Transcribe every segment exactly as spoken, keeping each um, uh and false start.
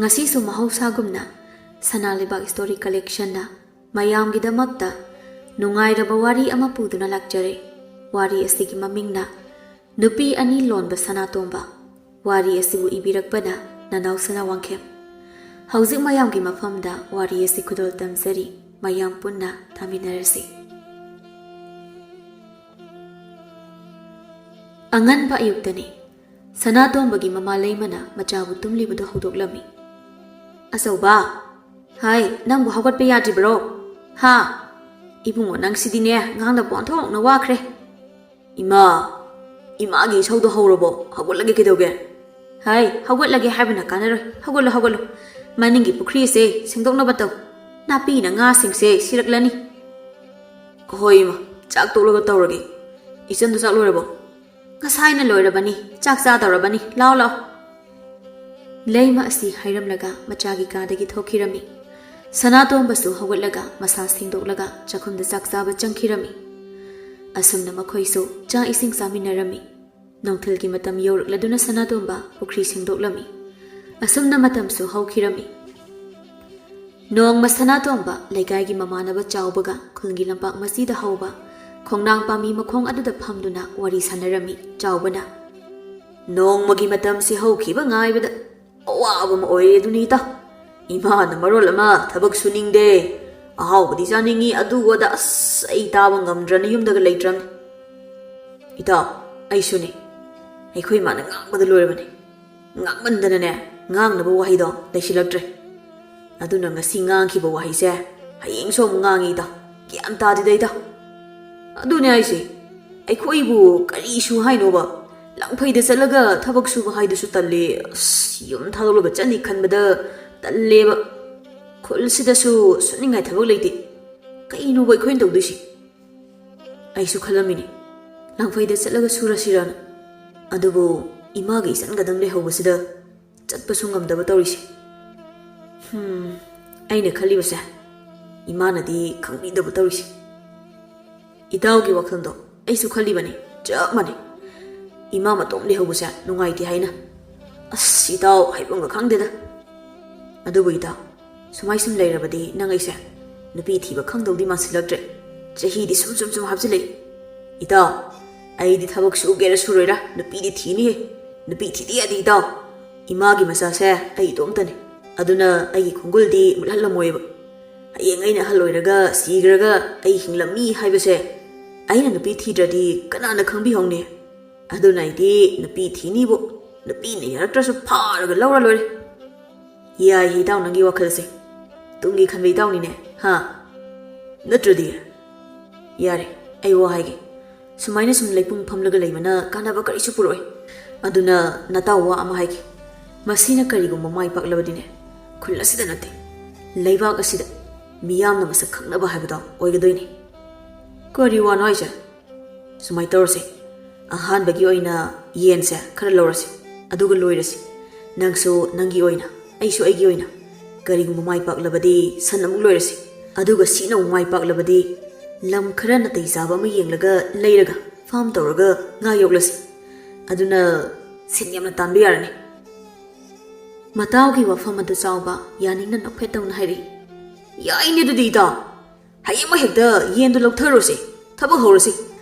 ꯉꯁꯤꯁꯨ ꯃꯍꯧꯁꯥꯒꯨꯝꯅ ꯁꯅꯥ ꯂꯩꯕꯥꯛ ꯁ꯭ꯇꯣꯔꯤ ꯀꯂꯦꯛꯁꯟꯅ ꯃꯌꯥꯝꯒꯤꯗꯃꯛꯇ ꯅꯨꯡꯉꯥꯏꯔꯕ ꯋꯥꯔꯤ ꯑꯃ ꯄꯨꯗꯨꯅ ꯂꯥꯛꯆꯔꯦ꯫ ꯋꯥꯔꯤ ꯑꯁꯤꯒꯤ ꯃꯃꯤꯡꯅ ꯅꯨꯄꯤ ꯑꯅꯤ ꯂꯣꯟꯕ ꯁꯅꯥꯇꯣꯝꯕ꯫ ꯋꯥꯔꯤ ꯑꯁꯤꯕꯨ ꯏꯕꯤꯔꯛꯄꯅ ꯅꯅꯥꯎ ꯁꯅꯥ ꯋꯥꯡꯈꯦꯝ꯫ ꯍꯧꯖꯤꯛ ꯃꯌꯥꯝꯒꯤ ꯃꯐꯝꯗ ꯋꯥꯔꯤ ꯑꯁꯤ ꯈꯨꯗꯣꯜ ꯇꯝꯖꯔꯤ꯫ ꯃꯌꯥꯝ ꯄꯨꯟꯅ ꯇꯥꯃꯤꯟꯅꯔꯁꯤ꯫ ꯑꯉꯟꯕ ꯑꯌꯨꯛꯇꯅꯤ꯫ ꯁꯅꯥꯇꯣꯝꯕꯒꯤ ꯃꯃꯥ ꯂꯩꯃꯅ ꯃꯆꯥꯕꯨ ꯇꯨꯝꯂꯤꯕꯗꯨ ꯍꯧꯗꯣꯛꯂꯝꯃꯤ꯫ "ꯑꯆꯧꯕ, ꯍꯥꯏ, ꯅꯪꯕꯨ ꯍꯧꯒꯠꯄ ꯌꯥꯗ꯭ꯔꯤꯕ꯭ꯔꯣ? ꯍꯥ? ꯏꯕꯨꯡꯉꯣ, ꯅꯪꯁꯤꯗꯤꯅꯦ, ꯉꯥꯡꯅꯕ ꯑꯣꯟꯊꯣꯛꯅ ꯋꯥꯈ꯭ꯔꯦ꯫ ꯏꯃꯥ, ꯏꯃꯥꯒꯤ ꯏꯁꯧꯗꯣ ꯍꯧꯔꯕꯣ? ꯍꯧꯒꯠꯂꯒꯦ ꯀꯩꯗꯧꯒꯦ?" "ꯍꯥꯏ, ꯍꯧꯒꯠꯂꯒꯦ ꯍꯥꯏꯕꯅ ꯀꯥꯟꯅꯔꯣꯏ꯫ ꯍꯧꯒꯠꯂꯣ, ꯍꯧꯒꯠꯂꯣ꯫ ꯃꯅꯤꯡꯒꯤ ꯄꯨꯈ꯭ꯔꯤꯁꯦ ꯁꯦꯡꯗꯣꯛꯅꯕ ꯇꯧ꯫ ꯅꯥꯄꯤꯅ ꯉꯥꯁꯤꯡꯁꯦ ꯁꯤꯔꯛꯂꯅꯤ꯫" "ꯍꯣꯏ ꯏꯃꯥ, ꯆꯥꯛ ꯇꯣꯛꯂꯒ ꯇꯧꯔꯒꯦ꯫ ꯏꯆꯟꯗꯣ ꯆꯥꯛ ꯂꯣꯏꯔꯕꯣ?" "ꯉꯁꯥꯏꯅ ꯂꯣꯏꯔꯕꯅꯤ, ꯆꯥꯛ ꯆꯥꯗꯧꯔꯕꯅꯤ, ꯂꯥꯎ ꯂꯥꯎ꯫" ꯂꯩꯃ ꯑꯁꯤ ꯍꯥꯏꯔꯝꯂꯒ ꯃꯆꯥꯒꯤ ꯀꯥꯗꯒꯤ ꯊꯣꯛꯈꯤꯔꯝꯃꯤ꯫ ꯁꯅꯥꯇꯣꯝꯕꯁꯨ ꯍꯧꯒꯠꯂꯒ ꯃꯁꯥ ꯁꯦꯡꯗꯣꯛꯂꯒ ꯆꯥꯛꯈꯨꯝꯗ ꯆꯥꯛ ꯆꯥꯕ ꯆꯪꯈꯤꯔꯝꯃꯤ꯫ ꯑꯁꯨꯝꯅ ꯃꯈꯣꯏꯁꯨ ꯆꯥꯛ ꯏꯁꯤꯡ ꯆꯥꯃꯤꯟꯅꯔꯝꯃꯤ꯫ ꯅꯨꯡꯊꯤꯜꯒꯤ ꯃꯇꯝ ꯌꯧꯔꯛꯂꯗꯨꯅ ꯁꯅꯥꯇꯣꯝꯕ ꯄꯨꯈ꯭ꯔꯤ ꯁꯦꯡꯗꯣꯛꯂꯝꯃꯤ꯫ ꯑꯁꯨꯝꯅ ꯃꯇꯝꯁꯨ ꯍꯧꯈꯤꯔꯝꯃꯤ꯫ ꯅꯣꯡꯃ ꯁꯅꯥꯇꯣꯝꯕ ꯂꯩꯀꯥꯏꯒꯤ ꯃꯃꯥꯟꯅꯕ ꯆꯥꯎꯕꯒ ꯈꯨꯜꯒꯤ ꯂꯝꯄꯥꯛ ꯃꯆꯤꯗ ꯍꯧꯕ ꯈꯣꯡꯅꯥꯡ ꯄꯥꯝꯕꯤ ꯃꯈꯣꯡ ꯑꯗꯨꯗ ꯐꯝꯗꯨꯅ ꯋꯥꯔꯤ ꯁꯥꯟꯅꯔꯝꯃꯤ꯫ ꯆꯥꯎꯕꯅ, "ꯅꯣꯡꯃꯒꯤ ꯃꯇꯝꯁꯤ ꯍꯧꯈꯤꯕ ꯉꯥꯏꯕꯗ ꯑꯋꯥꯕ ꯑꯃ ꯑꯣꯏꯔꯦ ꯑꯗꯨꯅꯤ ꯏꯇꯥꯎ꯫ ꯏꯃꯥꯅ ꯃꯔꯣꯜ ꯑꯃ ꯊꯕꯛ ꯁꯨꯅꯤꯡꯗꯦ, ꯑꯍꯥꯎꯕꯗꯤ ꯆꯥꯅꯤꯡꯉꯤ, ꯑꯗꯨ ꯑꯗ, ꯑꯁ, ꯑꯩ ꯇꯥꯕ ꯉꯝꯗ꯭ꯔꯅ ꯌꯨꯝꯗꯒ ꯂꯩꯇ꯭ꯔꯝꯅꯤ꯫ ꯏꯇꯥꯎ, ꯑꯩꯁꯨꯅꯤ꯫ ꯑꯩꯈꯣꯏ ꯏꯃꯥꯅ ꯉꯥꯡꯕꯗ ꯂꯣꯏꯔꯕꯅꯤ꯫ ꯉꯥꯡꯃꯟꯗꯅꯅꯦ, ꯉꯥꯡꯅꯕ ꯋꯥꯍꯩꯗꯣ ꯂꯩꯁꯤꯜꯂꯛꯇ꯭ꯔꯦ꯫ ꯑꯗꯨꯅ ꯉꯁꯤ ꯉꯥꯡꯈꯤꯕ ꯋꯥꯍꯩꯁꯦ ꯍꯌꯦꯡꯁꯨ ꯑꯃꯨꯛ ꯉꯥꯡꯉꯤ ꯏꯇꯥꯎ꯫ ꯒ꯭ꯌꯥꯟ ꯇꯥꯗꯦꯗ ꯏꯇꯥꯎ꯫ ꯑꯗꯨꯅꯦ ꯍꯥꯏꯁꯦ, ꯑꯩꯈꯣꯏꯕꯨ ꯀꯔꯤꯁꯨ ꯍꯥꯏꯅꯣꯕ? ꯂꯪꯐꯩꯗ ꯆꯠꯂꯒ ꯊꯕꯛ ꯁꯨꯕ ꯍꯥꯏꯗꯨꯁꯨ ꯇꯜꯂꯤ꯫ ꯑꯁ, ꯌꯨꯝ ꯊꯥꯗꯣꯛꯂꯒ ꯆꯠꯅꯤ ꯈꯟꯕꯗ ꯇꯜꯂꯦꯕ꯫ ꯈꯨꯜꯁꯤꯗꯁꯨ ꯁꯨꯅꯤꯡꯉꯥꯏ ꯊꯕꯛ ꯂꯩꯇꯦ꯫ ꯀꯩꯅꯣꯕ ꯑꯩꯈꯣꯏꯅ ꯇꯧꯗꯣꯏꯁꯤ?" ꯑꯩꯁꯨ ꯈꯜꯂꯝꯃꯤꯅꯤ, ꯂꯪꯐꯩꯗ ꯆꯠꯂꯒ ꯁꯨꯔꯁꯤꯔꯅ꯫ ꯑꯗꯨꯕꯨ ꯏꯃꯥꯒ ꯏꯆꯟꯒꯗꯪ ꯂꯩꯍꯧꯕꯁꯤꯗ ꯆꯠꯄꯁꯨ ꯉꯝꯗꯕ ꯇꯧꯔꯤꯁꯦ꯫ ꯍꯝ, ꯑꯩꯅ ꯈꯜꯂꯤꯕꯁꯦ ꯏꯃꯥꯅꯗꯤ ꯈꯪꯕꯤꯗꯕ ꯇꯧꯔꯤꯁꯦ꯫ ꯏꯇꯥꯎꯒꯤ ꯋꯥꯈꯜꯗꯣ ꯑꯩꯁꯨ ꯈꯜꯂꯤꯕꯅꯤ, ꯆꯞ ꯃꯥꯟꯅꯩ꯫ ꯏꯃꯥ ꯃꯇꯣꯝ ꯂꯩꯍꯧꯕꯁꯦ ꯅꯨꯡꯉꯥꯏꯇꯦ ꯍꯥꯏꯅ꯫ ꯑꯁ, ꯏꯇꯥꯎ, ꯍꯥꯏꯐꯝꯒ ꯈꯪꯗꯦꯗ꯫ ꯑꯗꯨꯕꯨ ꯏꯇꯥꯎ, ꯁꯨꯃꯥꯏ ꯁꯨꯝ ꯂꯩꯔꯕꯗꯤ ꯅꯪ ꯑꯩꯁꯦ ꯅꯨꯄꯤ ꯊꯤꯕ ꯈꯪꯗꯧꯗꯤ ꯃꯥꯟꯁꯤꯜꯂꯛꯇ꯭ꯔꯦ꯫ ꯆꯍꯤꯗꯤ ꯁꯨꯝ ꯁꯨꯝ ꯁꯨꯝ ꯍꯥꯞꯆꯤꯜꯂꯛꯏ꯫ ꯏꯇꯥꯎ, ꯑꯩꯗꯤ ꯊꯕꯛ ꯁꯨꯒꯦꯔꯥ ꯁꯨꯔꯣꯏꯔꯥ ꯅꯨꯄꯤꯗꯤ ꯊꯤꯅꯤꯍꯦ꯫ ꯅꯨꯄꯤ ꯊꯤꯗꯤ ꯌꯥꯗꯦ ꯏꯇꯥꯎ꯫ ꯏꯃꯥꯒꯤ ꯃꯆꯥꯁꯦ ꯑꯩ ꯏꯇꯣꯝꯇꯅꯤ꯫ ꯑꯗꯨꯅ ꯑꯩꯒꯤ ꯈꯣꯡꯒꯨꯜꯗꯤ ꯃꯨꯠꯍꯜꯂꯝꯃꯣꯏꯕ꯫ ꯍꯌꯦꯡ ꯑꯩꯅ ꯑꯍꯜ ꯑꯣꯏꯔꯒ ꯁꯤꯈ꯭ꯔꯒ ꯑꯩ ꯍꯤꯡꯂꯝꯃꯤ ꯍꯥꯏꯕꯁꯦ ꯑꯩꯅ ꯅꯨꯄꯤ ꯊꯤꯗ꯭ꯔꯗꯤ ꯀꯅꯥꯅ ꯈꯪꯕꯤꯍꯧꯅꯤ? ꯑꯗꯨꯅ ꯑꯩꯗꯤ ꯅꯨꯄꯤ ꯊꯤꯅꯤꯕꯨ ꯅꯨꯄꯤꯅ ꯌꯥꯔꯛꯇ꯭ꯔꯁꯨ ꯐꯥꯔꯒ ꯂꯧꯔ ꯂꯣꯏꯔꯦ꯫ ꯌꯥꯏꯌꯦ ꯏꯇꯥꯎ, ꯅꯪꯒꯤ ꯋꯥꯈꯜꯁꯦ꯫ ꯇꯨꯡꯒꯤ ꯈꯟꯕ ꯏꯇꯥꯎꯅꯤꯅꯦ, ꯍꯥ? ꯅꯠꯇ꯭ꯔꯗꯤ? ꯌꯥꯔꯦ, ꯑꯩ ꯋꯥ ꯍꯥꯏꯒꯦ꯫ ꯁꯨꯃꯥꯏꯅ ꯁꯨꯝ ꯂꯩꯄꯨꯡ ꯐꯝꯂꯒ ꯂꯩꯕꯅ ꯀꯥꯟꯅꯕ ꯀꯔꯤꯁꯨ ꯄꯨꯔꯛꯑꯣꯏ꯫ ꯑꯗꯨꯅ ꯅꯇꯥꯎ ꯋꯥ ꯑꯃ ꯍꯥꯏꯒꯦ꯫ ꯃꯁꯤꯅ ꯀꯔꯤꯒꯨꯝꯕ ꯃꯥꯏ ꯄꯥꯛꯂꯕꯗꯤꯅꯦ, ꯈꯨꯜ ꯑꯁꯤꯗ ꯅꯠꯇꯦ, ꯂꯩꯕꯥꯛ ꯑꯁꯤꯗ ꯃꯤꯌꯥꯝꯅ ꯃꯁꯛ ꯈꯪꯅꯕ ꯍꯥꯏꯕꯗꯣ ꯑꯣꯏꯒꯗꯣꯏꯅꯤ꯫ ꯀꯔꯤ ꯋꯥꯅꯣ ꯍꯥꯏꯁꯦ? ꯁꯨꯃꯥꯏꯅ ꯇꯧꯔꯁꯦ, ꯑꯍꯥꯟꯕꯒꯤ ꯑꯣꯏꯅ ꯌꯦꯟꯁꯦ ꯈꯔ ꯂꯧꯔꯁꯤ, ꯑꯗꯨꯒ ꯂꯣꯏꯔꯁꯤ꯫ ꯅꯪꯁꯨ ꯅꯪꯒꯤ ꯑꯣꯏꯅ, ꯑꯩꯁꯨ ꯑꯩꯒꯤ ꯑꯣꯏꯅ꯫ ꯀꯔꯤꯒꯨꯝꯕ ꯃꯥꯏ ꯄꯥꯛꯂꯕꯗꯤ ꯁꯟ ꯑꯃꯨꯛ ꯂꯣꯏꯔꯁꯤ, ꯑꯗꯨꯒ ꯁꯤꯅ ꯑꯃꯨꯛ ꯃꯥꯏ ꯄꯥꯛꯂꯕꯗꯤ ꯂꯝ ꯈꯔ ꯅꯥꯇꯩ ꯆꯥꯕ ꯑꯃ ꯌꯦꯡꯂꯒ ꯂꯩꯔꯒ ꯐꯥꯝ ꯇꯧꯔꯒ ꯉꯥ ꯌꯣꯛꯂꯁꯤ꯫ ꯑꯗꯨꯅ ꯁꯦꯟ ꯌꯥꯝꯅ ꯇꯥꯟꯕ ꯌꯥꯔꯅꯤ꯫ ꯃꯇꯥꯎꯒꯤ ꯋꯥꯐꯝ ꯑꯗꯨ ꯆꯥꯎꯕ ꯌꯥꯅꯤꯡꯅ ꯅꯣꯛꯐꯦꯠ ꯇꯧꯅ ꯍꯥꯏꯔꯛꯏ꯫ ꯌꯥꯏꯅꯦ ꯑꯗꯨꯗꯤ ꯏꯇꯥꯎ, ꯍꯌꯦꯡꯃꯛ ꯍꯦꯛꯇ ꯌꯦꯟꯗꯨ ꯂꯧꯊꯔꯨꯁꯤ, ꯊꯕꯛ ꯍꯧꯔꯁꯤ꯫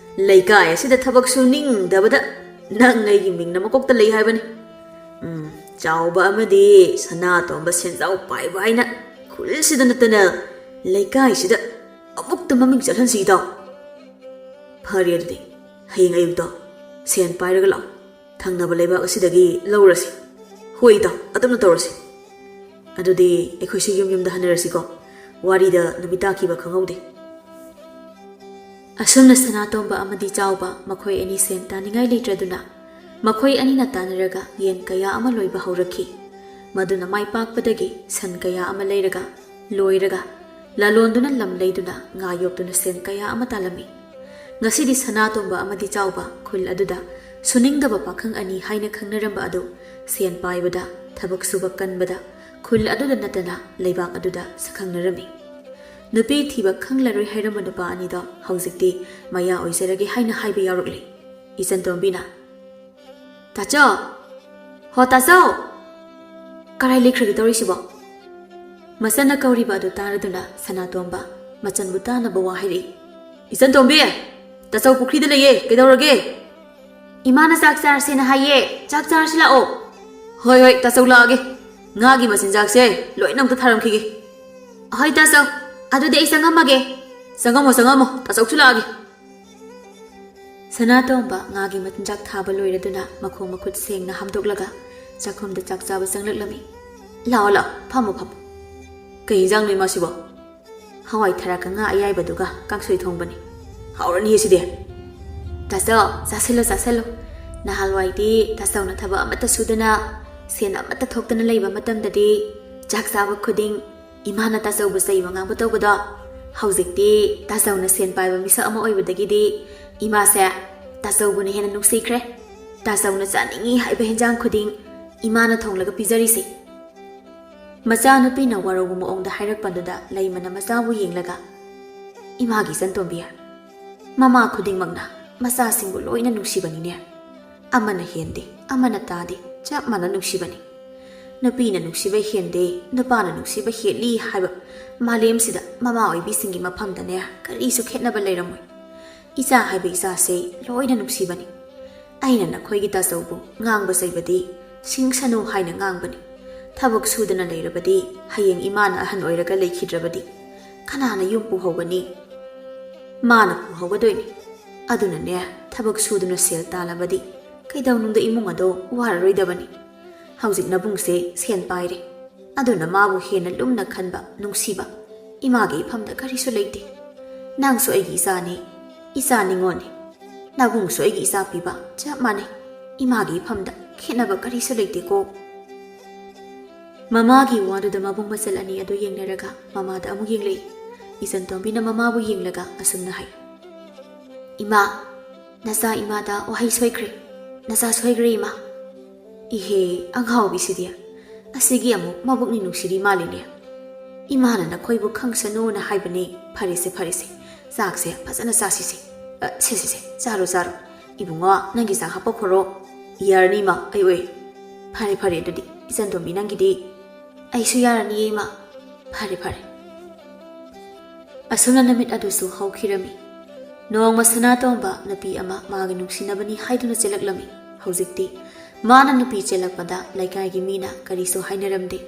ꯂꯩꯀꯥꯏ ꯑꯁꯤꯗ ꯊꯕꯛ ꯁꯨꯅꯤꯡꯗꯕꯗ ꯅꯪ ꯑꯩꯒꯤ ꯃꯤꯡꯅ ꯃꯀꯣꯛꯇ ꯂꯩ ꯍꯥꯏꯕꯅꯤ꯫ ꯎꯝ, ꯆꯥꯎꯕ ꯑꯃꯗꯤ ꯁꯅꯥꯇꯣꯝꯕ ꯁꯦꯟꯖꯥꯎ ꯄꯥꯏꯕ ꯍꯥꯏꯅ ꯈꯨꯜꯁꯤꯗ ꯅꯠꯇꯅ ꯂꯩꯀꯥꯏꯁꯤꯗ ꯑꯃꯨꯛꯇ ꯃꯃꯤꯡ ꯆꯠꯍꯟꯁꯤ ꯏꯇꯥꯎ꯫ ꯐꯔꯦ ꯑꯗꯨꯗꯤ, ꯍꯌꯦꯡ ꯑꯌꯨꯛꯇꯣ ꯁꯦꯟ ꯄꯥꯏꯔꯒ ꯂꯥꯛꯑꯣ꯫ ꯊꯪꯅꯕ ꯂꯩꯕꯥꯛ ꯑꯁꯤꯗꯒꯤ ꯂꯧꯔꯁꯤ꯫ ꯍꯣꯏ ꯏꯇꯥꯎ, ꯑꯗꯨꯝꯅ ꯇꯧꯔꯁꯤ꯫ ꯑꯗꯨꯗꯤ ꯑꯩꯈꯣꯏꯁꯨ ꯌꯨꯝ ꯌꯨꯝꯗ ꯍꯟꯅꯔꯁꯤꯀꯣ꯫ ꯋꯥꯔꯤꯗ ꯅꯨꯃꯤꯠ ꯇꯥꯈꯤꯕ ꯈꯪꯍꯧꯗꯦ꯫ ꯑꯁꯨꯝꯅ ꯁꯅꯥꯇꯣꯝꯕ ꯑꯃꯗꯤ ꯆꯥꯎꯕ ꯃꯈꯣꯏ ꯑꯅꯤ ꯁꯦꯟ ꯇꯥꯅꯤꯡꯉꯥꯏ ꯂꯩꯇ꯭ꯔꯗꯨꯅ ꯃꯈꯣꯏ ꯑꯅꯤꯅ ꯇꯥꯟꯅꯔꯒ ꯌꯦꯟ ꯀꯌꯥ ꯑꯃ ꯂꯣꯏꯕ ꯍꯧꯔꯛꯈꯤ꯫ ꯃꯗꯨꯅ ꯃꯥꯏ ꯄꯥꯛꯄꯗꯒꯤ ꯁꯟ ꯀꯌꯥ ꯑꯃ ꯂꯩꯔꯒ, ꯂꯣꯏꯔꯒ, ꯂꯂꯣꯟꯗꯨꯅ ꯂꯝ ꯂꯩꯗꯨꯅ ꯉꯥ ꯌꯣꯛꯇꯨꯅ ꯁꯦꯟ ꯀꯌꯥ ꯑꯃ ꯇꯥꯜꯂꯝꯃꯤ꯫ ꯉꯁꯤꯗꯤ ꯁꯅꯥꯇꯣꯝꯕ ꯑꯃꯗꯤ ꯆꯥꯎꯕ ꯈꯨꯜ ꯑꯗꯨꯗ ꯁꯨꯅꯤꯡꯗꯕ ꯄꯥꯈꯪ ꯑꯅꯤ ꯍꯥꯏꯅ ꯈꯪꯅꯔꯝꯕ ꯑꯗꯨ ꯁꯦꯟ ꯄꯥꯏꯕꯗ, ꯊꯕꯛ ꯁꯨꯕ ꯀꯟꯕꯗ ꯈꯨꯜ ꯑꯗꯨꯗ ꯅꯠꯇꯅ ꯂꯩꯕꯥꯛ ꯑꯗꯨꯗ ꯁꯛꯈꯪꯅꯔꯝꯃꯤ꯫ ꯅꯨꯄꯤ ꯊꯤꯕ ꯈꯪꯂꯔꯣꯏ ꯍꯥꯏꯔꯝꯕ ꯅꯨꯄꯥ ꯑꯅꯤꯗꯣ ꯍꯧꯖꯤꯛꯇꯤ ꯃꯌꯥ ꯑꯣꯏꯖꯔꯒꯦ ꯍꯥꯏꯅ ꯍꯥꯏꯕ ꯌꯥꯎꯔꯛꯂꯦ꯫ ꯏꯆꯟꯇꯣꯝꯕꯤꯅ, "ꯇꯥꯆꯧ! ꯍꯣ ꯇꯥꯆꯧ! ꯀꯔꯥꯏ ꯂꯩꯈ꯭ꯔꯒꯦ ꯇꯧꯔꯤꯁꯤꯕꯣ?" ꯃꯆꯟꯅ ꯀꯧꯔꯤꯕ ꯑꯗꯨ ꯇꯥꯔꯗꯨꯅ ꯁꯅꯥꯇꯣꯝꯕ ꯃꯆꯟꯕꯨ ꯇꯥꯅꯕ ꯋꯥ ꯍꯥꯏꯔꯛꯏ꯫ "ꯏꯆꯟꯇꯣꯝꯕꯤ, ꯇꯥꯆꯧ ꯄꯨꯈ꯭ꯔꯤꯗ ꯂꯩꯌꯦ, ꯀꯩꯗꯧꯔꯒꯦ?" "ꯏꯃꯥꯅ ꯆꯥꯛ ꯆꯥꯔꯁꯦꯅ ꯍꯥꯏꯌꯦ, ꯆꯥꯛ ꯆꯥꯔꯁꯤ ꯂꯥꯛꯑꯣ꯫" "ꯍꯣꯏ ꯍꯣꯏ, ꯇꯥꯆꯧ ꯂꯥꯛꯑꯒꯦ꯫ ꯉꯥꯒꯤ ꯃꯆꯤꯟꯖꯥꯛꯁꯦ ꯂꯣꯏꯅ ꯑꯝꯇ ꯊꯥꯔꯝꯈꯤꯒꯦ꯫" "ꯍꯣꯏ ꯇꯥꯆꯧ, ꯑꯗꯨꯗꯤ ꯑꯩ ꯆꯪꯉꯝꯃꯒꯦ꯫" "ꯆꯪꯉꯝꯃꯣ ꯆꯪꯉꯝꯃꯣ, ꯇꯥꯆꯧꯁꯨ ꯂꯥꯛꯑꯒꯦ꯫" ꯁꯅꯥꯇꯣꯝꯕ ꯉꯥꯒꯤ ꯃꯆꯤꯟꯖꯥꯛ ꯊꯥꯕ ꯂꯣꯏꯔꯗꯨꯅ ꯃꯈꯣꯡ ꯃꯈꯨꯠ ꯁꯦꯡꯅ ꯍꯥꯝꯗꯣꯛꯂꯒ ꯆꯥꯛꯈꯨꯝꯗ ꯆꯥꯛ ꯆꯥꯕ ꯆꯪꯂꯛꯂꯝꯃꯤ꯫ "ꯂꯥꯛꯑꯣ ꯂꯥꯛꯑꯣ, ꯐꯝꯃꯣ ꯐꯝꯃꯣ꯫ ꯀꯩ ꯏꯟꯖꯥꯡꯅꯣ ꯏꯃꯥꯁꯤꯕꯣ?" "ꯍꯋꯥꯏ ꯊꯔꯥꯛꯀ ꯉꯥ ꯑꯌꯥꯏꯕꯗꯨꯒ ꯀꯥꯡꯁꯣꯏ ꯊꯣꯡꯕꯅꯤ꯫ ꯍꯥꯎꯔꯅꯤꯌꯦ ꯁꯤꯗꯤ꯫" "ꯇꯥꯆꯧ, ꯆꯥꯁꯤꯜꯂꯣ ꯆꯥꯁꯤꯜꯂꯣ꯫ ꯅꯍꯥꯟꯋꯥꯏꯗꯤ ꯇꯥꯆꯧꯅ ꯊꯕꯛ ꯑꯃꯠꯇ ꯁꯨꯗꯅ, ꯁꯦꯟ ꯑꯃꯠꯇ ꯊꯣꯛꯇꯅ ꯂꯩꯕ ꯃꯇꯝꯗꯗꯤ ꯆꯥꯛ ꯆꯥꯕ ꯈꯨꯗꯤꯡ ꯏꯃꯥꯅ ꯇꯥꯆꯧꯕꯨ ꯆꯩꯕ ꯉꯥꯡꯕ ꯇꯧꯕꯗꯣ, ꯍꯧꯖꯤꯛꯇꯤ ꯇꯥꯆꯧꯅ ꯁꯦꯟ ꯄꯥꯏꯕ ꯃꯤꯁꯛ ꯑꯃ ꯑꯣꯏꯕꯗꯒꯤꯗꯤ ꯏꯃꯥꯁꯦ ꯇꯥꯆꯧꯕꯨꯅ ꯍꯦꯟꯅ ꯅꯨꯡꯁꯤꯈ꯭ꯔꯦ꯫ ꯇꯥꯆꯧꯅ ꯆꯥꯅꯤꯡꯏ ꯍꯥꯏꯕ ꯍꯦꯟꯖꯥꯡ ꯈꯨꯗꯤꯡ ꯏꯃꯥꯅ ꯊꯣꯡꯂꯒ ꯄꯤꯖꯔꯤꯁꯦ꯫" ꯃꯆꯥꯅꯨꯄꯤꯅ ꯋꯥꯔꯧꯕ ꯃꯑꯣꯡꯗ ꯍꯥꯏꯔꯛꯄꯗꯨꯗ ꯂꯩꯃꯅ ꯃꯆꯥꯕꯨ ꯌꯦꯡꯂꯒ, "ꯏꯃꯥꯒꯤ ꯏꯆꯟꯇꯣꯝꯕꯤ, ꯃꯃꯥ ꯈꯨꯗꯤꯡꯃꯛꯅ ꯃꯆꯥꯁꯤꯡꯕꯨ ꯂꯣꯏꯅ ꯅꯨꯡꯁꯤꯕꯅꯤꯅꯦ꯫ ꯑꯃꯅ ꯍꯦꯟꯗꯦ, ꯑꯃꯅ ꯇꯥꯗꯦ, ꯆꯞ ꯃꯥꯟꯅ ꯅꯨꯡꯁꯤꯕꯅꯤ꯫ ꯅꯨꯄꯤꯅ ꯅꯨꯡꯁꯤꯕ ꯍꯦꯟꯗꯦ, ꯅꯨꯄꯥꯅ ꯅꯨꯡꯁꯤꯕ ꯍꯦꯜꯂꯤ ꯍꯥꯏꯕ ꯃꯥꯂꯦꯝꯁꯤꯗ ꯃꯃꯥ ꯑꯣꯏꯕꯤꯁꯤꯡꯒꯤ ꯃꯐꯝꯗꯅꯦ ꯀꯔꯤꯁꯨ ꯈꯦꯠꯅꯕ ꯂꯩꯔꯝꯃꯣꯏ꯫ ꯏꯆꯥ ꯍꯥꯏꯕ ꯏꯆꯥꯁꯦ ꯂꯣꯏꯅ ꯅꯨꯡꯁꯤꯕꯅꯤ꯫ ꯑꯩꯅ ꯅꯈꯣꯏꯒꯤ ꯇꯥꯆꯧꯕꯨ ꯉꯥꯡꯕ ꯆꯩꯕꯗꯤ ꯁꯤꯡꯁꯅꯨ ꯍꯥꯏꯅ ꯉꯥꯡꯕꯅꯤ꯫ ꯊꯕꯛ ꯁꯨꯗꯅ ꯂꯩꯔꯕꯗꯤ ꯍꯌꯦꯡ ꯏꯃꯥꯅ ꯑꯍꯟ ꯑꯣꯏꯔꯒ ꯂꯩꯈꯤꯗ꯭ꯔꯕꯗꯤ ꯀꯅꯥꯅ ꯌꯨꯝ ꯄꯨꯍꯧꯒꯅꯤ? ꯃꯥꯅ ꯄꯨꯍꯧꯒꯗꯣꯏꯅꯤ꯫ ꯑꯗꯨꯅꯅꯦ, ꯊꯕꯛ ꯁꯨꯗꯨꯅ ꯁꯦꯜ ꯇꯥꯜꯂꯕꯗꯤ ꯀꯩꯗꯧꯅꯨꯡꯗ ꯏꯃꯨꯡ ꯑꯗꯣ ꯋꯥꯔꯔꯣꯏꯗꯕꯅꯤ꯫ ꯍꯧꯖꯤꯛ ꯅꯕꯨꯡꯁꯦ ꯁꯦꯟ ꯄꯥꯏꯔꯦ꯫ ꯑꯗꯨꯅ ꯃꯥꯕꯨ ꯍꯦꯟꯅ ꯂꯨꯝꯅ ꯈꯟꯕ, ꯅꯨꯡꯁꯤꯕ ꯏꯃꯥꯒꯤ ꯏꯐꯝꯗ ꯀꯔꯤꯁꯨ ꯂꯩꯇꯦ꯫ ꯅꯪꯁꯨ ꯑꯩꯒꯤ ꯏꯆꯥꯅꯤ, ꯏꯆꯥ ꯅꯤꯉꯣꯜꯅꯤ꯫ ꯅꯕꯨꯡꯁꯨ ꯑꯩꯒꯤ ꯏꯆꯥ ꯄꯤꯕ ꯆꯞ ꯃꯥꯟꯅꯩ꯫ ꯏꯃꯥꯒꯤ ꯏꯐꯝꯗ ꯈꯦꯠꯅꯕ ꯀꯔꯤꯁꯨ ꯂꯩꯇꯦꯀꯣ꯫" ꯃꯃꯥꯒꯤ ꯋꯥꯗꯨꯗ ꯃꯕꯨꯡ ꯃꯆꯜ ꯑꯅꯤ ꯑꯗꯨ ꯌꯦꯡꯅꯔꯒ ꯃꯃꯥꯗ ꯑꯃꯨꯛ ꯌꯦꯡꯂꯛꯏ꯫ ꯏꯆꯟꯇꯣꯝꯕꯤꯅ ꯃꯃꯥꯕꯨ ꯌꯦꯡꯂꯒ ꯑꯁꯨꯝꯅ ꯍꯥꯏ, "ꯏꯃꯥ, ꯅꯆꯥ ꯏꯃꯥꯗ ꯋꯥꯍꯩ ꯁꯣꯏꯈ꯭ꯔꯦ꯫ ꯅꯆꯥ ꯁꯣꯏꯈ꯭ꯔꯦ ꯏꯃꯥ꯫" "ꯏꯍꯦ, ꯑꯉꯥꯎꯕꯤꯁꯤꯗꯤ꯫ ꯑꯁꯤꯒꯤ ꯑꯃꯨꯛ ꯃꯕꯨꯛꯅꯤ ꯅꯨꯡꯁꯤꯔꯤ ꯃꯥꯜꯂꯤꯅꯦ꯫ ꯏꯃꯥꯅ ꯅꯈꯣꯏꯕꯨ ꯈꯪꯁꯅꯨꯅ ꯍꯥꯏꯕꯅꯦ꯫ ꯐꯔꯦꯁꯦ, ꯐꯔꯦꯁꯦ, ꯆꯥꯛꯁꯦ ꯐꯖꯅ ꯆꯥꯁꯤꯁꯦ꯫ ꯑ, ꯁꯦ, ꯁꯦ, ꯁꯦ, ꯆꯥꯔꯣ, ꯆꯥꯔꯣ꯫ ꯏꯕꯨꯡꯉꯣ, ꯅꯪꯒꯤ ꯆꯥꯛ ꯍꯥꯞꯄꯛꯈꯣꯔꯣ?" "ꯌꯥꯔꯅꯤ ꯏꯃꯥ, ꯑꯩ ꯑꯣꯏ꯫" "ꯐꯔꯦ, ꯐꯔꯦ, ꯑꯗꯨꯗꯤ ꯏꯆꯟꯇꯣꯝꯕꯤ ꯅꯪꯒꯤꯗꯤ?" "ꯑꯩꯁꯨ ꯌꯥꯔꯅꯤꯌꯦ ꯏꯃꯥ꯫" ꯐꯔꯦ ꯐꯔꯦ꯫ ꯑꯁꯨꯝꯅ ꯅꯨꯃꯤꯠ ꯑꯗꯨꯁꯨ ꯍꯧꯈꯤꯔꯝꯃꯤ꯫ ꯅꯣꯡꯃ ꯁꯅꯥꯇꯣꯝꯕ ꯅꯨꯄꯤ ꯑꯃ ꯃꯥꯒꯤ ꯅꯨꯡꯁꯤꯅꯕꯅꯤ ꯍꯥꯏꯗꯨꯅ ꯆꯦꯜꯂꯛꯂꯝꯃꯤ꯫ ꯍꯧꯖꯤꯛꯇꯤ ꯃꯥꯅ ꯅꯨꯄꯤ ꯆꯦꯜꯂꯛꯄꯗ ꯂꯩꯀꯥꯏꯒꯤ ꯃꯤꯅ ꯀꯔꯤꯁꯨ ꯍꯥꯏꯅꯔꯝꯗꯦ꯫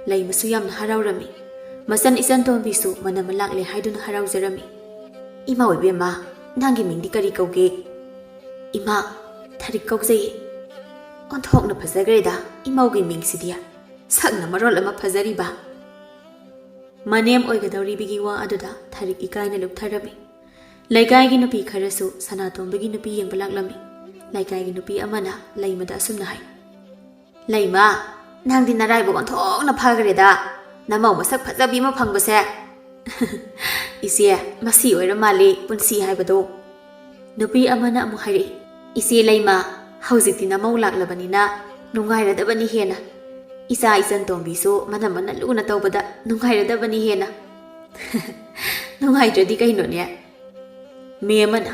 ꯂꯩꯃꯁꯨ ꯌꯥꯝꯅ ꯍꯔꯥꯎꯔꯝꯃꯤ꯫ ꯃꯆꯟ ꯏꯆꯟ ꯇꯣꯝꯕꯤꯁꯨ ꯃꯅꯝꯃ ꯂꯥꯛꯂꯦ ꯍꯥꯏꯗꯨꯅ ꯍꯔꯥꯎꯖꯔꯝꯃꯤ꯫ "ꯏꯃꯥ ꯑꯣꯏꯕꯦꯝꯃ, ꯅꯪꯒꯤ ꯃꯤꯡꯗꯤ ꯀꯔꯤ ꯀꯧꯒꯦ?" "ꯏꯃꯥ, ꯊꯔꯤꯛ ꯀꯧꯖꯩꯌꯦ꯫" "ꯑꯣꯟꯊꯣꯛꯅ ꯐꯖꯈ꯭ꯔꯦꯗ ꯏꯃꯧꯒꯤ ꯃꯤꯡꯁꯤꯗꯤ꯫ ꯁꯛꯅ ꯃꯔꯣꯜ ꯑꯃ ꯐꯖꯔꯤꯕ꯫" ꯃꯅꯦꯝ ꯑꯣꯏꯒꯗꯧꯔꯤꯕꯤꯒꯤ ꯋꯥ ꯑꯗꯨꯗ ꯊꯔꯤꯛ ꯏꯀꯥꯏꯅ ꯂꯨꯞꯊꯔꯝꯃꯤ꯫ ꯂꯩꯀꯥꯏꯒꯤ ꯅꯨꯄꯤ ꯈꯔꯁꯨ ꯁꯅꯥꯇꯣꯝꯕꯒꯤ ꯅꯨꯄꯤ ꯌꯦꯡꯕ ꯂꯥꯛꯂꯝꯃꯤ꯫ ꯂꯩꯀꯥꯏꯒꯤ ꯅꯨꯄꯤ ꯑꯃꯅ ꯂꯩꯃꯗ ꯑꯁꯨꯝꯅ ꯍꯥꯏ, "ꯂꯩꯃ, ꯅꯪꯗꯤ ꯅꯔꯥꯏꯕꯛ ꯑꯣꯟꯊꯣꯛꯅ ꯐꯈ꯭ꯔꯦꯗ, ꯅꯃꯧ ꯃꯁꯛ ꯐꯖꯕꯤ ꯑꯃ ꯐꯪꯕꯁꯦ꯫" "ꯏꯆꯦ, ꯃꯁꯤ ꯑꯣꯏꯔ ꯃꯥꯜꯂꯤ ꯄꯨꯟꯁꯤ ꯍꯥꯏꯕꯗꯣ꯫" ꯅꯨꯄꯤ ꯑꯃꯅ ꯑꯃꯨꯛ ꯍꯥꯏꯔꯛꯏ, "ꯏꯆꯦ ꯂꯩꯃ, ꯍꯧꯖꯤꯛꯇꯤ ꯅꯃꯧ ꯂꯥꯛꯂꯕꯅꯤꯅ ꯅꯨꯡꯉꯥꯏꯔꯗꯕꯅꯤ ꯍꯦꯟꯅ꯫ ꯏꯆꯥ ꯏꯆꯟ ꯇꯣꯝꯕꯤꯁꯨ ꯃꯅꯝꯃꯅ ꯂꯨꯅ ꯇꯧꯕꯗ ꯅꯨꯡꯉꯥꯏꯔꯗꯕꯅꯤ ꯍꯦꯟꯅ꯫" "ꯅꯨꯡꯉꯥꯏꯇ꯭ꯔꯗꯤ ꯀꯩꯅꯣꯅꯦ?" ꯃꯦꯝ ꯑꯃꯅ,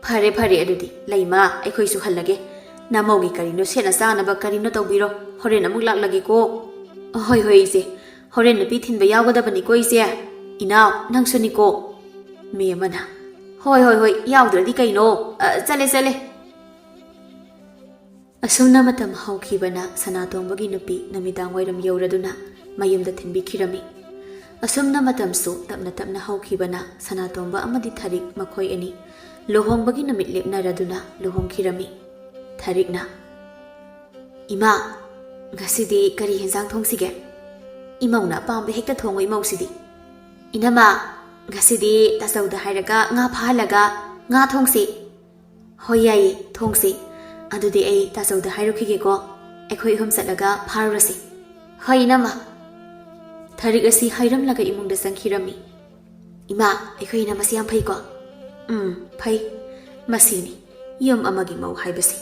"ꯐꯔꯦ ꯐꯔꯦ, ꯑꯗꯨꯗꯤ ꯂꯩꯃ, ꯑꯩꯈꯣꯏꯁꯨ ꯍꯜꯂꯒꯦ꯫ ꯅꯃꯧꯒꯤ ꯀꯔꯤꯅꯣ ꯁꯦꯠꯅ ꯆꯥꯅꯕ ꯀꯔꯤꯅꯣ ꯇꯧꯕꯤꯔꯣ, ꯍꯣꯔꯦꯟ ꯑꯃꯨꯛ ꯂꯥꯛꯂꯒꯦꯀꯣ꯫" "ꯍꯣꯏ ꯍꯣꯏ ꯏꯆꯦ, ꯍꯣꯔꯦꯟ ꯅꯨꯄꯤ ꯊꯤꯟꯕ ꯌꯥꯎꯒꯗꯕꯅꯤꯀꯣ ꯏꯆꯦ꯫ ꯏꯅꯥꯎ, ꯅꯪꯁꯨꯅꯤꯀꯣ꯫" ꯃꯦꯝ ꯑꯃꯅ, "ꯍꯣꯏ ꯍꯣꯏ ꯍꯣꯏ, ꯌꯥꯎꯗ꯭ꯔꯗꯤ ꯀꯩꯅꯣ꯫ ꯑ, ꯆꯠꯂꯦ ꯆꯠꯂꯦ꯫" ꯑꯁꯨꯝꯅ ꯃꯇꯝ ꯍꯧꯈꯤꯕꯅ ꯁꯅꯥꯇꯣꯝꯕꯒꯤ ꯅꯨꯄꯤ ꯅꯨꯃꯤꯗꯥꯡ ꯋꯥꯏꯔꯝ ꯌꯧꯔꯗꯨꯅ ꯃꯌꯨꯝꯗ ꯊꯤꯟꯕꯤꯈꯤꯔꯝꯃꯤ꯫ ꯑꯁꯨꯝꯅ ꯃꯇꯝꯁꯨ ꯇꯞꯅ ꯇꯞꯅ ꯍꯧꯈꯤꯕꯅ ꯁꯅꯥꯇꯣꯝꯕ ꯑꯃꯗꯤ ꯊꯔꯤꯛ ꯃꯈꯣꯏ ꯑꯅꯤ ꯂꯨꯍꯣꯡꯕꯒꯤ ꯅꯨꯃꯤꯠ ꯂꯦꯞꯅꯔꯗꯨꯅ ꯂꯨꯍꯣꯡꯈꯤꯔꯝꯃꯤ꯫ ꯊꯔꯤꯛꯅ, "ꯏꯃꯥ, ꯉꯁꯤꯗꯤ ꯀꯔꯤ ꯍꯦꯟꯖꯥꯡ ꯊꯣꯡꯁꯤꯒꯦ? ꯏꯃꯧꯅ ꯑꯄꯥꯝꯕ ꯍꯦꯛꯇ ꯊꯣꯡꯉꯣ ꯏꯃꯧꯁꯤꯗꯤ꯫" "ꯏꯅꯝꯃ, ꯉꯁꯤꯗꯤ ꯇꯥꯆꯧꯗ ꯍꯥꯏꯔꯒ ꯉꯥ ꯐꯥꯍꯜꯂꯒ ꯉꯥ ꯊꯣꯡꯁꯤ꯫" "ꯍꯣꯏ, ꯌꯥꯏꯌꯦ, ꯊꯣꯡꯁꯤ꯫ ꯑꯗꯨꯗꯤ ꯑꯩ ꯇꯥꯆꯧꯗ ꯍꯥꯏꯔꯨꯈꯤꯒꯦꯀꯣ꯫ ꯑꯩꯈꯣꯏ ꯑꯍꯨꯝ ꯆꯠꯂꯒ ꯐꯥꯔꯨꯔꯁꯤ꯫" "ꯍꯣꯏ, ꯏꯅꯝꯃ꯫" ꯊꯔꯤꯛ ꯑꯁꯤ ꯍꯥꯏꯔꯝꯂꯒ ꯏꯃꯨꯡꯗ ꯆꯪꯈꯤꯔꯝꯃꯤ꯫ "ꯏꯃꯥ, ꯑꯩꯈꯣꯏ ꯏꯅꯝꯃꯁꯤ ꯌꯥꯝ ꯐꯩꯀꯣ?" "ꯎꯝ, ꯐꯩ꯫ ꯃꯁꯤꯅꯤ ꯌꯨꯝ ꯑꯃꯒꯤ ꯃꯧ ꯍꯥꯏꯕꯁꯤ꯫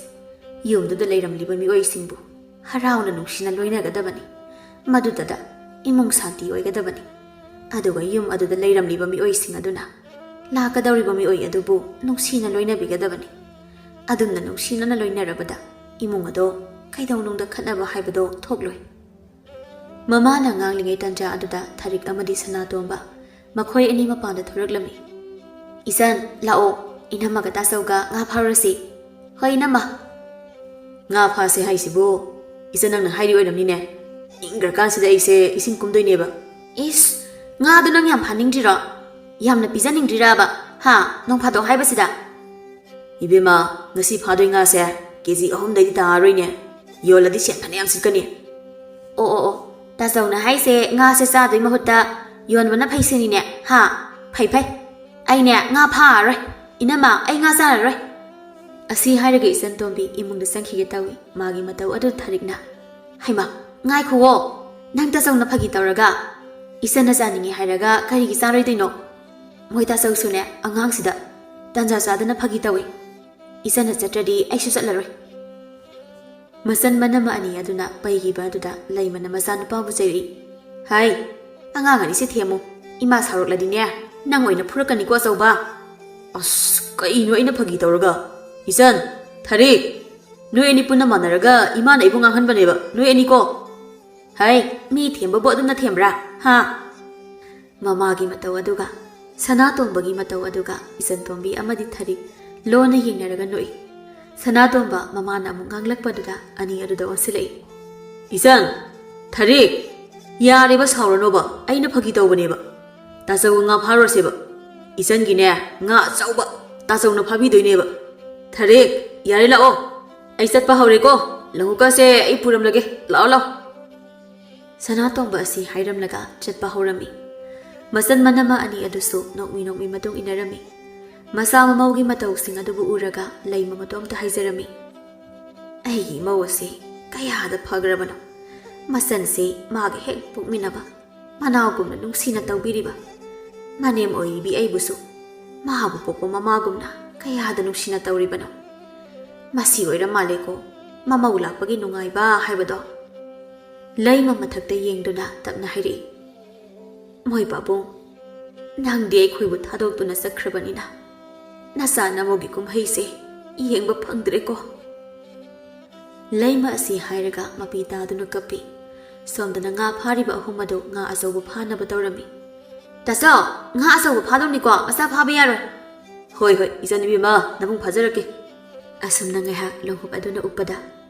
ꯌꯨꯝꯗꯨꯗ ꯂꯩꯔꯝꯂꯤꯕ ꯃꯤꯑꯣꯏꯁꯤꯡꯕꯨ ꯍꯔꯥꯎꯅ ꯅꯨꯡꯁꯤꯅ ꯂꯣꯏꯅꯒꯗꯕꯅꯤ꯫ ꯃꯗꯨꯗꯗ ꯏꯃꯨꯡ ꯁꯥꯟꯇꯤ ꯑꯣꯏꯒꯗꯕꯅꯤ꯫ ꯑꯗꯨꯒ ꯌꯨꯝ ꯑꯗꯨꯗ ꯂꯩꯔꯝꯂꯤꯕ ꯃꯤꯑꯣꯏꯁꯤꯡ ꯑꯗꯨꯅ ꯂꯥꯛꯀꯗꯧꯔꯤꯕ ꯃꯤꯑꯣꯏ ꯑꯗꯨꯕꯨ ꯅꯨꯡꯁꯤꯅ ꯂꯣꯏꯅꯕꯤꯒꯗꯕꯅꯤ꯫ ꯑꯗꯨꯝꯅ ꯅꯨꯡꯁꯤꯅꯅ ꯂꯣꯏꯅꯔꯕꯗ ꯏꯃꯨꯡ ꯑꯗꯣ ꯀꯩꯗꯧꯅꯨꯡꯗ ꯈꯠꯅꯕ ꯍꯥꯏꯕꯗꯣ ꯊꯣꯛꯂꯣꯏ꯫" ꯃꯃꯥꯅ ꯉꯥꯡꯂꯤꯉꯩ ꯇꯟꯖꯥ ꯑꯗꯨꯗ ꯊꯔꯤꯛ ꯑꯃꯗꯤ ꯁꯅꯥꯇꯣꯝꯕ ꯃꯈꯣꯏ ꯑꯅꯤ ꯃꯄꯥꯟꯗ ꯊꯣꯔꯛꯂꯝꯃꯤ꯫ "ꯏꯆꯟ, ꯂꯥꯛꯑꯣ, ꯏꯅꯝꯃꯒ ꯇꯥꯆꯧꯒ ꯉꯥ ꯐꯥꯔꯨꯔꯁꯤ꯫" "ꯍꯣꯏ, ꯏꯅꯝꯃ꯫" "ꯉꯥ ꯐꯥꯁꯦ ꯍꯥꯏꯁꯤꯕꯨ? ꯏꯆꯟ, ꯅꯪꯅ ꯍꯥꯏꯔꯤ ꯑꯣꯏꯔꯝꯅꯤꯅꯦ꯫ ꯏꯪꯈ꯭ꯔꯀꯥꯟꯁꯤꯗ ꯑꯩꯁꯦ ꯏꯁꯤꯡ ꯀꯨꯝꯗꯣꯏꯅꯦꯕ꯫" "ꯏꯁ, ꯉꯥꯗꯣ ꯅꯪ ꯌꯥꯝ ꯐꯥꯅꯤꯡꯗ꯭ꯔꯤꯔꯣ? ꯌꯥꯝꯅ ꯄꯤꯖꯅꯤꯡꯗ꯭ꯔꯤꯔꯕ? ꯍꯥ? ꯅꯣꯡ ꯐꯥꯗꯣꯛ ꯍꯥꯏꯕꯁꯤꯗ?" "ꯏꯕꯦꯝꯃ, ꯉꯁꯤ ꯐꯥꯗꯣꯏ ꯉꯥꯁꯦ ꯀꯦ ꯖꯤ ꯑꯍꯨꯝꯗꯩꯗꯤ ꯇꯥꯔꯔꯣꯏꯅꯦ꯫ ꯌꯣꯜꯂꯗꯤ ꯁꯦꯟ ꯐꯅꯌꯥꯝ ꯁꯤꯠꯀꯅꯤ꯫" "ꯑꯣ, ꯑꯣ, ꯑꯣ꯫ ꯇꯥꯆꯧꯅ ꯍꯥꯏꯁꯦ ꯉꯥꯁꯦ ꯆꯥꯗꯣꯏ ꯃꯍꯨꯠꯇ ꯌꯣꯟꯕꯅ ꯐꯩ ꯁꯤꯅꯤꯅꯦ? ꯍꯥ? ꯐꯩ, ꯐꯩ꯫ ꯑꯩꯅꯦ ꯉꯥ ꯐꯥꯔꯔꯣꯏ꯫ ꯏꯅꯝꯃ, ꯑꯩ ꯉꯥ ꯆꯥꯔꯔꯣꯏ꯫" ꯑꯁꯤ ꯍꯥꯏꯔꯒ ꯏꯆꯟ ꯇꯣꯝꯕꯤ ꯏꯃꯨꯡꯗ ꯆꯪꯈꯤꯒꯦ ꯇꯧꯏ꯫ ꯃꯥꯒꯤ ꯃꯇꯧ ꯑꯗꯨ ꯊꯔꯤꯛꯅ, "ꯍꯩꯃꯥ, ꯉꯥꯏꯈꯨꯋꯣ꯫ ꯅꯪ ꯇꯥꯆꯧꯅ ꯐꯥꯒꯤ ꯇꯧꯔꯒ ꯏꯆꯟꯅ ꯆꯥꯅꯤꯡꯉꯤ ꯍꯥꯏꯔꯒ ꯀꯔꯤꯒꯤ ꯆꯥꯔꯣꯏꯗꯣꯏꯅꯣ? ꯃꯣꯏ ꯇꯥꯆꯧꯁꯨꯅꯦ ꯑꯉꯥꯡꯁꯤꯗ ꯇꯟꯖꯥ ꯆꯥꯗꯅ ꯐꯥꯒꯤ ꯇꯧꯏ꯫ ꯏꯆꯟꯅ ꯆꯠꯇ꯭ꯔꯗꯤ ꯑꯩꯁꯨ ꯆꯠꯂꯔꯣꯏ꯫" ꯃꯆꯟ ꯃꯅꯝꯃ ꯑꯅꯤ ꯑꯗꯨꯅ ꯄꯩꯈꯤꯕ ꯑꯗꯨꯗ ꯂꯩꯃꯅ ꯃꯆꯥꯅꯨꯄꯥꯕꯨ ꯆꯩꯔꯛꯏ꯫ "ꯍꯥꯏ, ꯑꯉꯥꯡ ꯑꯅꯤꯁꯦ ꯊꯦꯝꯃꯨ꯫ ꯏꯃꯥ ꯁꯥꯎꯔꯛꯂꯗꯤꯅꯦ, ꯅꯪ ꯑꯣꯏꯅ ꯐꯨꯔꯛꯀꯅꯤꯀꯣ, ꯑꯆꯧꯕ꯫" "ꯑꯁ, ꯀꯩꯅꯣ ꯑꯩꯅ ꯐꯥꯒꯤ ꯇꯧꯔꯒ? ꯏꯆꯟ, ꯊꯔꯤꯛ, ꯅꯣꯏ ꯑꯅꯤ ꯄꯨꯟꯅ ꯃꯥꯟꯅꯔꯒ ꯏꯃꯥꯅ ꯑꯩꯕꯨ ꯉꯥꯡꯍꯟꯕꯅꯦꯕ, ꯅꯣꯏ ꯑꯅꯤꯀꯣ꯫" "ꯍꯥꯏ, ꯃꯤ ꯊꯦꯝꯕꯕꯨ ꯑꯗꯨꯝꯅ ꯊꯦꯝꯕ꯭ꯔꯥ? ꯍꯥ?" ꯃꯃꯥꯒꯤ ꯃꯇꯧ ꯑꯗꯨꯒ ꯁꯅꯥꯇꯣꯝꯕꯒꯤ ꯃꯇꯧ ꯑꯗꯨꯒ ꯏꯆꯟꯇꯣꯝꯕꯤ ꯑꯃꯗꯤ ꯊꯔꯤꯛ ꯂꯣꯟꯅ ꯌꯦꯡꯅꯔꯒ ꯅꯣꯛꯏ꯫ ꯁꯅꯥꯇꯣꯝꯕ ꯃꯃꯥꯅ ꯑꯃꯨꯛ ꯉꯥꯡꯂꯛꯄꯗꯨꯗ ꯑꯅꯤ ꯑꯗꯨꯗ ꯑꯣꯟꯁꯤꯜꯂꯛꯏ꯫ "ꯏꯆꯟ, ꯊꯔꯤꯛ, ꯌꯥꯔꯦꯕ, ꯁꯥꯎꯔꯅꯣꯕ, ꯑꯩꯅ ꯐꯥꯒꯤ ꯇꯧꯕꯅꯦꯕ꯫ ꯇꯥꯆꯧꯒ ꯉꯥ ꯐꯥꯔꯨꯔꯁꯦꯕ꯫ ꯏꯆꯟꯒꯤꯅꯦ, ꯉꯥ ꯑꯆꯧꯕ ꯇꯥꯆꯧꯅ ꯐꯥꯕꯤꯗꯣꯏꯅꯦꯕ꯫ ꯊꯔꯤꯛ, ꯌꯥꯔꯦ, ꯂꯥꯛꯑꯣ, ꯑꯩ ꯆꯠꯄ ꯍꯧꯔꯦꯀꯣ꯫ ꯂꯧꯍꯨꯛꯀꯁꯦ ꯑꯩ ꯄꯨꯔꯝꯂꯒꯦ, ꯂꯥꯛꯑꯣ, ꯂꯥꯛꯑꯣ꯫" ꯁꯅꯥꯇꯣꯝꯕ ꯑꯁꯤ ꯍꯥꯏꯔꯝꯂꯒ ꯆꯠꯄ ꯍꯧꯔꯝꯃꯤ꯫ ꯃꯆꯟ ꯃꯅꯝꯃ ꯑꯅꯤ ꯑꯗꯨꯁꯨ ꯅꯣꯛꯃꯤ ꯅꯣꯛꯃꯤ ꯃꯇꯨꯡ ꯏꯟꯅꯔꯝꯃꯤ꯫ ꯃꯆꯥ ꯃꯃꯧꯒꯤ ꯃꯇꯧꯁꯤꯡ ꯑꯗꯨꯕꯨ ꯎꯔꯒ ꯂꯩꯃ ꯃꯇꯣꯝꯇ ꯍꯥꯏꯖꯔꯝꯃꯤ꯫ "ꯑꯩꯒꯤ ꯏꯃꯧ ꯑꯁꯤ ꯀꯌꯥꯗ ꯐꯈ꯭ꯔꯕꯅꯣ! ꯃꯆꯟꯁꯤ ꯃꯥꯒ ꯍꯦꯛ ꯄꯣꯛꯃꯤꯟꯅꯕ ꯃꯅꯥꯎꯒꯨꯝꯅ ꯅꯨꯡꯁꯤꯅ ꯇꯧꯕꯤꯔꯤꯕ꯫ ꯃꯅꯦꯝ ꯑꯣꯏꯔꯤꯕꯤ ꯑꯩꯕꯨꯁꯨ ꯃꯥꯕꯨ ꯄꯣꯛꯄ ꯃꯃꯥꯒꯨꯝꯅ ꯀꯌꯥꯗ ꯅꯨꯡꯁꯤꯅ ꯇꯧꯔꯤꯕꯅꯣ! ꯃꯁꯤ ꯑꯣꯏꯔ ꯃꯥꯜꯂꯦꯀꯣ ꯃꯃꯧ ꯂꯥꯛꯄꯒꯤ ꯅꯨꯡꯉꯥꯏꯕ ꯍꯥꯏꯕꯗꯣ꯫" ꯂꯩꯃ ꯃꯊꯛꯇ ꯌꯦꯡꯗꯨꯅ ꯇꯞꯅ ꯍꯥꯏꯔꯛꯏ꯫ "ꯃꯣꯏ ꯄꯥꯕꯨꯡ, ꯅꯪꯗꯤ ꯑꯩꯈꯣꯏꯕꯨ ꯊꯥꯗꯣꯛꯇꯨꯅ ꯆꯠꯈ꯭ꯔꯕꯅꯤꯅ ꯅꯆꯥ ꯅꯃꯧꯒꯤ ꯀꯨꯝꯍꯩꯁꯦ ꯌꯦꯡꯕ ꯐꯪꯗ꯭ꯔꯦꯀꯣ꯫" ꯂꯩꯃ ꯑꯁꯤ ꯍꯥꯏꯔꯒ ꯃꯄꯤ ꯇꯥꯗꯨꯅ ꯀꯞꯄꯤ꯫ ꯁꯣꯝꯗꯅ ꯉꯥ ꯐꯥꯔꯤꯕ ꯑꯍꯨꯝ ꯑꯗꯨ ꯉꯥ ꯑꯆꯧꯕ ꯐꯥꯅꯕ ꯇꯧꯔꯝꯃꯤ꯫ "ꯇꯥꯆꯧ, ꯉꯥ ꯑꯆꯧꯕ ꯐꯥꯗꯧꯅꯤꯀꯣ, ꯃꯆꯥ ꯐꯥꯕ ꯌꯥꯔꯣꯏ꯫" "ꯍꯣꯏ, ꯍꯣꯏ, ꯏꯆꯟ ꯏꯕꯦꯝꯃ, ꯅꯕꯨꯡ ꯐꯥꯖꯔꯛꯀꯦ꯫" ꯑꯁꯨꯝꯅ ꯉꯥꯏꯍꯥꯛ ꯂꯣꯡꯍꯨꯞ ꯑꯗꯨꯅ ꯎꯞꯄꯗ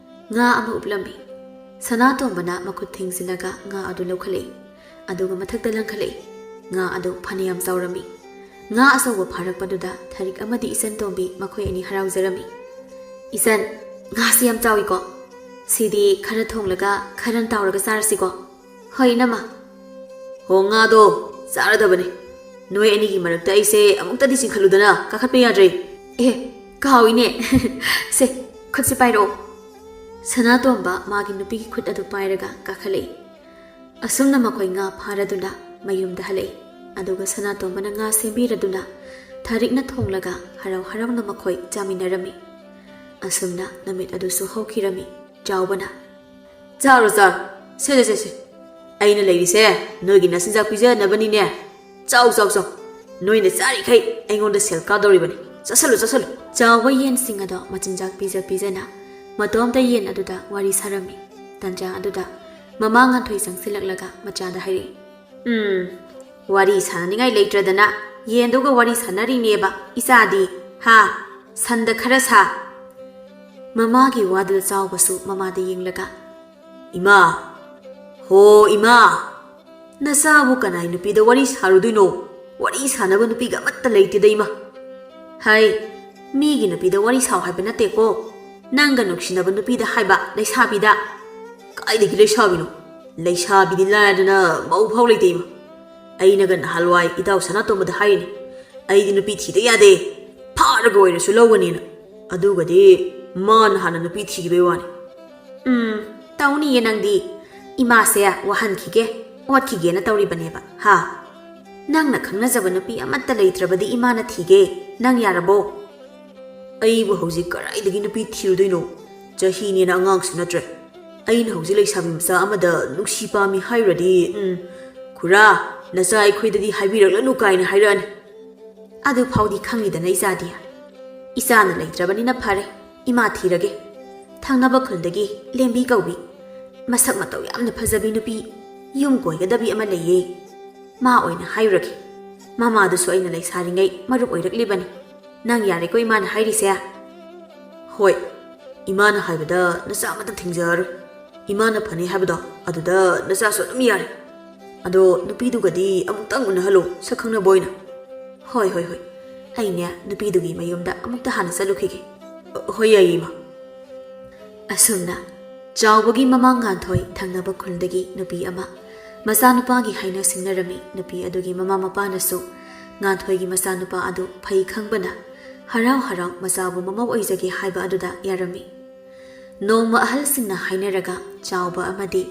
ꯉꯥ ꯑꯃ ꯎꯞꯂꯝꯃꯤ꯫ ꯁꯅꯥꯇꯣꯝꯕꯅ ꯃꯈꯨꯠ ꯊꯤꯡꯖꯤꯜꯂꯒ ꯉꯥ ꯑꯗꯨ ꯂꯧꯈꯠꯂꯛꯏ, ꯑꯗꯨꯒ ꯃꯊꯛꯇ ꯂꯪꯈꯠꯂꯛꯏ꯫ ꯉꯥ ꯑꯗꯨ ꯐꯅꯌꯥꯝ ꯆꯥꯎꯔꯝꯃꯤ꯫ ꯉꯥ ꯑꯆꯧꯕ ꯐꯥꯔꯛꯄꯗꯨꯗ ꯊꯔꯤꯛ ꯑꯃꯗꯤ ꯏꯆꯟ ꯇꯣꯝꯕꯤ ꯃꯈꯣꯏ ꯑꯅꯤ ꯍꯔꯥꯎꯖꯔꯝꯃꯤ꯫ "ꯏꯆꯟ, ꯉꯥꯁꯤ ꯌꯥꯝ ꯆꯥꯎꯏꯀꯣ꯫ ꯁꯤꯗꯤ ꯈꯔ ꯊꯣꯡꯂꯒ ꯈꯔ ꯇꯥꯎꯔꯒ ꯆꯥꯔꯁꯤꯀꯣ꯫" "ꯍꯣꯏ, ꯏꯅꯝꯃ꯫" "ꯍꯣ, ꯉꯥꯗꯣ ꯆꯥꯔꯗꯕꯅꯤ꯫ ꯅꯣꯏ ꯑꯅꯤꯒꯤ ꯃꯔꯛꯇ ꯑꯩꯁꯦ ꯑꯃꯨꯛꯇꯗꯤ ꯆꯤꯡꯈꯠꯂꯨꯗꯅ, ꯀꯥꯈꯠꯄ ꯌꯥꯗ꯭ꯔꯦ꯫" "ꯑꯦ, ꯀꯥꯎꯏꯅꯦ꯫ ꯁꯦ, ꯈꯨꯠꯁꯤ ꯄꯥꯏꯔꯛꯑꯣ꯫" ꯁꯅꯥꯇꯣꯝꯕ ꯃꯥꯒꯤ ꯅꯨꯄꯤꯒꯤ ꯈꯨꯠ ꯑꯗꯨ ꯄꯥꯏꯔꯒ ꯀꯥꯈꯠꯂꯛꯏ꯫ ꯑꯁꯨꯝꯅ ꯃꯈꯣꯏ ꯉꯥ ꯐꯥꯔꯗꯨꯅ ꯃꯌꯨꯝꯗ ꯍꯜꯂꯛꯏ꯫ ꯑꯗꯨꯒ ꯁꯅꯥꯇꯣꯝꯕꯅ ꯉꯥ ꯁꯦꯝꯕꯤꯔꯗꯨꯅ ꯊꯔꯤꯛꯅ ꯊꯣꯡꯂꯒ ꯍꯔꯥꯎ ꯍꯔꯥꯎꯅ ꯃꯈꯣꯏ ꯆꯥꯃꯤꯟꯅꯔꯝꯃꯤ꯫ ꯑꯁꯨꯝꯅ ꯅꯨꯃꯤꯠ ꯑꯗꯨꯁꯨ ꯍꯧꯈꯤꯔꯝꯃꯤ꯫ ꯆꯥꯎꯕꯅ, "ꯆꯥꯔꯣ, ꯆꯥꯔꯣ꯫ ꯁꯦ, ꯁꯦ, ꯁꯦ, ꯁꯦ꯫ ꯑꯩꯅ ꯂꯩꯔꯤꯁꯦ ꯅꯣꯏꯒꯤ ꯅꯆꯤꯟꯖꯥꯛ ꯄꯤꯖꯅꯕꯅꯤꯅꯦ꯫ ꯆꯥꯎ, ꯆꯥꯎ, ꯆꯥꯎ꯫ ꯅꯣꯏꯅ ꯆꯥꯔꯤꯈꯩ ꯑꯩꯉꯣꯟꯗ ꯁꯦꯜ ꯀꯥꯗꯧꯔꯤꯕꯅꯤ꯫ ꯆꯥꯁꯜꯂꯨ, ꯆꯥꯁꯜꯂꯨ꯫" ꯆꯥꯎꯕ ꯌꯦꯟꯁꯤꯡ ꯑꯗꯣ ꯃꯆꯤꯟꯖꯥꯛ ꯄꯤꯖ ꯄꯤꯖꯅ ꯃꯇꯣꯝꯇ ꯌꯦꯟ ꯑꯗꯨꯗ ꯋꯥꯔꯤ ꯁꯥꯔꯝꯃꯤ꯫ ꯇꯟꯖꯥ ꯑꯗꯨꯗ ꯃꯃꯥ ꯉꯥꯟꯊꯣꯏ ꯆꯪꯁꯤꯜꯂꯛꯂꯒ ꯃꯆꯥꯗ ꯍꯥꯏꯔꯛꯏ, "ꯎꯝ, ꯋꯥꯔꯤ ꯁꯥꯟꯅꯅꯤꯡꯉꯥꯏ ꯂꯩꯇ꯭ꯔꯗꯅ ꯌꯦꯟꯗꯨꯒ ꯋꯥꯔꯤ ꯁꯥꯟꯅꯔꯤꯅꯦꯕ ꯏꯆꯥꯗꯤ, ꯍꯥ? ꯁꯟꯗ ꯈꯔ ꯁꯥ꯫" ꯃꯃꯥꯒꯤ ꯋꯥꯗꯨꯗ ꯆꯥꯎꯕꯁꯨ ꯃꯃꯥꯗ ꯌꯦꯡꯂꯒ, "ꯏꯃꯥ, ꯍꯣ ꯏꯃꯥ, ꯅꯆꯥꯕꯨ ꯀꯅꯥꯏ ꯅꯨꯄꯤꯗ ꯋꯥꯔꯤ ꯁꯥꯔꯨꯗꯣꯏꯅꯣ? ꯋꯥꯔꯤ ꯁꯥꯟꯅꯕ ꯅꯨꯄꯤꯒ ꯑꯃꯠꯇ ꯂꯩꯇꯦꯗ ꯏꯃꯥ꯫" "ꯍꯩ, ꯃꯤꯒꯤ ꯅꯨꯄꯤꯗ ꯋꯥꯔꯤ ꯁꯥꯎ ꯍꯥꯏꯕ ꯅꯠꯇꯦꯀꯣ꯫ ꯅꯪꯒ ꯅꯨꯡꯁꯤꯅꯕ ꯅꯨꯄꯤꯗ ꯍꯥꯏꯕ, ꯂꯩꯁꯥꯕꯤꯗ꯫" "ꯀꯥꯏꯗꯒꯤ ꯂꯩꯁꯥꯕꯤꯅꯣ? ꯂꯩꯁꯥꯕꯤꯗꯤ ꯂꯥꯏꯔꯗꯅ ꯃꯧ ꯐꯥꯎ ꯂꯩꯇꯦ ꯏꯃꯥ꯫ ꯑꯩꯅꯒ ꯅꯍꯥꯟꯋꯥꯏ ꯏꯇꯥꯎ ꯁꯅꯥꯇꯣꯝꯕꯗ ꯍꯥꯏꯔꯤꯅꯤ, ꯑꯩꯗꯤ ꯅꯨꯄꯤ ꯊꯤꯗ ꯌꯥꯗꯦ, ꯐꯥꯔꯒ ꯑꯣꯏꯔꯁꯨ ꯂꯧꯒꯅꯤꯅ꯫ ꯑꯗꯨꯒꯗꯤ ꯃꯥꯅ ꯍꯥꯟꯅ ꯅꯨꯄꯤ ꯊꯤꯈꯤꯕꯩ ꯋꯥꯅꯤ꯫" "ꯎꯝ, ꯇꯧꯅꯤꯌꯦ ꯅꯪꯗꯤ꯫ ꯏꯃꯥꯁꯦ ꯋꯥꯍꯟꯈꯤꯒꯦ, ꯑꯣꯠꯈꯤꯒꯦꯅ ꯇꯧꯔꯤꯕꯅꯦꯕ, ꯍꯥ? ꯅꯪꯅ ꯈꯪꯅꯖꯕ ꯅꯨꯄꯤ ꯑꯃꯠꯇ ꯂꯩꯇ꯭ꯔꯕꯗꯤ ꯏꯃꯥꯅ ꯊꯤꯒꯦ꯫ ꯅꯪ ꯌꯥꯔꯕꯣ?" "ꯑꯩꯕꯨ ꯍꯧꯖꯤꯛ ꯀꯗꯥꯏꯗꯒꯤ ꯅꯨꯄꯤ ꯊꯤꯔꯨꯗꯣꯏꯅꯣ? ꯆꯍꯤꯅꯦꯅ ꯑꯉꯥꯡꯁꯨ ꯅꯠꯇ꯭ꯔꯦ꯫ ꯑꯩꯅ ꯍꯧꯖꯤꯛ ꯂꯩꯁꯥꯕꯤ ꯃꯆꯥ ꯑꯃꯗ ꯅꯨꯡꯁꯤ ꯄꯥꯝꯃꯤ ꯍꯥꯏꯔꯨꯔꯗꯤ, ꯎꯝ, ꯈꯨꯔꯥ, ꯅꯆꯥ ꯑꯩꯈꯣꯏꯗꯗꯤ ꯍꯥꯏꯕꯤꯔꯛꯂꯅꯨ ꯀꯥꯏꯅ ꯍꯥꯏꯔꯛꯑꯅꯤ꯫" "ꯑꯗꯨ ꯐꯥꯎꯗꯤ ꯈꯪꯉꯤꯗꯅ ꯏꯆꯥꯗꯤ꯫ ꯏꯆꯥꯅ ꯂꯩꯇ꯭ꯔꯕꯅꯤꯅ ꯐꯔꯦ, ꯏꯃꯥ ꯊꯤꯔꯒꯦ꯫ ꯊꯪꯅꯕ ꯈꯨꯜꯗꯒꯤ ꯂꯦꯝꯕꯤ ꯀꯧꯕꯤ꯫ ꯃꯁꯛ ꯃꯇꯧ ꯌꯥꯝꯅ ꯐꯖꯕꯤ ꯅꯨꯄꯤ, ꯌꯨꯝ ꯀꯣꯏꯒꯗꯕꯤ ꯑꯃ ꯂꯩꯌꯦ꯫ ꯃꯥ ꯑꯣꯏꯅ ꯍꯥꯏꯔꯨꯔꯒꯦ꯫ ꯃꯃꯥꯗꯨꯁꯨ ꯑꯩꯅ ꯂꯩꯁꯥꯔꯤꯉꯩ ꯃꯔꯨꯞ ꯑꯣꯏꯔꯛꯂꯤꯕꯅꯤ꯫ ꯅꯪ ꯌꯥꯔꯦꯀꯣ ꯏꯃꯥꯅ ꯍꯥꯏꯔꯤꯁꯦ?" "ꯍꯣꯏ, ꯏꯃꯥꯅ ꯍꯥꯏꯕꯗ ꯅꯆꯥ ꯑꯃꯇ ꯊꯤꯡꯖꯔꯔꯣꯏ꯫ ꯏꯃꯥꯅ ꯐꯅꯤ ꯍꯥꯏꯕꯗꯣ ꯑꯗꯨꯗ ꯅꯆꯥꯁꯨ ꯑꯗꯨꯝ ꯌꯥꯔꯦ꯫ ꯑꯗꯣ ꯅꯨꯄꯤꯗꯨꯒꯗꯤ ꯑꯃꯨꯛꯇꯪ ꯎꯅꯍꯜꯂꯣ, ꯁꯛ ꯈꯪꯅꯕ ꯑꯣꯏꯅ꯫" "ꯍꯣꯏ, ꯍꯣꯏ, ꯍꯣꯏ꯫ ꯑꯩꯅꯦ ꯅꯨꯄꯤꯗꯨꯒꯤ ꯃꯌꯨꯝꯗ ꯑꯃꯨꯛꯇ ꯍꯥꯟꯅ ꯆꯠꯂꯨꯈꯤꯒꯦ꯫" "ꯍꯣꯏ, ꯌꯥꯏꯌꯦ, ꯏꯃꯥ꯫" ꯑꯁꯨꯝꯅ ꯆꯥꯎꯕꯒꯤ ꯃꯃꯥ ꯉꯥꯟꯊꯣꯏ ꯊꯪꯅꯕ ꯈꯨꯜꯗꯒꯤ ꯅꯨꯄꯤ ꯑꯃ ꯃꯆꯥꯅꯨꯄꯥꯒꯤ ꯍꯥꯏꯅ ꯁꯤꯡꯅꯔꯝꯃꯤ꯫ ꯅꯨꯄꯤ ꯑꯗꯨꯒꯤ ꯃꯃꯥ ꯃꯄꯥꯅꯁꯨ ꯉꯥꯟꯊꯣꯏꯒꯤ ꯃꯆꯥꯅꯨꯄꯥ ꯑꯗꯨ ꯐꯩ ꯈꯪꯕꯅ ꯍꯔꯥꯎ ꯍꯔꯥꯎ ꯃꯆꯥꯕꯨ ꯃꯃꯧ ꯑꯣꯏꯖꯒꯦ ꯍꯥꯏꯕ ꯑꯗꯨꯗ ꯌꯥꯔꯝꯃꯤ꯫ ꯅꯣꯡꯃ ꯑꯍꯜꯁꯤꯡꯅ ꯍꯥꯏꯅꯔꯒ ꯆꯥꯎꯕ ꯑꯃꯗꯤ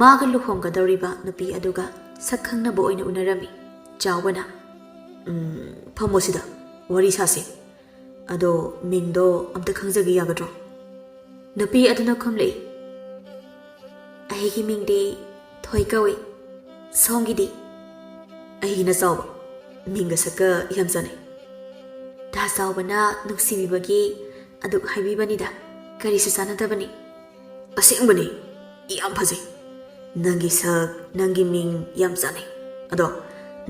ꯃꯥꯒ ꯂꯨꯍꯣꯡꯒꯗꯧꯔꯤꯕ ꯅꯨꯄꯤ ꯑꯗꯨꯒ ꯁꯛ ꯈꯪꯅꯕ ꯑꯣꯏꯅ ꯎꯅꯔꯝꯃꯤ꯫ ꯆꯥꯎꯕꯅ, "ꯎꯝ, ꯐꯝꯃꯣ ꯁꯤꯗ, ꯋꯥꯔꯤ ꯁꯥꯁꯦ꯫ ꯑꯗꯣ ꯃꯤꯡꯗꯣ ꯑꯝꯇ ꯈꯪꯖꯒꯦ ꯌꯥꯒꯗ꯭ꯔꯣ?" ꯅꯨꯄꯤ ꯑꯗꯨꯅ ꯈꯨꯝꯂꯛꯏ, "ꯑꯩꯒꯤ ꯃꯤꯡꯗꯤ ꯊꯣꯏ ꯀꯧꯏ꯫ ꯁꯣꯝꯒꯤꯗꯤ?" "ꯑꯩꯒꯤꯅ ꯆꯥꯎꯕ꯫ ꯃꯤꯡꯒ ꯁꯛꯀ ꯌꯥꯝ ꯆꯥꯟꯅꯩ꯫" ꯗꯥ ꯆꯥꯎꯕꯅ ꯅꯨꯡꯁꯤꯕꯤꯕꯒꯤ ꯑꯗꯨꯛ ꯍꯥꯏꯕꯤꯕꯅꯤꯗ, ꯀꯔꯤꯁꯨ ꯆꯥꯟꯅꯗꯕꯅꯤ꯫ "ꯑꯁꯦꯡꯕꯅꯤ, ꯌꯥꯝ ꯐꯖꯩ꯫ ꯅꯪꯒꯤ ꯁꯛ, ꯅꯪꯒꯤ ꯃꯤꯡ ꯌꯥꯝ ꯆꯥꯟꯅꯩ꯫ ꯑꯗꯣ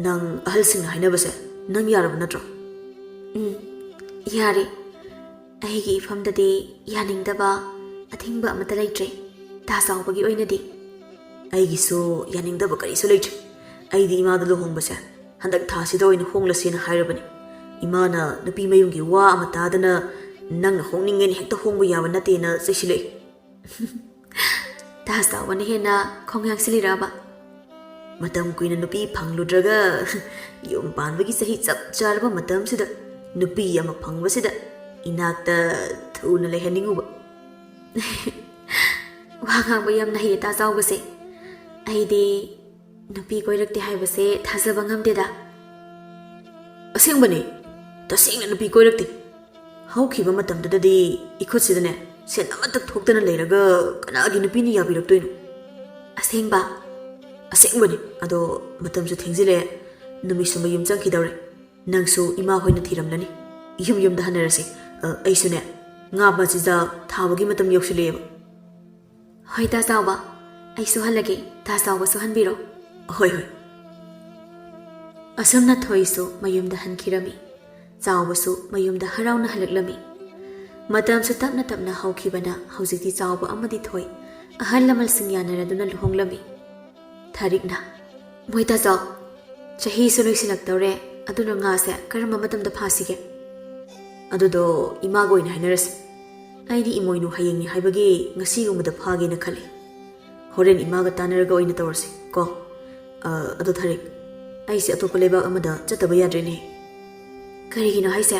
ꯅꯪ ꯑꯍꯜꯁꯤꯡꯅ ꯍꯥꯏꯅꯕꯁꯦ ꯅꯪ ꯌꯥꯔꯕ ꯅꯠꯇ꯭ꯔꯣ?" "ꯎꯝ, ꯌꯥꯔꯦ꯫ ꯑꯩꯒꯤ ꯏꯐꯝꯗꯗꯤ ꯌꯥꯅꯤꯡꯗꯕ ꯑꯊꯤꯡꯕ ꯑꯃꯠꯇ ꯂꯩꯇ꯭ꯔꯦ, ꯗꯥ ꯆꯥꯎꯕꯒꯤ ꯑꯣꯏꯅꯗꯤ꯫" "ꯑꯩꯒꯤꯁꯨ ꯌꯥꯅꯤꯡꯗꯕ ꯀꯔꯤꯁꯨ ꯂꯩꯇ꯭ꯔꯦ꯫ ꯑꯩꯗꯤ ꯏꯃꯥꯗ ꯂꯨꯍꯣꯡꯕꯁꯦ ꯍꯟꯗꯛ ꯊꯥꯁꯤꯗ ꯑꯣꯏꯅ ꯍꯣꯡꯂꯁꯦꯅ ꯍꯥꯏꯔꯕꯅꯤ꯫ ꯏꯃꯥꯅ ꯅꯨꯄꯤ ꯃꯌꯨꯝꯒꯤ ꯋꯥ ꯑꯃ ꯇꯥꯗꯅ ꯅꯪꯅ ꯍꯣꯡꯅꯤꯡꯉꯦꯅ ꯍꯦꯛꯇ ꯍꯣꯡꯕ ꯌꯥꯕ ꯅꯠꯇꯦꯅ ꯆꯩꯁꯤꯜꯂꯛꯏ꯫" ꯗꯥ ꯆꯥꯎꯕꯅ ꯍꯦꯟꯅ ꯈꯣꯡ ꯌꯥꯡꯁꯤꯜꯂꯤꯔꯕ? "ꯃꯇꯝ ꯀꯨꯏꯅ ꯅꯨꯄꯤ ꯐꯪꯂꯨꯗ꯭ꯔꯒ ꯌꯨꯝ ꯄꯥꯟꯕꯒꯤ ꯆꯍꯤ ꯆꯞ ꯆꯥꯔꯕ ꯃꯇꯝꯁꯤꯗ ꯅꯨꯄꯤ ꯑꯃ ꯐꯪꯕꯁꯤꯗ ꯏꯅꯥꯛꯇ ꯊꯨꯅ ꯂꯩꯍꯟꯅꯤꯡꯉꯨꯕ꯫" ꯋꯥ ꯉꯥꯡꯕ ꯌꯥꯝꯅ ꯍꯩꯌꯦ ꯗꯥ ꯆꯥꯎꯕꯁꯦ꯫ ꯑꯩꯗꯤ ꯅꯨꯄꯤ ꯀꯣꯏꯔꯛꯇꯦ ꯍꯥꯏꯕꯁꯦ ꯊꯥꯖꯕ ꯉꯝꯗꯦꯗ꯫ "ꯑꯁꯦꯡꯕꯅꯦ, ꯇꯁꯦꯡꯅ ꯅꯨꯄꯤ ꯀꯣꯏꯔꯛꯇꯦ꯫ ꯍꯧꯈꯤꯕ ꯃꯇꯝꯗꯨꯗꯗꯤ ꯏꯈꯨꯠꯁꯤꯗꯅꯦ ꯁꯦꯟ ꯑꯃꯠꯇ ꯊꯣꯛꯇꯅ ꯂꯩꯔꯒ ꯀꯅꯥꯒꯤ ꯅꯨꯄꯤꯅ ꯌꯥꯕꯤꯔꯛꯇꯣꯏꯅꯣ?" "ꯑꯁꯦꯡꯕ?" "ꯑꯁꯦꯡꯕꯅꯤ꯫ ꯑꯗꯣ ꯃꯇꯝꯁꯨ ꯊꯦꯡꯖꯤꯜꯂꯛꯑꯦ꯫ ꯅꯨꯃꯤꯠꯁꯨ ꯃꯌꯨꯝ ꯆꯪꯈꯤꯗꯧꯔꯦ꯫ ꯅꯪꯁꯨ ꯏꯃꯥ ꯍꯣꯏꯅ ꯊꯤꯔꯝꯂꯅꯤ꯫ ꯌꯨꯝ ꯌꯨꯝꯗ ꯍꯟꯅꯔꯁꯤ꯫ ꯑ, ꯑꯩꯁꯨꯅꯦ ꯉꯥ ꯃꯆꯤꯟꯖꯥꯛ ꯊꯥꯕꯒꯤ ꯃꯇꯝ ꯌꯧꯁꯤꯜꯂꯛꯑꯦꯕ꯫" ꯍꯣꯏ ꯇꯥ ꯆꯥꯎꯕ, ꯑꯩꯁꯨ ꯍꯜꯂꯒꯦ, ꯇꯥ ꯆꯥꯎꯕꯁꯨ ꯍꯟꯕꯤꯔꯣ꯫ ꯍꯣꯏ ꯍꯣꯏ꯫ ꯑꯁꯨꯝꯅ ꯊꯣꯏꯁꯨ ꯃꯌꯨꯝꯗ ꯍꯟꯈꯤꯔꯝꯃꯤ꯫ ꯆꯥꯎꯕꯁꯨ ꯃꯌꯨꯝꯗ ꯍꯔꯥꯎꯅ ꯍꯜꯂꯛꯂꯝꯃꯤ꯫ ꯃꯇꯝꯁꯨ ꯇꯞꯅ ꯇꯞꯅ ꯍꯧꯈꯤꯕꯅ ꯍꯧꯖꯤꯛꯇꯤ ꯆꯥꯎꯕ ꯑꯃꯗꯤ ꯊꯣꯏ ꯑꯍꯜ ꯂꯃꯟꯁꯤꯡ ꯌꯥꯅꯔꯗꯨꯅ ꯂꯨꯍꯣꯡꯂꯝꯃꯤ꯫ ꯊꯥꯔꯤꯛꯅ, "ꯃꯣꯏ ꯇꯥꯆꯧ, ꯆꯍꯤꯁꯨ ꯂꯣꯏꯁꯤꯜꯂꯛꯇꯧꯔꯦ, ꯑꯗꯨꯅ ꯉꯥꯁꯦ ꯀꯔꯝꯕ ꯃꯇꯝꯗ ꯐꯥꯁꯤꯒꯦ?" "ꯑꯗꯨꯗꯣ ꯏꯃꯥꯒ ꯑꯣꯏꯅ ꯍꯥꯏꯅꯔꯁꯤ꯫ ꯑꯩꯗꯤ ꯏꯃꯣꯏꯅꯨ ꯍꯌꯦꯡꯅꯤ ꯍꯥꯏꯕꯒꯤ ꯉꯁꯤꯒꯨꯝꯕꯗ ꯐꯥꯒꯦꯅ ꯈꯜꯂꯤ꯫ ꯍꯣꯔꯦꯟ ꯏꯃꯥꯒ ꯇꯥꯟꯅꯔꯒ ꯑꯣꯏꯅ ꯇꯧꯔꯁꯤ ꯀꯣ꯫ ꯑ, ꯑꯗꯣ ꯊꯥꯔꯤꯛ, ꯑꯩꯁꯦ ꯑꯇꯣꯞꯄ ꯂꯩꯕꯥꯛ ꯑꯃꯗ ꯆꯠꯇꯕ ꯌꯥꯗ꯭ꯔꯦꯅꯦ꯫" "ꯀꯔꯤꯒꯤꯅꯣ ꯍꯥꯏꯁꯦ?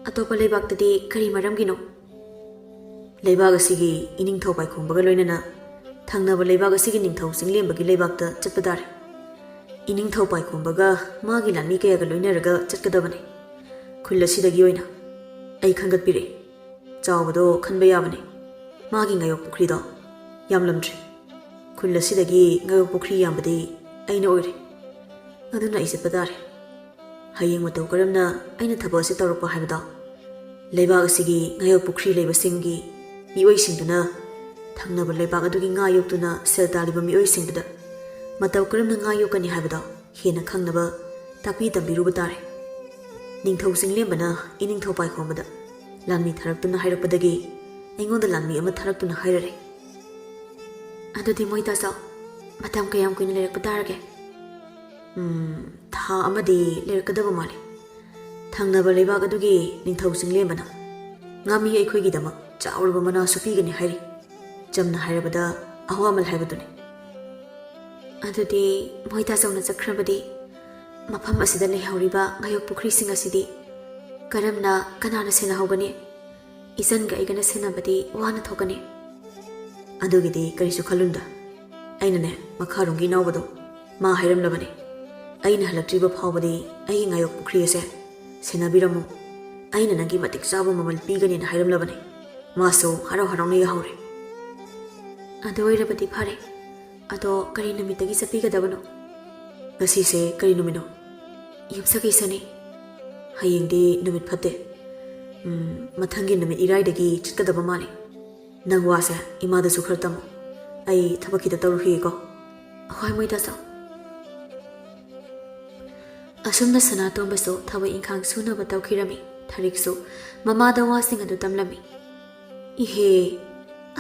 ꯑꯇꯣꯞꯄ ꯂꯩꯕꯥꯛꯇꯗꯤ ꯀꯔꯤ ꯃꯔꯝꯒꯤꯅꯣ?" "ꯂꯩꯕꯥꯛ ꯑꯁꯤꯒꯤ ꯏꯅꯤꯡꯊꯧ ꯄꯥꯏꯈꯣꯝꯕꯒ ꯂꯣꯏꯅꯅ ꯊꯪꯅꯕ ꯂꯩꯕꯥꯛ ꯑꯁꯤꯒꯤ ꯅꯤꯡꯊꯧ ꯆꯤꯡꯂꯦꯝꯕꯒꯤ ꯂꯩꯕꯥꯛꯇ ꯆꯠꯄ ꯇꯥꯔꯦ꯫ ꯏꯅꯤꯡꯊꯧ ꯄꯥꯏꯈꯣꯝꯕꯒ ꯃꯥꯒꯤ ꯂꯥꯟꯃꯤ ꯀꯌꯥꯒ ꯂꯣꯏꯅꯔꯒ ꯆꯠꯀꯗꯕꯅꯤ꯫ ꯈꯨꯜ ꯑꯁꯤꯗꯒꯤ ꯑꯣꯏꯅ ꯑꯩ ꯈꯟꯒꯠꯄꯤꯔꯦ꯫ ꯆꯥꯎꯕꯗꯣ ꯈꯟꯕ ꯌꯥꯕꯅꯤ꯫ ꯃꯥꯒꯤ ꯉꯥꯌꯣꯛ ꯄꯨꯈ꯭ꯔꯤꯗꯣ ꯌꯥꯝꯂꯝꯗ꯭ꯔꯦ꯫ ꯈꯨꯜ ꯑꯁꯤꯗꯒꯤ ꯉꯥꯌꯣꯛ ꯄꯨꯈ꯭ꯔꯤ ꯌꯥꯝꯕꯗꯤ ꯑꯩꯅ ꯑꯣꯏꯔꯦ꯫ ꯑꯗꯨꯅ ꯑꯩ ꯆꯠꯄ ꯇꯥꯔꯦ꯫ ꯍꯌꯦꯡ ꯃꯇꯧ ꯀꯔꯝꯅ ꯑꯩꯅ ꯊꯕꯛ ꯑꯁꯤ ꯇꯧꯔꯛꯄ ꯍꯥꯏꯕꯗꯣ ꯂꯩꯕꯥꯛ ꯑꯁꯤꯒꯤ ꯉꯥꯌꯣꯛ ꯄꯨꯈ꯭ꯔꯤ ꯂꯩꯕꯁꯤꯡꯒꯤ ꯃꯤꯑꯣꯏꯁꯤꯡꯗꯨꯅ ꯊꯪꯅꯕ ꯂꯩꯕꯥꯛ ꯑꯗꯨꯒꯤ ꯉꯥ ꯌꯣꯛꯇꯨꯅ ꯁꯦꯜ ꯇꯥꯜꯂꯤꯕ ꯃꯤꯑꯣꯏꯁꯤꯡꯗꯨꯗ ꯃꯇꯧ ꯀꯔꯝꯅ ꯉꯥ ꯌꯣꯛꯀꯅꯤ ꯍꯥꯏꯕꯗꯣ ꯍꯦꯟꯅ ꯈꯪꯅꯕ ꯇꯥꯛꯄꯤ ꯇꯝꯕꯤꯔꯨꯕ ꯇꯥꯔꯦ꯫ ꯅꯤꯡꯊꯧ ꯆꯤꯡꯂꯦꯝꯕꯅ ꯏꯅꯤꯡꯊꯧ ꯄꯥꯏꯈꯣꯝꯕꯗ ꯂꯥꯟꯃꯤ ꯊꯥꯔꯛꯇꯨꯅ ꯍꯥꯏꯔꯛꯄꯗꯒꯤ ꯑꯩꯉꯣꯟꯗ ꯂꯥꯟꯃꯤ ꯑꯃ ꯊꯥꯔꯛꯇꯨꯅ ꯍꯥꯏꯔꯔꯦ꯫" "ꯑꯗꯨꯗꯤ ꯃꯣꯏ ꯇꯥꯆꯧ, ꯃꯇꯝ ꯀꯌꯥꯝ ꯀꯨꯏꯅ ꯂꯩꯔꯛꯄ ꯇꯥꯔꯒꯦ?" "ꯎꯝ, ꯊꯥ ꯑꯃꯗꯤ ꯂꯩꯔꯛꯀꯗꯕ ꯃꯥꯜꯂꯤ꯫ ꯊꯪꯅꯕ ꯂꯩꯕꯥꯛ ꯑꯗꯨꯒꯤ ꯅꯤꯡꯊꯧ ꯆꯤꯡꯂꯦꯝꯕꯅ ꯉꯥꯃꯤ ꯑꯩꯈꯣꯏꯒꯤꯗꯃꯛ ꯆꯥꯎꯔꯕ ꯃꯅꯥꯁꯨ ꯄꯤꯒꯅꯤ ꯍꯥꯏꯔꯤ꯫ ꯆꯝꯅ ꯍꯥꯏꯔꯕꯗ ꯑꯍꯋꯥꯃꯜ ꯍꯥꯏꯕꯗꯨꯅꯤ꯫" "ꯑꯗꯨꯗꯤ ꯃꯣꯏ ꯇꯥꯆꯧꯅ ꯆꯠꯈ꯭ꯔꯕꯗꯤ ꯃꯐꯝ ꯑꯁꯤꯗ ꯂꯩꯍꯧꯔꯤꯕ ꯉꯥꯌꯣꯛ ꯄꯨꯈ꯭ꯔꯤꯁꯤꯡ ꯑꯁꯤꯗꯤ ꯀꯔꯝꯅ, ꯀꯅꯥꯅ ꯁꯦꯟꯅꯍꯧꯒꯅꯤ? ꯏꯆꯟꯒ ꯑꯩꯒꯅ ꯁꯦꯟꯅꯕꯗꯤ ꯋꯥꯅ ꯊꯣꯛꯀꯅꯤ꯫" "ꯑꯗꯨꯒꯤꯗꯤ ꯀꯔꯤꯁꯨ ꯈꯜꯂꯨꯅꯨꯗ꯫ ꯑꯩꯅꯅꯦ, ꯃꯈꯥꯔꯣꯝꯒꯤ ꯏꯅꯥꯎꯕꯗꯣ, ꯃꯥ ꯍꯥꯏꯔꯝꯂꯕꯅꯦ, ꯑꯩꯅ ꯍꯜꯂꯛꯇ꯭ꯔꯤꯕ ꯐꯥꯎꯕꯗꯤ ꯑꯩꯒꯤ ꯉꯥꯌꯣꯛ ꯄꯨꯈ꯭ꯔꯤ ꯑꯁꯦ ꯁꯦꯟꯅꯕꯤꯔꯝꯃꯨ꯫ ꯑꯩꯅ ꯅꯪꯒꯤ ꯃꯇꯤꯛ ꯆꯥꯕ ꯃꯃꯜ ꯄꯤꯒꯅꯤꯅ ꯍꯥꯏꯔꯝꯂꯕꯅꯦ꯫" ꯃꯥꯁꯨ ꯍꯔꯥꯎ ꯍꯔꯥꯎꯅ ꯌꯥꯍꯧꯔꯦ꯫ "ꯑꯗꯨ ꯑꯣꯏꯔꯕꯗꯤ ꯐꯔꯦ꯫ ꯑꯗꯣ ꯀꯔꯤ ꯅꯨꯃꯤꯠꯇꯒꯤ ꯆꯠꯄꯤꯒꯗꯕꯅꯣ?" "ꯉꯁꯤꯁꯦ ꯀꯔꯤ ꯅꯨꯃꯤꯠꯅꯣ?" "ꯌꯨꯝꯁꯀꯩꯁꯅꯤ꯫" "ꯍꯌꯦꯡꯗꯤ ꯅꯨꯃꯤꯠ ꯐꯠꯇꯦ꯫ ꯎꯝ, ꯃꯊꯪꯒꯤ ꯅꯨꯃꯤꯠ ꯏꯔꯥꯏꯗꯒꯤ ꯆꯠꯀꯗꯕ ꯃꯥꯜꯂꯤ꯫" ꯅꯪ ꯋꯥꯁꯦ ꯏꯃꯥꯗꯁꯨ ꯈꯔ ꯇꯝꯃꯨ꯫ ꯑꯩ ꯊꯕꯛ ꯈꯤꯇ ꯇꯧꯔꯨꯈꯤꯒꯦꯀꯣ꯫ "ꯍꯣꯏ, ꯃꯣꯏꯗꯁꯨ꯫" ꯑꯁꯨꯝꯅ ꯁꯅꯥꯇꯣꯝꯕꯁꯨ ꯊꯕꯛ ꯏꯪꯈꯥꯡ ꯁꯨꯅꯕ ꯇꯧꯈꯤꯔꯝꯃꯤ꯫ ꯊꯔꯤꯛꯁꯨ ꯃꯃꯥꯗ ꯋꯥꯁꯤꯡ ꯑꯗꯨ ꯇꯝꯂꯝꯃꯤ꯫ "ꯏꯍꯦ,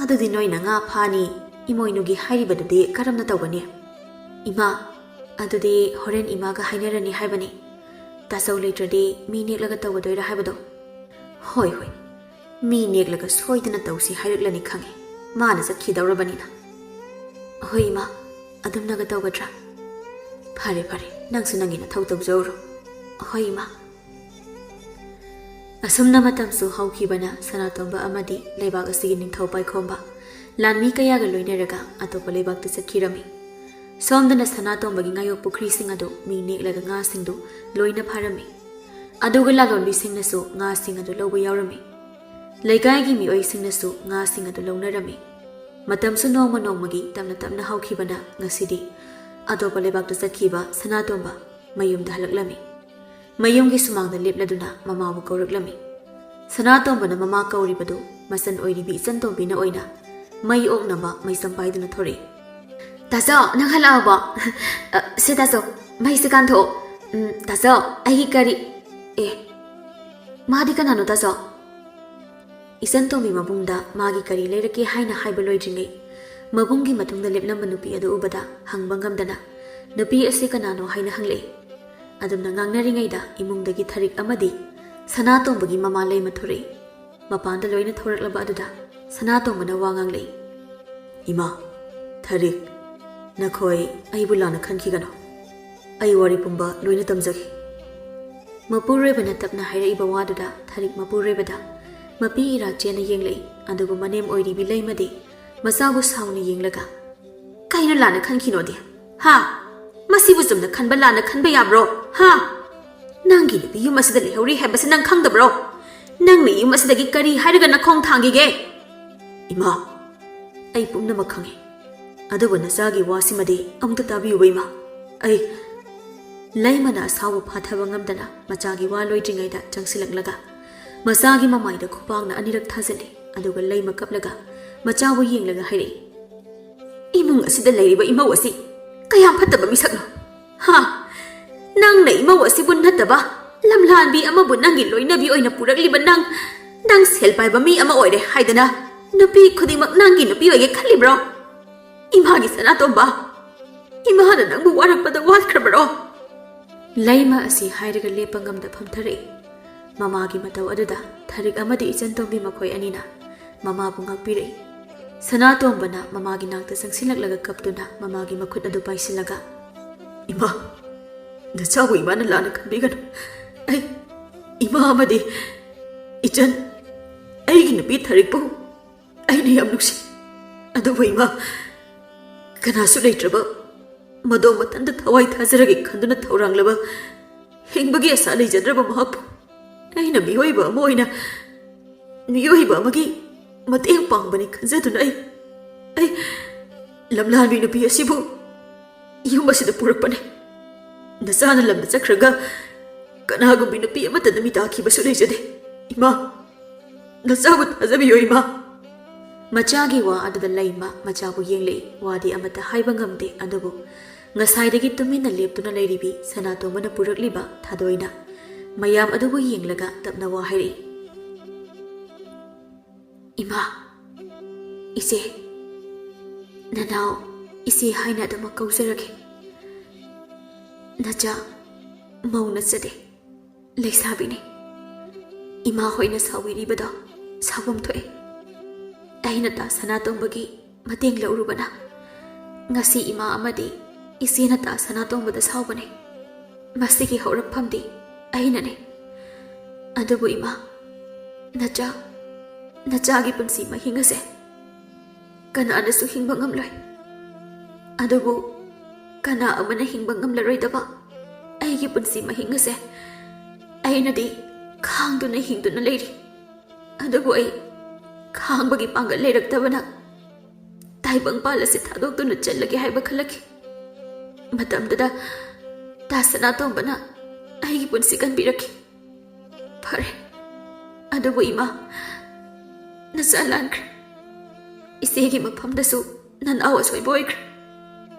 ꯑꯗꯨꯗꯤ ꯅꯣꯏꯅ ꯉꯥ ꯐꯥꯅꯤ, ꯏꯃꯣꯏꯅꯨꯒꯤ ꯍꯥꯏꯔꯤꯕꯗꯨꯗꯤ ꯀꯔꯝꯅ ꯇꯧꯒꯅꯤ?" "ꯏꯃꯥ, ꯑꯗꯨꯗꯤ ꯍꯣꯔꯦꯟ ꯏꯃꯥꯒ ꯍꯥꯏꯅꯔꯅꯤ ꯍꯥꯏꯕꯅꯤ꯫ ꯇꯥꯆꯧ ꯂꯩꯇ꯭ꯔꯗꯤ ꯃꯤ ꯅꯦꯛꯂꯒ ꯇꯧꯒꯗꯣꯏꯔꯥ ꯍꯥꯏꯕꯗꯣ?" "ꯍꯣꯏ, ꯍꯣꯏ, ꯃꯤ ꯅꯦꯛꯂꯒ ꯁꯣꯏꯗꯅ ꯇꯧꯁꯤ ꯍꯥꯏꯔꯛꯂꯅꯤ ꯈꯪꯉꯦ, ꯃꯥꯅ ꯆꯠꯈꯤꯗꯧꯔꯕꯅꯤꯅ꯫" "ꯍꯣꯏ ꯏꯃꯥ, ꯑꯗꯨꯝꯅꯒ ꯇꯧꯒꯗ꯭ꯔꯥ?" "ꯐꯔꯦ, ꯐꯔꯦ, ꯅꯪꯁꯨ ꯅꯪꯒꯤ ꯅꯊꯧ ꯇꯧꯖꯧꯔꯣ꯫" "ꯍꯣꯏ ꯏꯃꯥ꯫" ꯑꯁꯨꯝꯅ ꯃꯇꯝꯁꯨ ꯍꯧꯈꯤꯕꯅ ꯁꯅꯥꯇꯣꯝꯕ ꯑꯃꯗꯤ ꯂꯩꯕꯥꯛ ꯑꯁꯤꯒꯤ ꯅꯤꯡꯊꯧ ꯄꯥꯏꯈꯣꯝꯕ ꯂꯥꯟꯃꯤ ꯀꯌꯥꯒ ꯂꯣꯏꯅꯔꯒ ꯑꯇꯣꯞꯄ ꯂꯩꯕꯥꯛꯇ ꯆꯠꯈꯤꯔꯝꯃꯤ꯫ ꯁꯣꯝꯗꯅ ꯁꯅꯥꯇꯣꯝꯕꯒꯤ ꯉꯥꯌꯣꯛ ꯄꯨꯈ꯭ꯔꯤꯁꯤꯡ ꯑꯗꯨ ꯃꯤ ꯅꯦꯛꯂꯒ ꯉꯥꯁꯤꯡꯗꯨ ꯂꯣꯏꯅ ꯐꯥꯔꯝꯃꯤ꯫ ꯑꯗꯨꯒ ꯂꯂꯣꯟꯕꯤꯁꯤꯡꯅꯁꯨ ꯉꯥꯁꯤꯡ ꯑꯗꯨ ꯂꯧꯕ ꯌꯥꯎꯔꯝꯃꯤ꯫ ꯂꯩꯀꯥꯏꯒꯤ ꯃꯤꯑꯣꯏꯁꯤꯡꯅꯁꯨ ꯉꯥꯁꯤꯡ ꯑꯗꯨ ꯂꯧꯅꯔꯝꯃꯤ꯫ ꯃꯇꯝꯁꯨ ꯅꯣꯡꯃ ꯅꯣꯡꯃꯒꯤ ꯇꯞꯅ ꯇꯞꯅ ꯍꯧꯈꯤꯕꯅ ꯉꯁꯤꯗꯤ ꯑꯇꯣꯞꯄ ꯂꯩꯕꯥꯛꯇ ꯆꯠꯈꯤꯕ ꯁꯅꯥꯇꯣꯝꯕ ꯃꯌꯨꯝꯗ ꯍꯜꯂꯛꯂꯝꯃꯤ꯫ ꯃꯌꯨꯝꯒꯤ ꯁꯨꯃꯥꯡꯗ ꯂꯦꯞꯂꯗꯨꯅ ꯃꯃꯥꯕꯨ ꯀꯧꯔꯛꯂꯝꯃꯤ꯫ ꯁꯅꯥꯇꯣꯝꯕꯅ ꯃꯃꯥ ꯀꯧꯔꯤꯕꯗꯨ ꯃꯆꯟ ꯑꯣꯏꯔꯤꯕꯤ ꯏꯆꯟꯇꯣꯝꯕꯤꯅ ꯑꯣꯏꯅ ꯃꯩ ꯑꯣꯛꯅꯕ ꯃꯩꯆꯝ ꯄꯥꯏꯗꯨꯅ ꯊꯣꯔꯛꯏ꯫ "ꯇꯥꯆꯧ, ꯅꯪ ꯍꯜꯂꯛꯑꯕꯣ? ꯑ, ꯁꯦ ꯇꯥꯆꯧ, ꯃꯩꯁꯦ ꯀꯥꯟꯊꯣꯛꯑꯣ꯫ ꯎꯝ, ꯇꯥꯆꯧ, ꯑꯩꯒꯤ ꯀꯔꯤ? ꯑꯦ, ꯃꯥꯗꯤ ꯀꯅꯥꯅꯣ ꯇꯥꯆꯧ?" ꯏꯆꯟꯇꯣꯝꯕꯤ ꯃꯕꯨꯡꯗ ꯃꯥꯒꯤ ꯀꯔꯤ ꯂꯩꯔꯛꯀꯦ ꯍꯥꯏꯅ ꯍꯥꯏꯕ ꯂꯣꯏꯗ꯭ꯔꯤꯉꯩ, ꯃꯕꯨꯡꯒꯤ ꯃꯇꯨꯡꯗ ꯂꯦꯞꯂꯝꯕ ꯅꯨꯄꯤ ꯑꯗꯨ ꯎꯕꯗ ꯍꯪꯕ ꯉꯝꯗꯅ, "ꯅꯨꯄꯤ ꯑꯁꯤ ꯀꯅꯥꯅꯣ?" ꯍꯥꯏꯅ ꯍꯪꯂꯛꯏ꯫ ꯑꯗꯨꯝꯅ ꯉꯥꯡꯅꯔꯤꯉꯩꯗ ꯏꯃꯨꯡꯗꯒꯤ ꯊꯔꯤꯛ ꯑꯃꯗꯤ ꯁꯅꯥꯇꯣꯝꯕꯒꯤ ꯃꯃꯥ ꯂꯩꯃ ꯊꯣꯔꯛꯏ꯫ ꯃꯄꯥꯟꯗ ꯂꯣꯏꯅ ꯊꯣꯔꯛꯂꯕ ꯑꯗꯨꯗ ꯁꯅꯥꯇꯣꯝꯕꯅ ꯋꯥ ꯉꯥꯡꯂꯛꯏ꯫ "ꯏꯃꯥ, ꯊꯔꯤꯛ, ꯅꯈꯣꯏ ꯑꯩꯕꯨ ꯂꯥꯟꯅ ꯈꯟꯈꯤꯒꯅꯨ꯫ ꯑꯩ ꯋꯥꯔꯤ ꯄꯨꯝꯕ ꯂꯣꯏꯅ ꯇꯝꯖꯒꯦ꯫" ꯃꯄꯨꯔꯣꯏꯕꯅ ꯇꯞꯅ ꯍꯥꯏꯔꯛꯏꯕ ꯋꯥꯗꯨꯗ ꯊꯔꯤꯛ ꯃꯄꯨꯔꯣꯏꯕꯗ ꯃꯄꯤ ꯏꯔꯥ ꯆꯦꯟꯅ ꯌꯦꯡꯂꯛꯏ꯫ ꯑꯗꯨꯕꯨ ꯃꯅꯦꯝ ꯑꯣꯏꯔꯤꯕꯤ ꯂꯩꯃꯗꯤ ꯃꯆꯥꯕꯨ ꯁꯥꯎꯅ ꯌꯦꯡꯂꯒ, "ꯀꯩꯅꯣ ꯂꯥꯟꯅ ꯈꯟꯈꯤꯅꯣꯗꯤ? ꯍꯥ? ꯃꯁꯤꯕꯨ ꯆꯨꯝꯅ ꯈꯟꯕ ꯂꯥꯟꯅ ꯈꯟꯕ ꯌꯥꯕ꯭ꯔꯣ? ꯍꯥ? ꯅꯪꯒꯤ ꯅꯨꯄꯤ ꯌꯨꯝ ꯑꯁꯤꯗ ꯂꯩꯍꯧꯔꯤ ꯍꯥꯏꯕꯁꯤ ꯅꯪ ꯈꯪꯗꯕ꯭ꯔꯣ? ꯅꯪꯅ ꯌꯨꯝ ꯑꯁꯤꯗꯒꯤ ꯀꯔꯤ ꯍꯥꯏꯔꯒ ꯅꯈꯣꯡ ꯊꯥꯡꯈꯤꯒꯦ?" "ꯏꯃꯥ, ꯑꯩ ꯄꯨꯝꯅꯃꯛ ꯈꯪꯉꯤ꯫ ꯑꯗꯨꯕꯨ ꯅꯆꯥꯒꯤ ꯋꯥꯁꯤꯃꯗꯤ ꯑꯃꯨꯛꯇ ꯇꯥꯕꯤꯌꯨꯕ, ꯏꯃꯥ꯫ ꯑꯩ..." ꯂꯩꯃꯅ ꯑꯁꯥꯎꯕ ꯐꯥꯊꯕ ꯉꯝꯗꯅ ꯃꯆꯥꯒꯤ ꯋꯥ ꯂꯣꯏꯗ꯭ꯔꯤꯉꯩꯗ ꯆꯪꯁꯤꯜꯂꯛꯂꯒ ꯃꯆꯥꯒꯤ ꯃꯃꯥꯏꯗ ꯈꯨꯄꯥꯛꯅ ꯑꯅꯤꯔꯛ ꯊꯥꯖꯤꯜꯂꯤ꯫ ꯑꯗꯨꯒ ꯂꯩꯃ ꯀꯞꯂꯒ ꯃꯆꯥꯕꯨ ꯌꯦꯡꯂꯒ ꯍꯥꯏꯔꯛꯏ, "ꯏꯃꯨꯡ ꯑꯁꯤꯗ ꯂꯩꯔꯤꯕ ꯏꯃꯧ ꯑꯁꯤ ꯀꯌꯥꯝ ꯐꯠꯇꯕ ꯃꯤꯁꯛꯅꯣ? ꯍꯥ? ꯅꯪꯅ ꯏꯃꯧ ꯑꯁꯤꯕꯨ ꯅꯠꯇꯕ ꯂꯝꯂꯥꯟꯕꯤ ꯑꯃꯕꯨ ꯅꯪꯒꯤ ꯂꯣꯏꯅꯕꯤ ꯑꯣꯏꯅ ꯄꯨꯔꯛꯂꯤꯕ ꯅꯪ, ꯅꯪ ꯁꯦꯜ ꯄꯥꯏꯕ ꯃꯤ ꯑꯃ ꯑꯣꯏꯔꯦ ꯍꯥꯏꯗꯅ ꯅꯨꯄꯤ ꯈꯨꯗꯤꯡꯃꯛ ꯅꯪꯒꯤ ꯅꯨꯄꯤ ꯑꯣꯏꯒꯦ ꯈꯜꯂꯤꯕ꯭ꯔꯣ? ꯏꯃꯥꯒꯤ ꯁꯅꯥꯇꯣꯝꯕ, ꯏꯃꯥꯅ ꯅꯪꯕꯨ ꯋꯥꯔꯛꯄꯗ ꯋꯥꯠꯈ꯭ꯔꯕꯔꯣ?" ꯂꯩꯃ ꯑꯁꯤ ꯍꯥꯏꯔꯒ ꯂꯦꯞꯄ ꯉꯝꯗ ꯐꯝꯊꯔꯛꯏ꯫ ꯃꯃꯥꯒꯤ ꯃꯇꯧ ꯑꯗꯨꯗ ꯊꯔꯤꯛ ꯑꯃꯗꯤ ꯏꯆꯟ ꯇꯣꯝꯕꯤ ꯃꯈꯣꯏ ꯑꯅꯤꯅ ꯃꯃꯥꯕꯨ ꯉꯥꯛꯄꯤꯔꯛꯏ꯫ ꯁꯅꯥꯇꯣꯝꯕꯅ ꯃꯃꯥꯒꯤ ꯅꯥꯛꯇ ꯆꯪꯁꯤꯜꯂꯛꯂꯒ ꯀꯞꯇꯨꯅ ꯃꯃꯥꯒꯤ ꯃꯈꯨꯠ ꯑꯗꯨ ꯄꯥꯏꯁꯤꯜꯂꯒ, "ꯏꯃꯥ, ꯅꯆꯥꯕꯨ ꯏꯃꯥꯅ ꯂꯥꯟꯅ ꯈꯟꯕꯤꯒꯅꯨ꯫ ꯑꯩ, ꯏꯃꯥ ꯑꯃꯗꯤ ꯏꯆꯟ, ꯑꯩꯒꯤ ꯅꯨꯄꯤ ꯊꯔꯤꯛꯄꯨ ꯑꯩꯅ ꯌꯥꯝ ꯅꯨꯡꯁꯤ꯫ ꯑꯗꯨꯕꯨ ꯏꯃꯥ, ꯀꯅꯥꯁꯨ ꯂꯩꯇ꯭ꯔꯕ, ꯃꯗꯣꯝ ꯃꯊꯟꯇ ꯊꯋꯥꯏ ꯊꯥꯖꯔꯒꯦ ꯈꯟꯗꯨꯅ ꯊꯧꯔꯥꯡꯂꯕ, ꯍꯤꯡꯕꯒꯤ ꯑꯁꯥ ꯂꯩꯖꯗ꯭ꯔꯕ ꯃꯍꯥꯛꯄꯨ ꯑꯩꯅ ꯃꯤꯑꯣꯏꯕ ꯑꯃ ꯑꯣꯏꯅ, ꯃꯤꯑꯣꯏꯕ ꯑꯃꯒꯤ ꯃꯇꯦꯡ ꯄꯥꯡꯕꯅꯤ ꯈꯟꯖꯗꯨꯅ ꯑꯩ, ꯑꯩ ꯂꯝꯂꯥꯟꯕꯤ ꯅꯨꯄꯤ ꯑꯁꯤꯕꯨ ꯌꯨꯝ ꯑꯁꯤꯗ ꯄꯨꯔꯛꯄꯅꯤ꯫ ꯅꯆꯥꯅ ꯂꯝꯗ ꯆꯠꯈ꯭ꯔꯒ ꯀꯅꯥꯒꯨꯝꯕꯤ ꯅꯨꯄꯤ ꯑꯃꯠꯇꯅ ꯃꯤ ꯇꯥꯈꯤꯕꯁꯨ ꯂꯩꯖꯗꯦ꯫ ꯏꯃꯥ, ꯅꯆꯥꯕꯨ ꯊꯥꯖꯕꯤꯌꯣ, ꯏꯃꯥ꯫" ꯃꯆꯥꯒꯤ ꯋꯥ ꯑꯗꯨꯗ ꯂꯩꯃ ꯃꯆꯥꯕꯨ ꯌꯦꯡꯂꯛꯏ꯫ ꯋꯥꯗꯤ ꯑꯃꯠꯇ ꯍꯥꯏꯕ ꯉꯝꯗꯦ, ꯑꯗꯨꯕꯨ ꯉꯁꯥꯏꯗꯒꯤ ꯇꯨꯃꯤꯟꯅ ꯂꯦꯞꯇꯨꯅ ꯂꯩꯔꯤꯕꯤ ꯁꯅꯥꯇꯣꯝꯕꯅ ꯄꯨꯔꯛꯂꯤꯕ ꯊꯥꯗꯣꯏꯅ ꯃꯌꯥꯝ ꯑꯗꯨꯕꯨ ꯌꯦꯡꯂꯒ ꯇꯞꯅ ꯋꯥ ꯍꯥꯏꯔꯛꯏ꯫ "ꯏꯃꯥ, ꯏꯆꯦ, ꯅꯅꯥꯎ ꯏꯆꯦ ꯍꯥꯏꯅ ꯑꯗꯨꯃꯛ ꯀꯧꯖꯔꯒꯦ꯫ ꯅꯆꯥ ꯃꯧ ꯅꯠꯆꯗꯦ, ꯂꯩꯁꯥꯕꯤꯅꯤ꯫ ꯏꯃꯥ ꯍꯣꯏꯅ ꯁꯥꯎꯕꯤꯔꯤꯕꯗꯣ ꯁꯥꯎꯐꯝ ꯊꯣꯛꯑꯦ꯫ ꯑꯩꯅ ꯇꯥ ꯁꯅꯥꯇꯣꯝꯕꯒꯤ ꯃꯇꯦꯡ ꯂꯧꯔꯨꯕꯅ ꯉꯁꯤ ꯏꯃꯥ ꯑꯃꯗꯤ ꯏꯆꯦꯅ ꯇꯥ ꯁꯅꯥꯇꯣꯝꯕꯗ ꯁꯥꯎꯕꯅꯦ꯫ ꯃꯁꯤꯒꯤ ꯍꯧꯔꯛꯐꯝꯗꯤ ꯑꯩꯅꯅꯦ꯫ ꯑꯗꯨꯕꯨ ꯏꯃꯥ, ꯅꯆꯥ, ꯅꯆꯥꯒꯤ ꯄꯨꯟꯁꯤ ꯃꯍꯤꯡ ꯑꯁꯦ ꯀꯅꯥꯅꯁꯨ ꯍꯤꯡꯕ ꯉꯝꯂꯣꯏ꯫ ꯑꯗꯨꯕꯨ ꯀꯅꯥ ꯑꯃꯅ ꯍꯤꯡꯕ ꯉꯝꯂꯔꯣꯏꯗꯕ ꯑꯩꯒꯤ ꯄꯨꯟꯁꯤ ꯃꯍꯤꯡ ꯑꯁꯦ ꯑꯩꯅꯗꯤ ꯈꯥꯡꯗꯨꯅ ꯍꯤꯡꯗꯨꯅ ꯂꯩꯔꯤ꯫ ꯑꯗꯨꯕꯨ ꯑꯩ ꯈꯥꯡꯕꯒꯤ ꯄꯥꯡꯒꯜ ꯂꯩꯔꯛꯇꯕꯅ ꯇꯥꯏꯕꯪꯄꯥꯜ ꯑꯁꯤ ꯊꯥꯗꯣꯛꯇꯨꯅ ꯆꯠꯂꯒꯦ ꯍꯥꯏꯕ ꯈꯜꯂꯛꯈꯤ꯫ ꯃꯇꯝꯗꯨꯗ ꯇꯥ ꯁꯅꯥꯇꯣꯝꯕꯅ ꯑꯩꯒꯤ ꯄꯨꯟꯁꯤ ꯀꯟꯕꯤꯔꯛꯈꯤ꯫ ꯐꯔꯦ, ꯑꯗꯨꯕꯨ ꯏꯃꯥ, ꯅꯆꯥ ꯂꯥꯟꯈ꯭ꯔꯦ꯫ "ꯏꯆꯦꯒꯤ ꯃꯐꯝꯗꯁꯨ ꯅꯅꯥꯎ ꯑꯁꯣꯏꯕ ꯑꯣꯏꯈ꯭ꯔꯦ꯫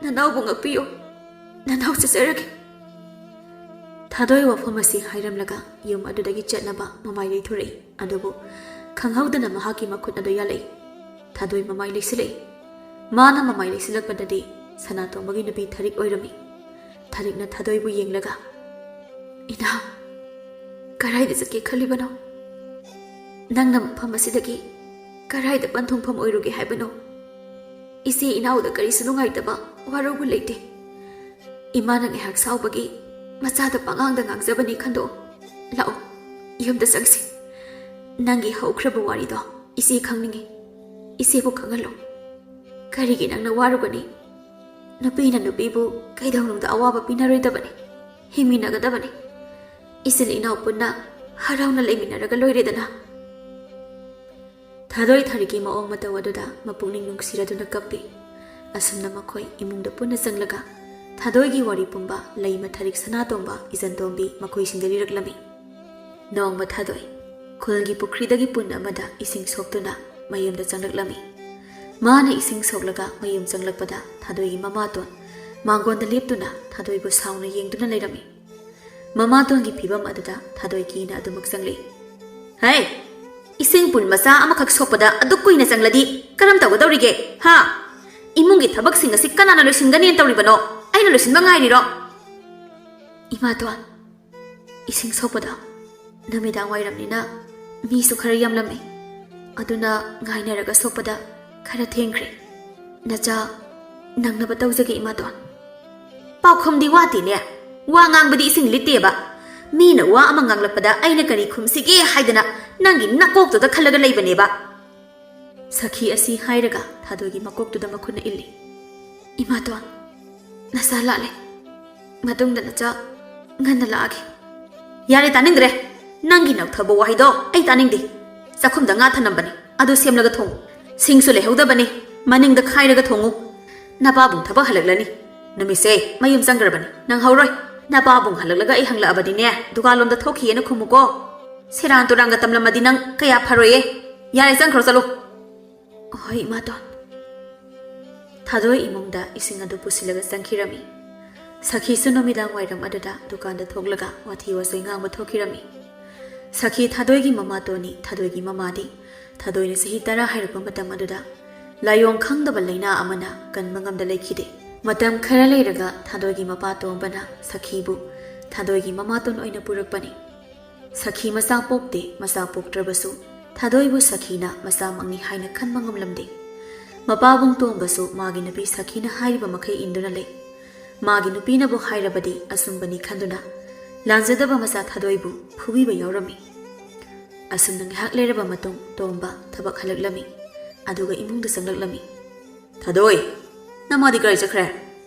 ꯅꯅꯥꯎꯕꯨ ꯉꯥꯛꯄꯤꯌꯨ꯫ ꯅꯅꯥꯎ ꯆꯠꯆꯔꯒꯦ꯫" ꯊꯥꯗꯣꯏ ꯋꯥꯐꯝ ꯑꯁꯤ ꯍꯥꯏꯔꯝꯂꯒ ꯌꯨꯝ ꯑꯗꯨꯗꯒꯤ ꯆꯠꯅꯕ ꯃꯃꯥꯏ ꯂꯩꯊꯣꯔꯛꯏ꯫ ꯑꯗꯨꯕꯨ ꯈꯪꯍꯧꯗꯅ ꯃꯍꯥꯛꯀꯤ ꯃꯈꯨꯠ ꯑꯗꯨ ꯌꯥꯜꯂꯛꯏ꯫ ꯊꯥꯗꯣꯏ ꯃꯃꯥꯏ ꯂꯩꯁꯤꯜꯂꯛꯏ꯫ ꯃꯥꯅ ꯃꯃꯥꯏ ꯂꯩꯁꯤꯜꯂꯛꯄꯗꯗꯤ ꯁꯅꯥꯇꯣꯝꯕꯒꯤ ꯅꯨꯄꯤ ꯊꯔꯤꯛ ꯑꯣꯏꯔꯝꯃꯤ꯫ ꯊꯔꯤꯛꯅ ꯊꯥꯗꯣꯏꯕꯨ ꯌꯦꯡꯂꯒ, "ꯏꯅꯥꯎ, ꯀꯔꯥꯏꯗ ꯆꯠꯀꯦ ꯈꯜꯂꯤꯕꯅꯣ? ꯅꯪꯅ ꯃꯐꯝ ꯑꯁꯤꯗꯒꯤ ꯀꯔꯥꯏꯗ ꯄꯟꯊꯨꯡꯐꯝ ꯑꯣꯏꯔꯨꯒꯦ ꯍꯥꯏꯕꯅꯣ? ꯏꯆꯦ ꯏꯅꯥꯎꯗ ꯀꯔꯤꯁꯨ ꯅꯨꯡꯉꯥꯏꯇꯕ ꯋꯥꯔꯧꯕ ꯂꯩꯇꯦ꯫ ꯏꯃꯥꯅ ꯉꯥꯏꯍꯥꯛ ꯁꯥꯎꯕꯒꯤ ꯃꯆꯥꯗ ꯄꯉꯥꯡꯗ ꯉꯥꯡꯖꯕꯅꯤ ꯈꯟꯗꯣꯛꯑꯣ꯫ ꯂꯥꯛꯑꯣ, ꯌꯨꯝꯗ ꯆꯪꯁꯤ꯫ ꯅꯪꯒꯤ ꯍꯧꯈ꯭ꯔꯕ ꯋꯥꯔꯤꯗꯣ ꯏꯆꯦ ꯈꯪꯅꯤꯡꯉꯤ꯫ ꯏꯆꯦꯕꯨ ꯈꯪꯍꯜꯂꯣ꯫ ꯀꯔꯤꯒꯤ ꯅꯪꯅ ꯋꯥꯔꯨꯒꯅꯤ? ꯅꯨꯄꯤꯅ ꯅꯨꯄꯤꯕꯨ ꯀꯩꯗꯧꯅꯨꯡꯗ ꯑꯋꯥꯕ ꯄꯤꯅꯔꯣꯏꯗꯕꯅꯤ꯫ ꯍꯤꯡꯃꯤꯟꯅꯒꯗꯕꯅꯤ꯫ ꯏꯆꯤꯜ ꯏꯅꯥꯎ ꯄꯨꯟꯅ ꯍꯔꯥꯎꯅ ꯂꯩꯃꯤꯟꯅꯔꯒ ꯂꯣꯏꯔꯦꯗꯅ꯫" ꯊꯥꯗꯣꯏ ꯊꯔꯤꯛꯀꯤ ꯃꯑꯣꯡ ꯃꯇꯧ ꯑꯗꯨꯗ ꯃꯄꯨꯛꯅꯤꯡ ꯅꯨꯡꯁꯤꯔꯗꯨꯅ ꯀꯞꯄꯤ꯫ ꯑꯁꯨꯝꯅ ꯃꯈꯣꯏ ꯏꯃꯨꯡꯗ ꯄꯨꯟꯅ ꯆꯪꯂꯒ ꯊꯥꯗꯣꯏꯒꯤ ꯋꯥꯔꯤ ꯄꯨꯝꯕ ꯂꯩꯃ ꯊꯔꯤꯛ ꯁꯅꯥꯇꯣꯝꯕ ꯏꯆꯟꯇꯣꯝꯕꯤ ꯃꯈꯣꯏꯁꯤꯡꯗ ꯂꯤꯔꯛꯂꯝꯃꯤ꯫ ꯅꯣꯡꯃ ꯊꯥꯗꯣꯏ ꯈꯨꯜꯒꯤ ꯄꯨꯈ꯭ꯔꯤꯗꯒꯤ ꯄꯨꯟ ꯑꯃꯗ ꯏꯁꯤꯡ ꯁꯣꯛꯇꯨꯅ ꯃꯌꯨꯝꯗ ꯆꯪꯂꯛꯂꯝꯃꯤ꯫ ꯃꯥꯅ ꯏꯁꯤꯡ ꯁꯣꯛꯂꯒ ꯃꯌꯨꯝ ꯆꯪꯂꯛꯄꯗ ꯊꯥꯗꯣꯏꯒꯤ ꯃꯃꯥꯇꯣꯟ ꯃꯥꯡꯒꯣꯟꯗ ꯂꯦꯞꯇꯨꯅ ꯊꯥꯗꯣꯏꯕꯨ ꯁꯥꯎꯅ ꯌꯦꯡꯗꯨꯅ ꯂꯩꯔꯝꯃꯤ꯫ ꯃꯃꯥꯇꯣꯟꯒꯤ ꯐꯤꯕꯝ ꯑꯗꯨꯗ ꯊꯥꯗꯣꯏ ꯀꯤꯅ ꯑꯗꯨꯃꯛ ꯆꯪꯂꯛꯏ꯫ "ꯍꯦ! ꯏꯁꯤꯡ ꯄꯨꯟ ꯃꯆꯥ ꯑꯃꯈꯛ ꯁꯣꯛꯄꯗ ꯑꯗꯨꯛ ꯀꯨꯏꯅ ꯆꯪꯂꯗꯤ ꯀꯔꯝ ꯇꯧꯒꯗꯧꯔꯤꯒꯦ? ꯍꯥ? ꯏꯃꯨꯡꯒꯤ ꯊꯕꯛꯁꯤꯡ ꯑꯁꯤ ꯀꯅꯥꯅ ꯂꯣꯏꯁꯤꯟꯒꯅꯤꯅ ꯇꯧꯔꯤꯕꯅꯣ? ꯑꯩꯅ ꯂꯣꯏꯁꯤꯟꯕ ꯉꯥꯏꯔꯤꯔꯣ?" "ꯏꯃꯥꯇꯣꯟ, ꯏꯁꯤꯡ ꯁꯣꯛꯄꯗꯣ ꯅꯨꯃꯤꯗꯥꯡ ꯋꯥꯏꯔꯝꯅꯤꯅ ꯃꯤꯁꯨ ꯈꯔ ꯌꯥꯝꯂꯝꯃꯤ꯫ ꯑꯗꯨꯅ ꯉꯥꯏꯅꯔꯒ ꯁꯣꯛꯄꯗ ꯈꯔ ꯊꯦꯡꯈ꯭ꯔꯦ꯫ ꯅꯆꯥ ꯅꯪꯅꯕ ꯇꯧꯖꯒꯦ, ꯏꯃꯥꯇꯣꯟ꯫" "ꯄꯥꯎꯈꯨꯝꯗꯤ ꯋꯥꯠꯇꯦꯅꯦ꯫ ꯋꯥ ꯉꯥꯡꯕꯗꯤ ꯏꯁꯤꯡ ꯂꯤꯠꯇꯦꯕ꯫ ꯃꯤꯅ ꯋꯥ ꯑꯃ ꯉꯥꯡꯂꯛꯄꯗ ꯑꯩꯅ ꯀꯔꯤ ꯈꯨꯝꯁꯤꯒꯦ ꯍꯥꯏꯗꯅ ꯅꯪꯒꯤ ꯅꯀꯣꯛꯇꯨꯗ ꯈꯜꯂꯒ ꯂꯩꯕꯅꯦꯕ꯫" ꯁꯈꯤ ꯑꯁꯤ ꯍꯥꯏꯔꯒ ꯊꯥꯗꯣꯏꯒꯤ ꯃꯀꯣꯛꯇꯨꯗ ꯃꯈꯨꯠꯅ ꯏꯜꯂꯤ꯫ "ꯏꯃꯥꯇꯣꯟ, ꯅꯆꯥ ꯂꯥꯛꯂꯦ꯫ ꯃꯇꯨꯡꯗ ꯅꯆꯥ ꯉꯟꯅ ꯂꯥꯛꯑꯒꯦ꯫" "ꯌꯥꯔꯦ, ꯇꯥꯅꯤꯡꯗ꯭ꯔꯦ꯫ ꯅꯪꯒꯤ ꯅꯧꯊꯕ ꯋꯥꯍꯩꯗꯣ ꯑꯩ ꯇꯥꯅꯤꯡꯗꯦ꯫ ꯆꯥꯛꯈꯨꯝꯗ ꯉꯥ ꯊꯅꯝꯕꯅꯦ, ꯑꯗꯨ ꯁꯦꯝꯂꯒ ꯊꯣꯡꯉꯨ꯫ ꯁꯤꯡꯁꯨ ꯂꯩꯍꯧꯗꯕꯅꯦ, ꯃꯅꯤꯡꯗ ꯈꯥꯏꯔꯒ ꯊꯣꯡꯉꯨ꯫ ꯅꯄꯥꯕꯨꯡ ꯊꯕꯛ ꯍꯜꯂꯛꯂꯅꯤ꯫ ꯅꯨꯃꯤꯠꯁꯦ ꯃꯌꯨꯝ ꯆꯪꯈ꯭ꯔꯕꯅꯤ, ꯅꯪꯍꯧꯔꯣꯏ꯫ ꯅꯄꯥꯕꯨꯡ ꯍꯜꯂꯛꯂꯒ ꯑꯩ ꯍꯪꯂꯛꯑꯕꯗꯤꯅꯦ, ꯗꯨꯀꯥꯟꯂꯣꯝꯗ ꯊꯣꯛꯈꯤꯑꯅ ꯈꯨꯝꯃꯨꯀꯣ꯫ ꯁꯦꯔꯥꯟ ꯇꯨꯔꯥꯟꯒ ꯇꯝꯂꯝꯃꯗꯤ ꯅꯪ ꯀꯌꯥ ꯐꯔꯣꯏꯌꯦ꯫ ꯌꯥꯔꯦ, ꯆꯪꯈ꯭ꯔꯣ ꯆꯠꯂꯨ꯫" "ꯍꯣꯏ, ꯏꯃꯥꯇꯣꯟ꯫" ꯊꯥꯗꯣꯏ ꯏꯃꯨꯡꯗ ꯏꯁꯤꯡ ꯑꯗꯨ ꯄꯨꯁꯤꯜꯂꯒ ꯆꯪꯈꯤꯔꯝꯃꯤ꯫ ꯁꯈꯤꯁꯨ ꯅꯨꯃꯤꯗꯥꯡ ꯋꯥꯏꯔꯝ ꯑꯗꯨꯗ ꯗꯨꯀꯥꯟꯗ ꯊꯣꯛꯂꯒ ꯋꯥꯊꯤ ꯋꯥꯆꯣꯏ ꯉꯥꯡꯕ ꯊꯣꯛꯈꯤꯔꯝꯃꯤ꯫ ꯁꯈꯤ ꯊꯥꯗꯣꯏꯒꯤ ꯃꯃꯥꯇꯣꯟꯅꯤ꯫ ꯊꯥꯗꯣꯏꯒꯤ ꯃꯃꯥꯗꯤ ꯊꯥꯗꯣꯏꯅ ꯆꯍꯤ ꯇꯔꯥ ꯍꯥꯏꯔꯛꯄ ꯃꯇꯝ ꯑꯗꯨꯗ ꯂꯥꯏꯑꯣꯡ ꯈꯪꯗꯕ ꯂꯥꯏꯅꯥ ꯑꯃꯅ ꯀꯟꯕ ꯉꯝꯗ ꯂꯩꯈꯤꯗꯦ꯫ ꯃꯇꯝ ꯈꯔ ꯂꯩꯔꯒ ꯊꯥꯗꯣꯏꯒꯤ ꯃꯄꯥ ꯇꯣꯝꯕꯅ ꯁꯈꯤꯕꯨ ꯊꯥꯗꯣꯏꯒꯤ ꯃꯃꯥꯇꯣꯟ ꯑꯣꯏꯅ ꯄꯨꯔꯛꯄꯅꯤ꯫ ꯁꯈꯤ ꯃꯆꯥ ꯄꯣꯛꯇꯦ꯫ ꯃꯆꯥ ꯄꯣꯛꯇ꯭ꯔꯕꯁꯨ ꯊꯥꯗꯣꯏꯕꯨ ꯁꯈꯤꯅ ꯃꯆꯥꯃꯛꯅꯤ ꯍꯥꯏꯅ ꯈꯟꯕ ꯉꯝꯂꯝꯗꯦ꯫ ꯃꯄꯥꯕꯨꯡ ꯇꯣꯝꯕꯁꯨ ꯃꯥꯒꯤ ꯅꯨꯄꯤ ꯁꯈꯤꯅ ꯍꯥꯏꯔꯤꯕ ꯃꯈꯩ ꯏꯟꯗꯨꯅ ꯂꯩ꯫ ꯃꯥꯒꯤ ꯅꯨꯄꯤꯅꯕꯨ ꯍꯥꯏꯔꯕꯗꯤ ꯑꯆꯨꯝꯕꯅꯤ ꯈꯟꯗꯨꯅ ꯂꯥꯟꯖꯗꯕ ꯃꯆꯥ ꯊꯥꯗꯣꯏꯕꯨ ꯐꯨꯕꯤꯕ ꯌꯥꯎꯔꯝꯃꯤ꯫ ꯑꯁꯨꯝꯅ ꯉꯥꯏꯍꯥꯛ ꯂꯩꯔꯕ ꯃꯇꯨꯡ ꯇꯣꯝꯕ ꯊꯕꯛ ꯍꯜꯂꯛꯂꯝꯃꯤ꯫ ꯑꯗꯨꯒ ꯏꯃꯨꯡꯗ ꯆꯪꯂꯛꯂꯝꯃꯤ꯫ "ꯊꯥꯗꯣꯏ, ꯅꯃꯥꯗꯤ ꯀꯗꯥꯏ ꯆꯠꯈ꯭ꯔꯦ?"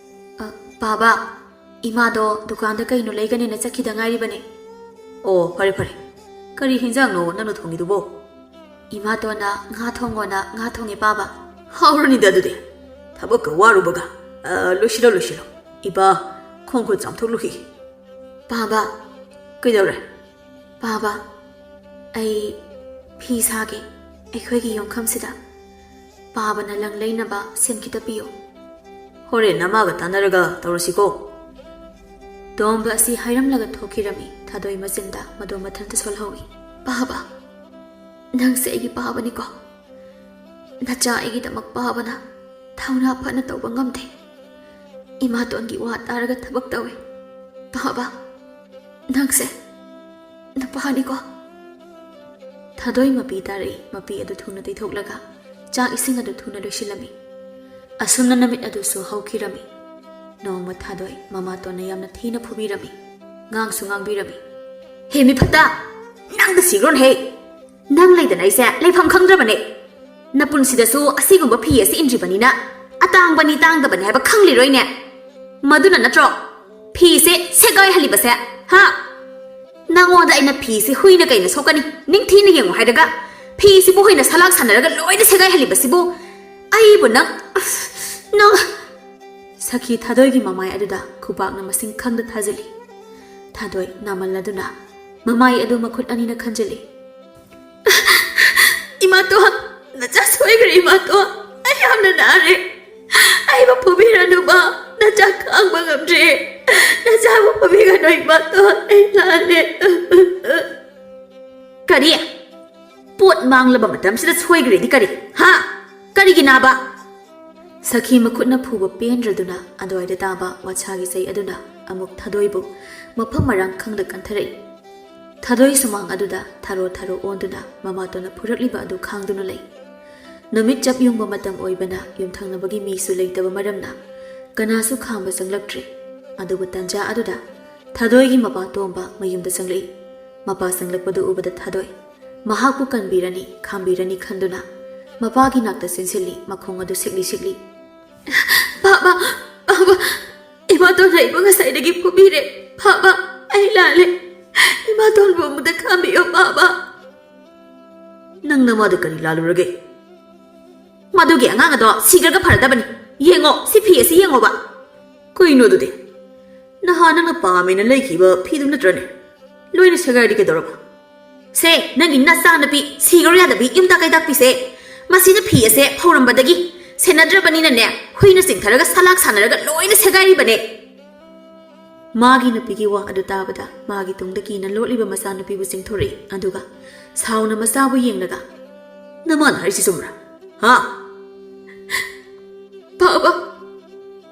"ꯑ, ꯄꯥꯕ, ꯏꯃꯥꯗꯣ ꯗꯨꯀꯥꯟꯗ ꯀꯩꯅꯣ ꯂꯩꯒꯅꯦꯅ ꯆꯠꯈꯤꯗ ꯉꯥꯏꯔꯤꯕꯅꯦ꯫" "ꯑꯣ, ꯐꯔꯦ ꯐꯔꯦ꯫ ꯀꯔꯤ ꯍꯤꯟꯖꯥꯡꯅꯣ ꯅꯪꯅ ꯊꯣꯡꯉꯤꯗꯨꯕꯣ?" "ꯏꯃꯥꯇꯣꯟꯅ ꯉꯥ ꯊꯣꯡꯉꯣꯅ ꯉꯥ ꯊꯣꯡꯉꯦ, ꯄꯥꯕ꯫" "ꯍꯥꯎꯔꯅꯤꯗ ꯑꯗꯨꯗꯤ, ꯊꯕꯛꯀ ꯋꯥꯔꯨꯕꯒ꯫ ꯑ, ꯂꯣꯏꯁꯤꯜꯂꯣ, ꯂꯣꯏꯁꯤꯜꯂꯣ꯫ ꯏꯄꯥ, ꯈꯣꯡ ꯈꯨꯠ ꯆꯥꯝꯊꯣꯛꯂꯨꯈꯤꯒꯦ꯫" "ꯄꯥꯕ꯫" "ꯀꯩꯗꯧꯔꯦ?" "ꯄꯥꯕ, ꯑꯩ ꯐꯤ ꯁꯥꯒꯦ ꯑꯩꯈꯣꯏꯒꯤ ꯌꯨꯝꯐꯝꯁꯤꯗ꯫ ꯄꯥꯕꯅ ꯂꯪ ꯂꯩꯅꯕ ꯁꯦꯟ ꯈꯤꯇ ꯄꯤꯌꯨ꯫" "ꯍꯣꯔꯦꯟ ꯅꯃꯥꯒ ꯇꯥꯟꯅꯔꯒ ꯇꯧꯔꯁꯤꯀꯣ꯫" ꯇꯣꯝꯕ ꯑꯁꯤ ꯍꯥꯏꯔꯝꯂꯒ ꯊꯣꯛꯈꯤꯔꯝꯃꯤ꯫ ꯊꯥꯗꯣꯏ ꯃꯆꯤꯟꯗ ꯃꯗꯨ ꯃꯊꯟꯇ ꯁꯣꯜꯍꯧꯏ꯫ "ꯄꯥꯕ, ꯅꯪꯁꯦ ꯑꯩꯒꯤ ꯄꯥꯕꯅꯤꯀꯣ꯫ ꯅꯆꯥ ꯑꯩꯒꯤꯗꯃꯛ ꯄꯥꯕꯅ ꯊꯧꯅꯥ ꯐꯅ ꯇꯧꯕ ꯉꯝꯗꯦ꯫ ꯏꯃꯥꯇꯣꯟꯒꯤ ꯋꯥ ꯇꯥꯔꯒ ꯊꯕꯛ ꯇꯧꯏ꯫ ꯄꯥꯕ, ꯅꯪꯁꯦ ꯅꯨꯄꯥꯅꯤꯀꯣ꯫" ꯊꯥꯗꯣꯏ ꯃꯄꯤ ꯇꯥꯔꯛꯏ꯫ ꯃꯄꯤ ꯑꯗꯨ ꯊꯨꯅ ꯇꯩꯊꯣꯛꯂꯒ ꯆꯥꯛ ꯏꯁꯤꯡ ꯑꯗꯨ ꯊꯨꯅ ꯂꯣꯏꯁꯤꯜꯂꯝꯃꯤ꯫ ꯑꯁꯨꯝꯅ ꯅꯨꯃꯤꯠ ꯑꯗꯨꯁꯨ ꯍꯧꯈꯤꯔꯝꯃꯤ꯫ ꯅꯣꯡꯃ ꯊꯥꯗꯣꯏ ꯃꯃꯥꯇꯣꯟꯅ ꯌꯥꯝꯅ ꯊꯤꯅ ꯐꯨꯕꯤꯔꯝꯃꯤ꯫ ꯉꯥꯡꯁꯨ ꯉꯥꯡꯕꯤꯔꯝꯃꯤ꯫ "ꯍꯦ ꯃꯤꯐꯠꯇ, ꯅꯪꯗ ꯁꯤꯈ꯭ꯔꯣꯅꯦꯍꯦ꯫ ꯅꯪ ꯂꯩꯗꯅ ꯑꯩꯁꯦ ꯂꯩꯐꯝ ꯈꯪꯗ꯭ꯔꯕꯅꯦ꯫ ꯅꯄꯨꯟꯁꯤꯗꯁꯨ ꯑꯁꯤꯒꯨꯝꯕ ꯐꯤ ꯑꯁꯤ ꯏꯟꯗ꯭ꯔꯤꯕꯅꯤꯅ ꯑꯇꯥꯡꯕꯅꯤ ꯇꯥꯡꯗꯕꯅꯤ ꯍꯥꯏꯕ ꯈꯪꯂꯤꯔꯣꯏꯅꯦ꯫ ꯃꯗꯨꯅ ꯅꯠꯇ꯭ꯔꯣ ꯐꯤꯁꯦ ꯁꯦꯒꯥꯏꯍꯜꯂꯤꯕꯁꯦ, ꯍꯥ? ꯅꯪꯉꯣꯟꯗ ꯑꯩꯅ ꯐꯤꯁꯤ ꯍꯨꯏꯅ ꯀꯩꯅ ꯁꯣꯛꯀꯅꯤ, ꯅꯤꯡꯊꯤꯅ ꯌꯦꯡꯉꯨ ꯍꯥꯏꯔꯒ ꯐꯤꯁꯤꯕꯨ ꯍꯨꯏꯅ ꯁꯂꯥꯛ ꯁꯥꯟꯅꯔꯒ ꯂꯣꯏꯅ ꯁꯦꯒꯥꯏꯍꯜꯂꯤꯕꯁꯤꯕꯨ ꯑꯩꯕꯨ ꯅꯪ, ꯅꯪ" ꯁꯈꯤ ꯊꯥꯗꯣꯏꯒꯤ ꯃꯃꯥꯏ ꯑꯗꯨꯗ ꯈꯨꯕꯥꯛꯅ ꯃꯁꯤꯡ ꯈꯪꯗ ꯊꯥꯖꯤꯜꯂꯤ꯫ ꯊꯥꯗꯣꯏ ꯅꯥꯃꯜꯂꯗꯨꯅ ꯃꯃꯥꯏ ꯑꯗꯨ ꯃꯈꯨꯠ ꯑꯅꯤꯅ ꯈꯟꯖꯤꯜꯂꯤ꯫ "ꯏꯃꯥꯇꯣꯟ, ꯅꯆꯥ ꯁꯣꯏꯈ꯭ꯔꯦ ꯏꯃꯥꯇꯣꯟ꯫ ꯑꯩ ꯌꯥꯝꯅ ꯅꯥꯔꯦ꯫ ꯑꯩꯕꯨ ꯐꯨꯕꯤꯔꯅꯨꯕ꯫ ꯅꯆꯥ ꯈꯥꯡꯕ ꯉꯝꯗ꯭ꯔꯦ꯫ ꯅꯆꯥꯕꯨ ꯐꯨꯕꯤꯒꯅꯨ ꯏꯃꯥꯇꯣꯟ꯫ ꯑꯩ ꯂꯥꯜꯂꯦ꯫ ꯀꯔꯤ? ꯄꯣꯠ ꯃꯥꯡꯂꯕ ꯃꯇꯝꯁꯤꯗ ꯁꯣꯏꯈ꯭ꯔꯦꯗꯤ ꯀꯔꯤ? ꯍꯥ? ꯀꯔꯤꯒꯤ ꯅꯥꯕ? ꯁꯈꯤ ꯃꯈꯨꯠꯅ ꯐꯨꯕ ꯄꯦꯟꯗ꯭ꯔꯗꯨꯅ ꯑꯗꯨꯋꯥꯏꯗ ꯇꯥꯕ ꯋꯥꯁꯥꯒꯤ ꯆꯩ ꯑꯗꯨꯅ ꯑꯃꯨꯛ ꯊꯥꯗꯣꯏꯕꯨ ꯃꯐꯝ ꯃꯔꯥꯡ ꯈꯪꯗ ꯀꯟꯊꯔꯛꯏ꯫ ꯊꯥꯗꯣꯏ ꯁꯨꯃꯥꯡ ꯑꯗꯨꯗ ꯊꯥꯔꯣ ꯊꯥꯔꯣ ꯑꯣꯟꯗꯨꯅ ꯃꯃꯥꯇꯣꯟꯅ ꯐꯨꯔꯛꯂꯤꯕ ꯑꯗꯨ ꯈꯥꯡꯗꯨꯅ ꯂꯩ꯫ ꯅꯨꯃꯤꯠ ꯆꯞ ꯌꯨꯡꯕ ꯃꯇꯝ ꯑꯣꯏꯕꯅ ꯌꯨꯝꯊꯪꯅꯕꯒꯤ ꯃꯤꯁꯨ ꯂꯩꯇꯕ ꯃꯔꯝꯅ ꯀꯅꯥꯁꯨ ꯈꯥꯝꯕ ꯆꯪꯂꯛꯇ꯭ꯔꯤ꯫ ꯑꯗꯨꯕꯨ ꯇꯟꯖꯥ ꯑꯗꯨꯗ ꯊꯥꯗꯣꯏꯒꯤ ꯃꯄꯥ ꯇꯣꯝꯕ ꯃꯌꯨꯝꯗ ꯆꯪꯂꯛꯏ꯫ ꯃꯄꯥ ꯆꯪꯂꯛꯄꯗꯨ ꯎꯕꯗ ꯊꯥꯗꯣꯏ ꯃꯍꯥꯛꯄꯨ ꯀꯟꯕꯤꯔꯅꯤ, ꯈꯥꯝꯕꯤꯔꯅꯤ ꯈꯟꯗꯨꯅ ꯃꯄꯥꯒꯤ ꯅꯥꯛꯇ ꯆꯦꯟꯁꯤꯜꯂꯤ, ꯃꯈꯣꯡ ꯑꯗꯨ ꯁꯤꯛꯂꯤ ꯁꯤꯛꯂꯤ꯫ "ꯄꯥꯕ, ꯄꯥꯕ, ꯏꯃꯥꯇꯣꯟꯅ ꯑꯩꯕꯨ ꯉꯁꯥꯏꯗꯒꯤ ꯐꯨꯕꯤꯔꯦ꯫ ꯄꯥꯕ, ꯑꯩ ꯂꯥꯜꯂꯦ꯫ ꯏꯃꯥꯇꯣꯟꯕꯨ ꯑꯃꯨꯛꯇ ꯈꯥꯝꯕꯤꯌꯣ ꯄꯥꯕ꯫" "ꯅꯪ ꯅꯃꯥꯗ ꯀꯔꯤ ꯂꯥꯜꯂꯨꯔꯒꯦ?" "ꯃꯗꯨꯒꯤ ꯑꯉꯥꯡ ꯑꯗꯣ ꯁꯤꯈ꯭ꯔꯒ ꯐꯔꯗꯕꯅꯤ꯫ ꯌꯦꯡꯉꯣ, ꯁꯤ ꯐꯤ ꯑꯁꯤ ꯌꯦꯡꯉꯣꯕ꯫" "ꯀꯩꯅꯣ ꯑꯗꯨꯗꯤ? ꯅꯍꯥꯟ ꯅꯪꯅ ꯄꯥꯝꯃꯦꯅ ꯂꯩꯈꯤꯕ ꯐꯤꯗꯨ ꯅꯠꯇ꯭ꯔꯅꯦ? ꯂꯣꯏꯅ ꯁꯦꯒꯥꯏꯔꯗꯤ ꯀꯩꯗꯧꯔꯕ?" "ꯁꯦ, ꯅꯪꯒꯤ ꯅꯆꯥꯅꯨꯄꯤ ꯁꯤꯈ꯭ꯔꯣ ꯌꯥꯗꯕꯤ ꯌꯨꯝꯗ ꯀꯩꯗꯥꯛꯄꯤꯁꯦ꯫ ꯃꯁꯤꯅ ꯐꯤ ꯑꯁꯦ ꯐꯧꯔꯝꯕꯗꯒꯤ ꯁꯦꯟꯅꯗ꯭ꯔꯕꯅꯤꯅꯅꯦ, ꯍꯨꯏꯅ ꯆꯤꯡꯊꯔꯒ ꯁꯂꯥꯛ ꯁꯥꯟꯅꯔꯒ ꯂꯣꯏꯅ ꯁꯦꯒꯥꯏꯔꯤꯕꯅꯦ꯫" ꯃꯥꯒꯤ ꯅꯨꯄꯤꯒꯤ ꯋꯥ ꯑꯗꯨ ꯇꯥꯕꯗ ꯃꯥꯒꯤ ꯇꯨꯡꯗ ꯀꯤꯅ ꯂꯣꯠꯂꯤꯕ ꯃꯆꯥꯅꯨꯄꯤꯕꯨ ꯆꯤꯡꯊꯣꯔꯛꯏ꯫ ꯑꯗꯨꯒ ꯁꯥꯎꯅ ꯃꯆꯥꯕꯨ ꯌꯦꯡꯂꯒ, "ꯅꯃꯥꯅ ꯍꯥꯏꯔꯤꯁꯤ ꯆꯨꯝꯕ꯭ꯔꯥ? ꯍꯥ?" "ꯄꯥꯕ,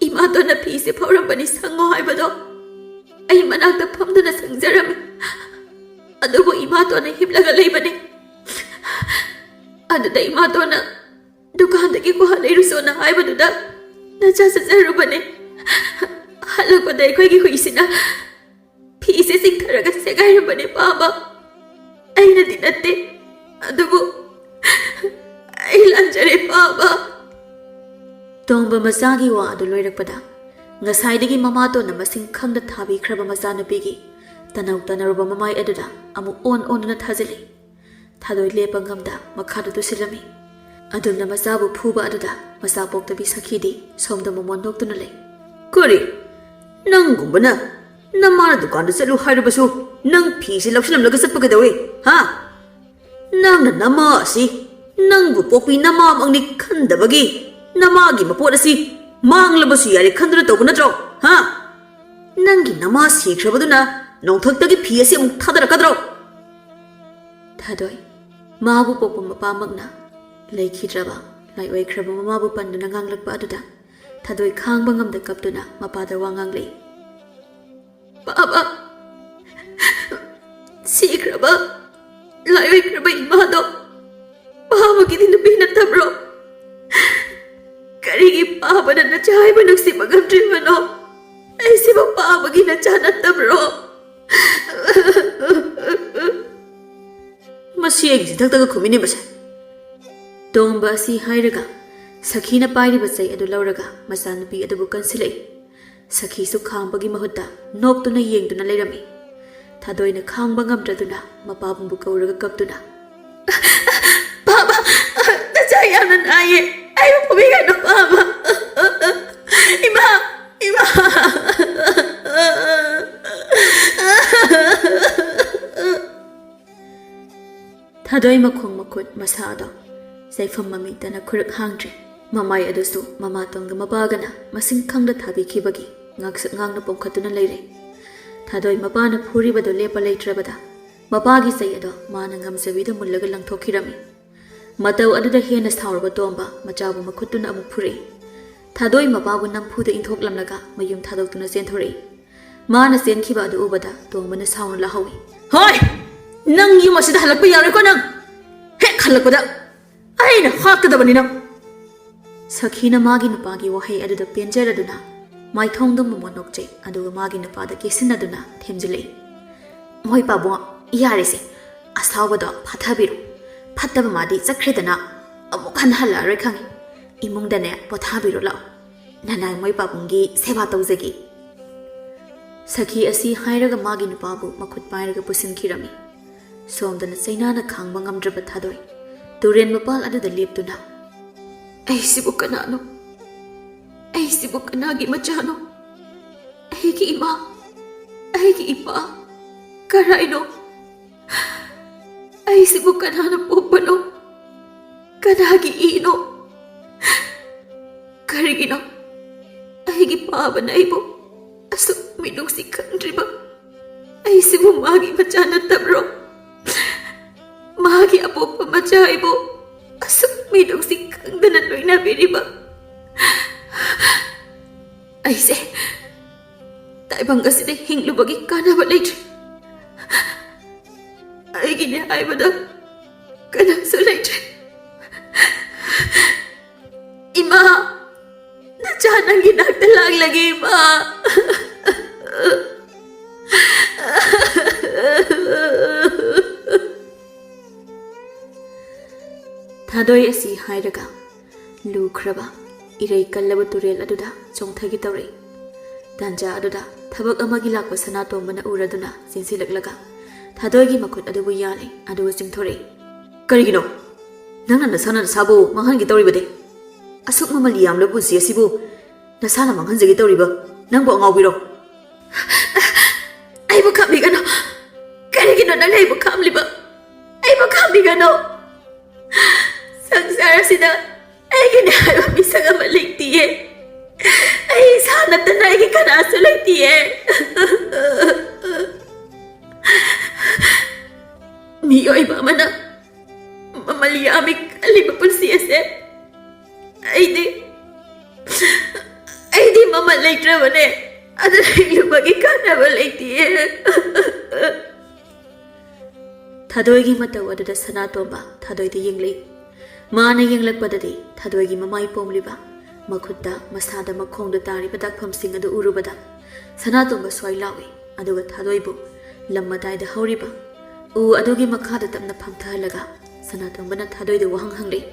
ꯏꯃꯥꯇꯣꯟꯅ ꯐꯤꯁꯦ ꯐꯧꯔꯝꯕꯅꯤ ꯁꯪꯉꯣ ꯍꯥꯏꯕꯗꯣ ꯑꯩ ꯃꯅꯥꯛꯇ ꯐꯝꯗꯨꯅ ꯁꯪꯖꯔꯝꯃꯤ꯫ ꯑꯗꯨꯕꯨ ꯏꯃꯥꯇꯣꯟꯅ ꯍꯤꯞꯂꯒ ꯂꯩꯕꯅꯤ꯫ ꯑꯗꯨꯗ ꯏꯃꯥꯇꯣꯟꯅ ꯗꯨꯀꯥꯟꯗꯒꯤ ꯒꯨꯍꯥ ꯂꯩꯔꯨꯆꯣꯅ ꯍꯥꯏꯕꯗꯨꯗ ꯅꯆꯥ ꯆꯠꯆꯔꯨꯕꯅꯦ꯫ ꯍꯜꯂꯛꯄꯗ ꯑꯩꯈꯣꯏꯒꯤ ꯍꯨꯏꯁꯤꯅ ꯐꯤꯁꯦ ꯆꯤꯡꯊꯔꯒ ꯁꯦꯒꯥꯏꯔꯝꯕꯅꯦ ꯄꯥꯕ꯫ ꯑꯩꯅꯗꯤ ꯅꯠꯇꯦ, ꯑꯗꯨꯕꯨ ꯑꯩ ꯂꯥꯟꯖꯔꯦ ꯄꯥꯕ꯫" ꯇꯣꯝꯕ ꯃꯆꯥꯒꯤ ꯋꯥ ꯑꯗꯨ ꯂꯣꯏꯔꯛꯄꯗ ꯉꯁꯥꯏꯗꯒꯤ ꯃꯃꯥꯇꯣꯟꯅ ꯃꯁꯤꯡ ꯈꯪꯗ ꯊꯥꯕꯤꯈ꯭ꯔꯕ ꯃꯆꯥꯅꯨꯄꯤꯒꯤ ꯇꯅꯧ ꯇꯅꯔꯨꯕ ꯃꯃꯥꯏ ꯑꯗꯨꯗ ꯑꯃꯨꯛ ꯑꯣꯟ ꯑꯣꯟꯗꯨꯅ ꯊꯥꯖꯤꯜꯂꯤ꯫ ꯊꯥꯗꯣꯏ ꯂꯦꯞꯄ ꯉꯝꯗ ꯃꯈꯥꯗ ꯇꯨꯁꯤꯜꯂꯝꯃꯤ꯫ ꯑꯗꯨꯝꯅ ꯃꯆꯥꯕꯨ ꯐꯨꯕ ꯑꯗꯨꯗ ꯃꯆꯥ ꯄꯣꯛꯇꯕꯤ ꯁꯈꯤꯗꯤ ꯁꯣꯝꯗ ꯃꯃꯣꯟ ꯅꯣꯛꯇꯨꯅ ꯂꯩ꯫ "ꯀꯔꯤ? ꯅꯪꯒꯨꯝꯕꯅ ꯅꯃꯥꯅ ꯗꯨꯀꯥꯟꯗ ꯆꯠꯂꯨ ꯍꯥꯏꯔꯕꯁꯨ ꯅꯪ ꯐꯤꯁꯤ ꯂꯧꯁꯤꯜꯂꯝꯂꯒ ꯆꯠꯄ ꯀꯩꯗꯧꯏ? ꯍꯥ? ꯅꯪꯅ ꯅꯃꯥ ꯑꯁꯤ ꯅꯪꯕꯨ ꯄꯣꯛꯄꯤ ꯅꯃꯥꯃꯛꯅꯤ ꯈꯟꯗꯕꯒꯤ ꯅꯃꯥꯒꯤ ꯃꯄꯣꯠ ꯑꯁꯤ ꯃꯥꯡꯂꯕꯁꯨ ꯌꯥꯔꯦ ꯈꯟꯗꯨꯅ ꯇꯧꯕ ꯅꯠꯇ꯭ꯔꯣ? ꯍꯥ? ꯅꯪꯒꯤ ꯅꯃꯥ ꯁꯤꯈ꯭ꯔꯕꯗꯨꯅ ꯅꯣꯡꯊꯛꯇꯒꯤ ꯐꯤ ꯑꯁꯤ ꯑꯃꯨꯛ ꯊꯥꯗꯔꯛꯀꯗ꯭ꯔꯣ? ꯊꯥꯗꯣꯏ, ꯃꯥꯕꯨ ꯄꯣꯛꯄ ꯃꯄꯥꯃꯛꯅ ꯂꯩꯈꯤꯗ꯭ꯔꯕ, ꯂꯥꯏꯑꯣꯏꯈ꯭ꯔꯕ ꯃꯃꯥꯕꯨ ꯄꯟꯗꯨꯅ ꯉꯥꯡꯂꯛꯄ ꯑꯗꯨꯗ ꯊꯥꯗꯣꯏ ꯈꯥꯡꯕ ꯉꯝꯗ ꯀꯞꯇꯨꯅ ꯃꯄꯥꯗ ꯋꯥ ꯉꯥꯡꯂꯛꯏ꯫ "ꯄꯥꯕ, ꯁꯤꯈ꯭ꯔꯕ, ꯂꯥꯏꯑꯣꯏꯈ꯭ꯔꯕ ꯏꯃꯥꯗꯣ ꯄꯥꯕꯒꯤꯗꯤ ꯅꯨꯄꯤ ꯅꯠꯇꯕ꯭ꯔꯣ? ꯀꯔꯤꯒꯤ ꯄꯥꯕꯅ ꯅꯆꯥ ꯍꯥꯏꯕ ꯅꯨꯡꯁꯤꯕ ꯉꯝꯗ꯭ꯔꯤꯕꯅꯣ? ꯑꯩꯁꯤꯕꯨ ꯄꯥꯕꯒꯤ ꯅꯆꯥ ꯅꯠꯇꯕ꯭ꯔꯣ?" "ꯃꯁꯤ ꯑꯩꯒꯤ ꯆꯤꯟꯊꯛꯇꯒ ꯈꯨꯝꯃꯤꯅꯦ ꯃꯁꯦ!" ꯇꯣꯝꯕ ꯑꯁꯤ ꯍꯥꯏꯔꯒ ꯁꯈꯤꯅ ꯄꯥꯏꯔꯤꯕ ꯆꯩ ꯑꯗꯨ ꯂꯧꯔꯒ ꯃꯆꯥꯅꯨꯄꯤ ꯑꯗꯨꯕꯨ ꯀꯟꯁꯤꯜꯂꯛꯏ꯫ ꯁꯈꯤꯁꯨ ꯈꯥꯡꯕꯒꯤ ꯃꯍꯨꯠꯇ ꯅꯣꯛꯇꯨꯅ ꯌꯦꯡꯗꯨꯅ ꯂꯩꯔꯝꯃꯤ꯫ ꯊꯥꯗꯣꯏꯅ ꯈꯥꯡꯕ ꯉꯝꯗ꯭ꯔꯗꯨꯅ ꯃꯄꯥꯕꯨꯡꯕꯨ ꯀꯧꯔꯒ ꯀꯞꯇꯨꯅ, "ꯄꯥꯕ, ꯅꯆꯥ ꯌꯥꯝꯅ ꯅꯥꯏꯌꯦ, ꯑꯩꯕꯨ ꯐꯨꯕꯤꯒꯅꯨ ꯄꯥꯕ꯫ ꯏꯃꯥ, ꯏꯃꯥ!" ꯊꯥꯗꯣꯏ ꯃꯈꯣꯡ ꯃꯈꯨꯠ ꯃꯁꯥ ꯑꯗꯣ ꯆꯩꯐꯝ ꯃꯃꯤꯠꯇꯅ ꯈꯨꯔꯨꯛ ꯍꯥꯡꯗ꯭ꯔꯦ꯫ ꯃꯃꯥꯏ ꯑꯗꯨꯁꯨ ꯃꯃꯥꯇꯣꯟꯒ ꯃꯄꯥꯒꯅ ꯃꯁꯤꯡ ꯈꯪꯗ ꯊꯥꯕꯤꯈꯤꯕꯒꯤ ꯉꯥꯛꯁꯛ ꯉꯥꯡꯅ ꯄꯣꯝꯈꯠꯇꯨꯅ ꯂꯩꯔꯦ꯫ ꯊꯥꯗꯣꯏ ꯃꯄꯥꯅ ꯐꯨꯔꯤꯕꯗꯨ ꯂꯦꯞꯄ ꯂꯩꯇ꯭ꯔꯕꯗ ꯃꯄꯥꯒꯤ ꯆꯩ ꯑꯗꯣ ꯃꯥꯅ ꯉꯝꯖꯕꯤꯗ ꯃꯨꯜꯂꯒ ꯂꯪꯊꯣꯛꯈꯤꯔꯝꯃꯤ꯫ ꯃꯇꯧ ꯑꯗꯨꯗ ꯍꯦꯟꯅ ꯁꯥꯎꯔꯕ ꯇꯣꯝꯕ ꯃꯆꯥꯕꯨ ꯃꯈꯨꯠꯇꯨꯅ ꯑꯃꯨꯛ ꯐꯨꯔꯛꯏ꯫ ꯊꯥꯗꯣꯏ ꯃꯄꯥꯕꯨ ꯅꯝꯐꯨꯗ ꯏꯟꯊꯣꯛꯂꯝꯂꯒ ꯃꯌꯨꯝ ꯊꯥꯗꯣꯛꯇꯨꯅ ꯆꯦꯟꯊꯣꯔꯛꯏ꯫ ꯃꯥꯅ ꯆꯦꯟꯈꯤꯕ ꯑꯗꯨ ꯎꯕꯗ ꯇꯣꯝꯕꯅ ꯁꯥꯎꯅ ꯂꯥꯍꯧꯏ꯫ "ꯍꯣꯏ! ꯅꯪ ꯌꯨꯝ ꯑꯁꯤꯗ ꯍꯜꯂꯛꯄ ꯌꯥꯔꯣꯏꯀꯣ ꯅꯪ! ꯍꯦꯛ ꯍꯜꯂꯛꯄꯗ ꯑꯩꯅ ꯍꯥꯠꯀꯗꯕꯅꯤ ꯅꯪ!" ꯁꯈꯤꯅ ꯃꯥꯒꯤ ꯅꯨꯄꯥꯒꯤ ꯋꯥꯍꯩ ꯑꯗꯨꯗ ꯄꯦꯟꯖꯔꯗꯨꯅ ꯃꯥꯏꯊꯣꯡꯗꯨ ꯃꯃꯣꯟ ꯅꯣꯛꯆꯩ, ꯑꯗꯨꯒ ꯃꯥꯒꯤ ꯅꯨꯄꯥꯗ ꯀꯦꯁꯤꯟꯅꯗꯨꯅ ꯊꯦꯝꯖꯤꯜꯂꯛꯏ꯫ "ꯃꯣꯏ ꯄꯥꯕꯨꯡ, ꯌꯥꯔꯦꯁꯦ, ꯑꯁꯥꯎꯕꯗꯣ ꯐꯥꯊꯕꯤꯔꯣ꯫ ꯐꯠꯇꯕ ꯃꯥꯗꯤ ꯆꯠꯈ꯭ꯔꯦꯗꯅ ꯑꯃꯨꯛ ꯍꯟꯅ ꯍꯜꯂꯛꯑꯔꯣꯏ ꯈꯪꯉꯤ꯫ ꯏꯃꯨꯡꯗꯅꯦ ꯄꯣꯊꯥꯕꯤꯔꯣ ꯂꯥꯛꯑꯣ꯫ ꯅꯅꯥꯏ ꯃꯣꯏ ꯄꯥꯕꯨꯡꯒꯤ ꯁꯦꯕꯥ ꯇꯧꯖꯒꯦ꯫" ꯁꯈꯤ ꯑꯁꯤ ꯍꯥꯏꯔꯒ ꯃꯥꯒꯤ ꯅꯨꯄꯥꯕꯨ ꯃꯈꯨꯠ ꯄꯥꯏꯔꯒ ꯄꯨꯁꯤꯟꯈꯤꯔꯝꯃꯤ꯫ ꯁꯣꯝꯗꯅ ꯆꯩꯅꯥꯅ ꯈꯥꯡꯕ ꯉꯝꯗ꯭ꯔꯕ ꯊꯥꯗꯣꯏ ꯇꯨꯔꯦꯟ ꯃꯄꯥꯜ ꯑꯗꯨꯗ ꯂꯦꯞꯇꯨꯅ, "ꯑꯩꯁꯤꯕꯨ ꯀꯅꯥꯅꯣ? ꯑꯩꯁꯤꯕꯨ ꯀꯅꯥꯒꯤ ꯃꯆꯥꯅꯣ? ꯑꯩꯒꯤ ꯏꯃꯥ, ꯑꯩꯒꯤ ꯏꯄꯥ ꯀꯔꯥꯏꯅꯣ? ꯑꯩꯁꯤꯕꯨ ꯀꯅꯥꯅ ꯄꯣꯛꯄꯅꯣ? ꯀꯅꯥꯒꯤ ꯏꯅꯣ? ꯀꯔꯤꯒꯤꯅꯣ ꯑꯩꯒꯤ ꯄꯥꯕꯅ ꯑꯩꯕꯨ ꯑꯁꯨꯛ ꯃꯤꯅꯨꯡꯁꯤ ꯈꯪꯗ꯭ꯔꯤꯕ? ꯑꯩꯁꯤꯕꯨ ꯃꯥꯒꯤ ꯃꯆꯥ ꯅꯠꯇꯕ꯭ꯔꯣ? ꯃꯥꯒꯤ ꯑꯄꯣꯛꯄ ꯃꯆꯥ ꯑꯩꯕꯨ ꯑꯁꯨꯛ ꯃꯤꯅꯨꯡꯁꯤ ꯈꯪꯗꯅ ꯂꯣꯏꯅꯕꯤꯔꯤꯕ ꯑꯩꯁꯦ ꯇꯥꯏꯕꯪ ꯑꯁꯤꯗ ꯍꯤꯡꯂꯨꯕꯒꯤ ꯀꯥꯟꯅꯕ ꯂꯩꯇ꯭ꯔꯦ꯫ ꯑꯩꯒꯤꯅꯦ ꯍꯥꯏꯕꯗ ꯀꯅꯥꯁꯨ ꯂꯩꯇ꯭ꯔꯦ꯫ ꯏꯃꯥ, ꯅꯆꯥ ꯅꯪꯒꯤ ꯅꯥꯛꯇ ꯂꯥꯛꯂꯒꯦ, ꯏꯃꯥ꯫ ꯊꯥꯗꯣꯏ ꯑꯁꯤ ꯍꯥꯏꯔꯒ ꯂꯨꯈ꯭ꯔꯕ ꯏꯔꯩ ꯀꯜꯂꯕ ꯇꯨꯔꯦꯜ ꯑꯗꯨꯗ ꯆꯣꯡꯊꯒꯦ ꯇꯧꯔꯛꯏ꯫ ꯇꯥꯟꯖꯥ ꯑꯗꯨꯗ ꯊꯕꯛ ꯑꯃꯒꯤ ꯂꯥꯛꯄ ꯁꯅꯥꯇꯣꯝꯕꯅ ꯎꯔꯗꯨꯅ ꯆꯦꯟꯁꯤꯜꯂꯛꯂꯒ ꯊꯥꯗꯣꯏꯒꯤ ꯃꯈꯨꯠ ꯑꯗꯨꯕꯨ ꯌꯥꯜꯂꯤ, ꯑꯗꯨꯒ ꯆꯤꯡꯊꯣꯔꯛꯏ꯫ "ꯀꯔꯤꯒꯤꯅꯣ? ꯅꯪꯅ ꯅꯁꯥꯅ ꯅꯁꯥꯕꯨ ꯃꯥꯡꯍꯟꯒꯦ ꯇꯧꯔꯤꯕꯗꯤ? ꯑꯁꯨꯛ ꯃꯃꯜ ꯌꯥꯝꯂꯕ ꯄꯨꯟꯁꯤ ꯑꯁꯤꯕꯨ ꯅꯁꯥꯅ ꯃꯥꯡꯍꯟꯖꯒꯦ ꯇꯧꯔꯤꯕ? ꯅꯪꯕꯨ ꯑꯉꯥꯎꯕꯤꯔꯣ?" "ꯑꯩꯕꯨ ꯈꯥꯝꯕꯤꯒꯅꯨ꯫ ꯀꯔꯤꯒꯤꯅꯣ ꯅꯪꯅ ꯑꯩꯕꯨ ꯈꯥꯝꯂꯤꯕ? ꯑꯩꯕꯨ ꯈꯥꯝꯕꯤꯒꯅꯨ꯫ ꯁꯪꯁꯥꯔ ꯑꯁꯤꯗ ꯑꯩꯒꯤꯅꯦ ꯍꯥꯏꯕ ꯃꯤꯁꯛ ꯑꯃ ꯂꯩꯇꯤꯌꯦ꯫ ꯑꯩ ꯏꯁꯥ ꯅꯠꯇꯅ ꯑꯩꯒꯤ ꯀꯅꯥꯁꯨ ꯂꯩꯇꯤꯌꯦ꯫ ꯃꯤꯑꯣꯏꯕ ꯑꯃꯅ ꯃꯃꯜ ꯌꯥꯝꯃꯤ ꯈꯜꯂꯤꯕ ꯄꯨꯟꯁꯤ ꯑꯁꯦ ꯑꯩꯗꯤ, ꯑꯩꯗꯤ ꯃꯃꯜ ꯂꯩꯇ꯭ꯔꯕꯅꯦ꯫ ꯑꯗꯨ ꯂꯩꯔꯨꯕꯒꯤ ꯀꯥꯟꯅꯕ ꯂꯩꯇꯤꯌꯦ꯫" ꯊꯥꯗꯣꯏꯒꯤ ꯃꯇꯧ ꯑꯗꯨꯗ ꯁꯅꯥꯇꯣꯝꯕ ꯊꯥꯗꯣꯏꯗ ꯌꯦꯡꯂꯛꯏ꯫ ꯃꯥꯅ ꯌꯦꯡꯂꯛꯄꯗꯗꯤ ꯊꯥꯗꯣꯏꯒꯤ ꯃꯃꯥꯏ ꯄꯣꯝꯂꯤꯕ, ꯃꯈꯨꯠꯇ, ꯃꯁꯥꯗ, ꯃꯈꯣꯡꯗ ꯇꯥꯔꯤꯕ ꯗꯥꯛꯐꯝꯁꯤꯡ ꯑꯗꯨ ꯎꯔꯨꯕꯗ ꯁꯅꯥꯇꯣꯝꯕ ꯁ꯭ꯋꯥꯏ ꯂꯥꯎꯏ, ꯑꯗꯨꯒ ꯊꯥꯗꯣꯏꯕꯨ ꯂꯝ ꯃꯇꯥꯏꯗ ꯍꯧꯔꯤꯕ ꯎ ꯑꯗꯨꯒꯤ ꯃꯈꯥꯗ ꯇꯞꯅ ꯐꯝꯊꯍꯜꯂꯒ ꯁꯅꯥꯇꯣꯝꯕꯅ ꯊꯥꯗꯣꯏꯗ ꯋꯥꯍꯪ ꯍꯪꯂꯛꯏ꯫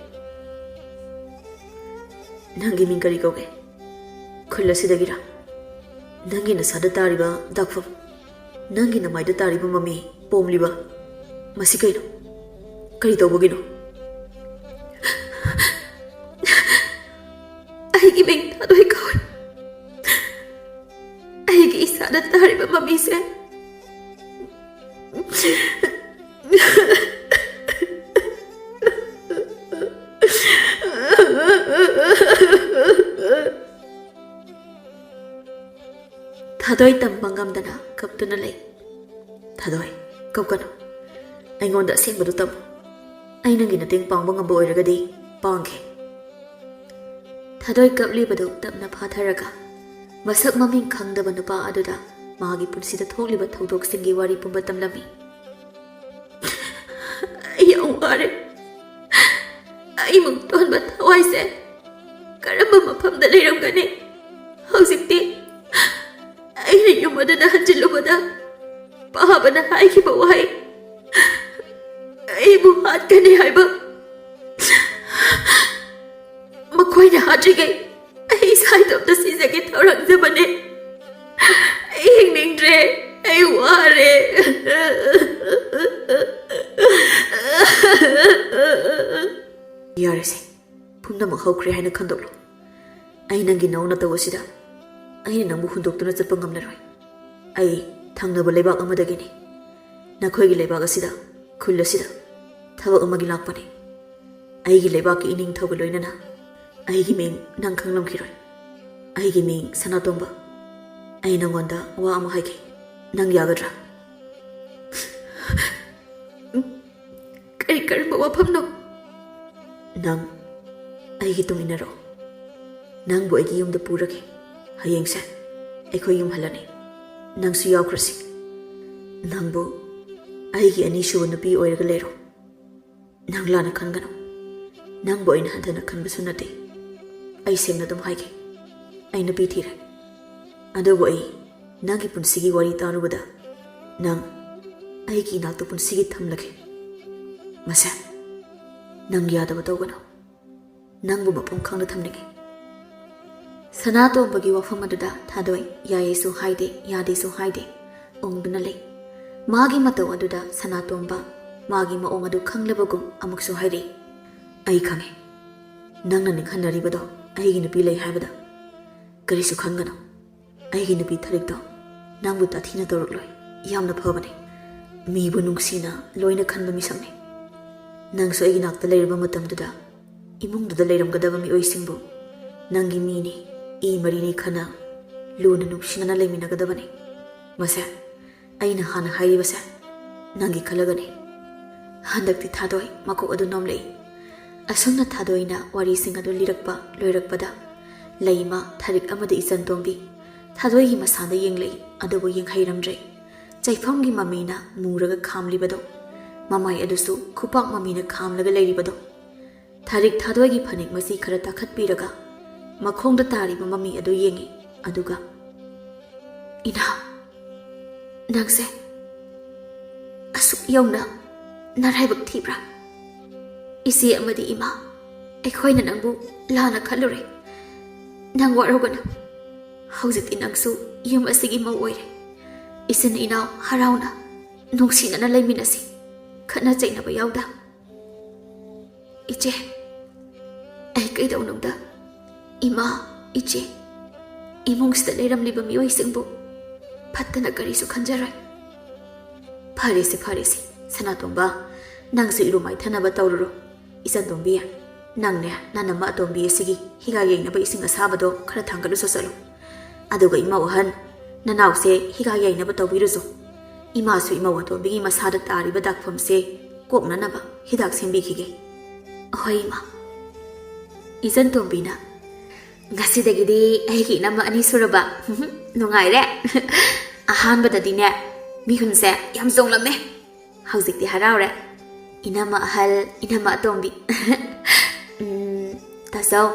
"ꯅꯪꯒꯤ ꯃꯤꯡ ꯀꯔꯤ ꯀꯧꯒꯦ? ꯈꯨꯜ ꯑꯁꯤꯗꯒꯤꯔꯥ? ꯅꯪꯒꯤ ꯅꯁꯥꯗ ꯇꯥꯔꯤꯕ ꯗꯥꯛꯐꯝ, ꯅꯪꯒꯤ ꯅꯃꯥꯏꯗ ꯇꯥꯔꯤꯕ ꯃꯃꯤ ꯄꯣꯝꯂꯤꯕ, ꯃꯁꯤ ꯀꯩꯅꯣ? ꯀꯔꯤ ꯇꯧꯕꯒꯤꯅꯣ?" "ꯑꯩꯒꯤ ꯃꯤꯡ ꯊꯥꯗꯣꯏ ꯀꯧꯏ꯫ ꯑꯩꯒꯤ ꯏꯁꯥꯗ ꯇꯥꯔꯤꯕ ꯃꯃꯤꯁꯦ ꯊꯥꯗꯣꯏ ꯇꯝꯕ ꯉꯝꯗꯅ ꯀꯞꯇꯨꯅ ꯂꯩ꯫ "ꯊꯥꯗꯣꯏ, ꯀꯞꯀꯅꯨ꯫ ꯑꯩꯉꯣꯟꯗ ꯑꯁꯦꯡꯕꯗꯨ ꯇꯝꯃꯨ꯫ ꯑꯩ ꯅꯪꯒꯤ ꯃꯇꯦꯡ ꯄꯥꯡꯕ ꯉꯝꯕ ꯑꯣꯏꯔꯒꯗꯤ ꯄꯥꯡꯒꯦ꯫" ꯊꯥꯗꯣꯏ ꯀꯞꯂꯤꯕꯗꯨ ꯇꯞꯅ ꯐꯥꯊꯔꯒ ꯃꯁꯛ ꯃꯃꯤꯡ ꯈꯪꯗꯕ ꯅꯨꯄꯥ ꯑꯗꯨꯗ ꯃꯥꯒꯤ ꯄꯨꯟꯁꯤꯗ ꯊꯣꯛꯂꯤꯕ ꯊꯧꯗꯣꯛꯁꯤꯡꯒꯤ ꯋꯥꯔꯤ ꯄꯨꯝꯕ ꯇꯝꯂꯝꯃꯤ꯫ "ꯑꯩ ꯌꯥꯝ ꯋꯥꯔꯦ꯫ ꯑꯩ ꯃꯨꯛꯇꯣꯟꯕ ꯊꯋꯥꯏꯁꯦ ꯀꯔꯝꯕ ꯃꯐꯝꯗ ꯂꯩꯔꯝꯒꯅꯤ? ꯍꯧꯖꯤꯛꯇꯤ ꯑꯩꯅ ꯌꯨꯝ ꯑꯗꯨꯗ ꯍꯟꯖꯤꯜꯂꯨꯕꯗ ꯄꯥꯕꯅ ꯍꯥꯏꯈꯤꯕ ꯋꯥꯍꯩ, ꯑꯩꯕꯨ ꯍꯥꯠꯀꯅꯤ ꯍꯥꯏꯕ, ꯃꯈꯣꯏꯅ ꯍꯥꯠꯇ꯭ꯔꯤꯉꯩ ꯑꯩ ꯏꯁꯥ ꯏꯇꯣꯝꯇ ꯁꯤꯖꯒꯦ ꯊꯧꯔꯥꯡꯖꯕꯅꯦ꯫ ꯑꯩ ꯍꯤꯡꯅꯤꯡꯗ꯭ꯔꯦ꯫ ꯑꯩ ꯋꯥꯔꯦ꯫" "ꯌꯥꯔꯦꯁꯦ, ꯄꯨꯝꯅꯃꯛ ꯍꯧꯈ꯭ꯔꯦ ꯍꯥꯏꯅ ꯈꯟꯗꯣꯛꯂꯣ꯫ ꯑꯩ ꯅꯪꯒꯤ ꯅꯧꯅ ꯇꯧꯕꯁꯤꯗ ꯑꯩꯅ ꯅꯪꯕꯨ ꯍꯨꯟꯗꯣꯛꯇꯨꯅ ꯆꯠꯄ ꯉꯝꯂꯔꯣꯏ꯫ ꯑꯩ ꯊꯪꯅꯕ ꯂꯩꯕꯥꯛ ꯑꯃꯗꯒꯤꯅꯤ꯫ ꯅꯈꯣꯏꯒꯤ ꯂꯩꯕꯥꯛ ꯑꯁꯤꯗ ꯈꯨꯜ ꯑꯁꯤꯗ ꯊꯕꯛ ꯑꯃꯒꯤ ꯂꯥꯛꯄꯅꯤ꯫ ꯑꯩꯒꯤ ꯂꯩꯕꯥꯛꯀꯤ ꯏꯅꯤꯡꯊꯧꯒ ꯂꯣꯏꯅꯅ꯫ ꯑꯩꯒꯤ ꯃꯤꯡ ꯅꯪ ꯈꯪꯂꯝꯈꯤꯔꯣꯏ꯫ ꯑꯩꯒꯤ ꯃꯤꯡ ꯁꯅꯥꯇꯣꯝꯕ꯫ ꯑꯩ ꯅꯪꯉꯣꯟꯗ ꯋꯥ ꯑꯃ ꯍꯥꯏꯒꯦ꯫ ꯅꯪ ꯌꯥꯒꯗ꯭ꯔꯥ?" "ꯀꯔꯤ, ꯀꯔꯝꯕ ꯋꯥꯐꯝꯅꯣ?" "ꯅꯪ ꯑꯩꯒꯤ ꯇꯨꯡ ꯏꯟꯅꯔꯛꯑꯣ꯫ ꯅꯪꯕꯨ ꯑꯩꯒꯤ ꯌꯨꯝꯗ ꯄꯨꯔꯒꯦ꯫ ꯍꯌꯦꯡꯁꯦ ꯑꯩꯈꯣꯏ ꯌꯨꯝ ꯍꯜꯂꯅꯤ꯫ ꯅꯪꯁꯨ ꯌꯥꯎꯈ꯭ꯔꯁꯤ꯫ ꯅꯪꯕꯨ ꯑꯩꯒꯤ ꯑꯅꯤꯁꯨꯕ ꯅꯨꯄꯤ ꯑꯣꯏꯔꯒ ꯂꯩꯔꯣ꯫ ꯅꯪ ꯂꯥꯟꯅ ꯈꯟꯒꯅꯨ꯫ ꯅꯪꯕꯨ ꯑꯩꯅ ꯍꯟꯊꯅ ꯈꯟꯕꯁꯨ ꯅꯠꯇꯦ꯫ ꯑꯩ ꯁꯦꯡꯅ ꯑꯗꯨꯝ ꯍꯥꯏꯒꯦ꯫ ꯑꯩ ꯅꯨꯄꯤ ꯊꯤꯔꯦ꯫ ꯑꯗꯨꯕꯨ ꯑꯩ ꯅꯪꯒꯤ ꯄꯨꯟꯁꯤꯒꯤ ꯋꯥꯔꯤ ꯇꯥꯔꯨꯕꯗ ꯅꯪ ꯑꯩꯒꯤ ꯏꯅꯥꯛꯇ ꯄꯨꯟꯁꯤꯒꯤ ꯊꯝꯂꯒꯦ꯫ ꯃꯁꯦ, ꯅꯪ ꯌꯥꯗꯕ ꯇꯧꯒꯅꯨ꯫ ꯅꯪꯕꯨ ꯃꯄꯨꯡ ꯈꯪꯅ ꯊꯝꯅꯤꯡꯉꯤ꯫" ꯁꯅꯥꯇꯣꯝꯕꯒꯤ ꯋꯥꯐꯝ ꯑꯗꯨꯗ ꯊꯥꯗꯣꯏ ꯌꯥꯏꯌꯦꯁꯨ ꯍꯥꯏꯗꯦ, ꯌꯥꯗꯦꯁꯨ ꯍꯥꯏꯗꯦ, ꯎꯪꯗꯨꯅ ꯂꯩ꯫ ꯃꯥꯒꯤ ꯃꯇꯧ ꯑꯗꯨꯗ ꯁꯅꯥꯇꯣꯝꯕ ꯃꯥꯒꯤ ꯃꯑꯣꯡ ꯑꯗꯨ ꯈꯪꯂꯕꯒꯨꯝ ꯑꯃꯨꯛꯁꯨ ꯍꯥꯏꯔꯛꯏ, "ꯑꯩ ꯈꯪꯉꯦ꯫ ꯅꯪꯅ ꯅꯤꯡꯍꯟꯅꯔꯤꯕꯗꯣ ꯑꯩꯒꯤ ꯅꯨꯄꯤ ꯂꯩ ꯍꯥꯏꯕꯗ꯫ ꯀꯔꯤꯁꯨ ꯈꯟꯒꯅꯨ꯫ ꯑꯩꯒꯤ ꯅꯨꯄꯤ ꯊꯔꯤꯛꯇꯣ ꯅꯪꯕꯨ ꯇꯥꯊꯤꯅ ꯇꯧꯔꯛꯂꯣꯏ꯫ ꯌꯥꯝꯅ ꯐꯕꯅꯦ꯫ ꯃꯤꯕꯨ ꯅꯨꯡꯁꯤꯅ ꯂꯣꯏꯅ ꯈꯟꯕ ꯃꯤꯁꯛꯅꯦ꯫ ꯅꯪꯁꯨ ꯑꯩꯒꯤ ꯅꯥꯛꯇ ꯂꯩꯔꯕ ꯃꯇꯝꯗꯨꯗ ꯏꯃꯨꯡꯗꯨꯗ ꯂꯩꯔꯝꯒꯗꯕ ꯃꯤꯑꯣꯏꯁꯤꯡꯕꯨ ꯅꯪꯒꯤ ꯃꯤꯅꯤ, ꯏ ꯃꯔꯤꯅꯤ ꯈꯟꯅ ꯂꯨꯅ ꯅꯨꯡꯁꯤꯅꯅ ꯂꯩꯃꯤꯟꯅꯒꯗꯕꯅꯤ꯫ ꯃꯁꯦ ꯑꯩꯅ ꯍꯥꯟꯅ ꯍꯥꯏꯔꯤꯕꯁꯦ ꯅꯪꯒꯤ ꯈꯜꯂꯒꯅꯤ꯫ ꯍꯟꯗꯛꯇꯤ ꯊꯥꯗꯣꯏ ꯃꯀꯣꯛ ꯑꯗꯨ ꯅꯣꯝꯂꯛꯏ꯫ ꯑꯁꯨꯝꯅ ꯊꯥꯗꯣꯏꯅ ꯋꯥꯔꯤꯁꯤꯡ ꯑꯗꯨ ꯂꯤꯔꯛꯄ ꯂꯣꯏꯔꯛꯄꯗ, ꯂꯩꯃ, ꯊꯔꯤꯛ ꯑꯃꯗꯤ ꯏꯆꯟꯇꯣꯝꯕꯤ ꯊꯥꯗꯣꯏꯒꯤ ꯃꯁꯥꯗ ꯌꯦꯡꯂꯛꯏ, ꯑꯗꯨꯕꯨ ꯌꯦꯡꯍꯩꯔꯝꯗ꯭ꯔꯦ꯫ ꯆꯩꯐꯝꯒꯤ ꯃꯃꯤꯅ ꯃꯨꯔꯒ ꯈꯥꯝꯂꯤꯕꯗꯣ, ꯃꯃꯥꯏ ꯑꯗꯨꯁꯨ ꯈꯨꯄꯥꯛ ꯃꯃꯤꯅ ꯈꯥꯝꯂꯒ ꯂꯩꯔꯤꯕꯗꯣ꯫ ꯊꯔꯤꯛ ꯊꯥꯗꯣꯏꯒꯤ ꯐꯅꯦꯛ ꯃꯁꯤ ꯈꯔ ꯇꯥꯈꯠꯄꯤꯔꯒ ꯃꯈꯣꯡꯗ ꯇꯥꯔꯤꯕ ꯃꯃꯤ ꯑꯗꯨ ꯌꯦꯡꯉꯤ, ꯑꯗꯨꯒ, "ꯏꯅꯥꯎ, ꯅꯪꯁꯦ ꯑꯁꯨꯛ ꯌꯧꯅ ꯅꯔꯥꯏꯕꯛ ꯊꯤꯕ꯭ꯔꯥ? ꯏꯆꯦ ꯑꯃꯗꯤ ꯏꯃꯥ, ꯑꯩꯈꯣꯏꯅ ꯅꯪꯕꯨ ꯂꯥꯟꯅ ꯈꯜꯂꯨꯔꯦ꯫ ꯅꯪ ꯋꯥꯔꯧꯒꯅꯨ꯫ ꯍꯧꯖꯤꯛꯇꯤ ꯅꯪꯁꯨ ꯌꯨꯝ ꯑꯁꯤꯒꯤ ꯃꯧ ꯑꯣꯏꯔꯦ꯫ ꯏꯆꯤꯟ ꯏꯅꯥꯎ ꯍꯔꯥꯎꯅ ꯅꯨꯡꯁꯤꯅꯅ ꯂꯩꯃꯤꯟꯅꯁꯤ, ꯈꯠꯅ ꯆꯩꯅꯕ ꯌꯥꯎꯗ꯫" "ꯏꯆꯦ, ꯑꯩ ꯀꯩꯗꯧꯅꯨꯡꯗ ꯏꯃꯥ, ꯏꯆꯦ, ꯏꯃꯨꯡꯁꯤꯗ ꯂꯩꯔꯝꯂꯤꯕ ꯃꯤꯑꯣꯏꯁꯤꯡꯕꯨ ꯐꯠꯇꯅ ꯀꯔꯤꯁꯨ ꯈꯟꯖꯔꯣꯏ꯫" "ꯐꯔꯦꯁꯦ, ꯐꯔꯦꯁꯦ, ꯁꯅꯥꯇꯣꯝꯕ, ꯅꯪꯁꯨ ꯏꯔꯨ ꯃꯥꯏꯊꯅꯕ ꯇꯧꯔꯨꯔꯣ꯫ ꯏꯆꯟꯇꯣꯝꯕꯤ, ꯅꯪꯅꯦ, ꯅꯅꯝꯃ ꯑꯇꯣꯝꯕꯤ ꯑꯁꯤꯒꯤ ꯍꯤꯒꯥ ꯌꯩꯅꯕ ꯏꯁꯤꯡ ꯑꯁꯥꯕꯗꯣ ꯈꯔ ꯊꯥꯡꯒꯠꯂꯨꯆꯣ ꯆꯠꯂꯨ꯫ ꯑꯗꯨꯒ ꯏꯃꯧ ꯑꯍꯟ, ꯅꯅꯥꯎꯁꯦ ꯍꯤꯒꯥ ꯌꯩꯅꯕ ꯇꯧꯕꯤꯔꯨꯆꯣ꯫ ꯏꯃꯥꯁꯨ ꯏꯃꯧ ꯑꯇꯣꯝꯕꯤꯒꯤ ꯃꯁꯥꯗ ꯇꯥꯔꯤꯕ ꯗꯥꯛꯐꯝꯁꯦ ꯀꯣꯛꯅꯅꯕ ꯍꯤꯗꯥꯛ ꯁꯦꯝꯕꯤꯈꯤꯒꯦ꯫" "ꯍꯣꯏ, ꯏꯃꯥ꯫" ꯏꯆꯟꯇꯣꯝꯕꯤꯅ, "ꯉꯁꯤꯗꯒꯤꯗꯤ ꯑꯩꯒꯤ ꯏꯅꯝꯃ ꯑꯅꯤ ꯁꯨꯔꯕ꯫ ꯅꯨꯡꯉꯥꯏꯔꯦ꯫ ꯑꯍꯥꯟꯕꯗꯗꯤꯅꯦ, ꯃꯤꯍꯨꯟꯁꯦ ꯌꯥꯝ ꯆꯣꯡꯂꯝꯃꯦ꯫ ꯍꯧꯖꯤꯛꯇꯤ ꯍꯔꯥꯎꯔꯦ꯫ ꯏꯅꯝꯃ ꯑꯍꯜ, ꯏꯅꯝꯃ ꯑꯇꯣꯝꯕꯤ꯫" "ꯎꯝ, ꯇꯥꯆꯧ,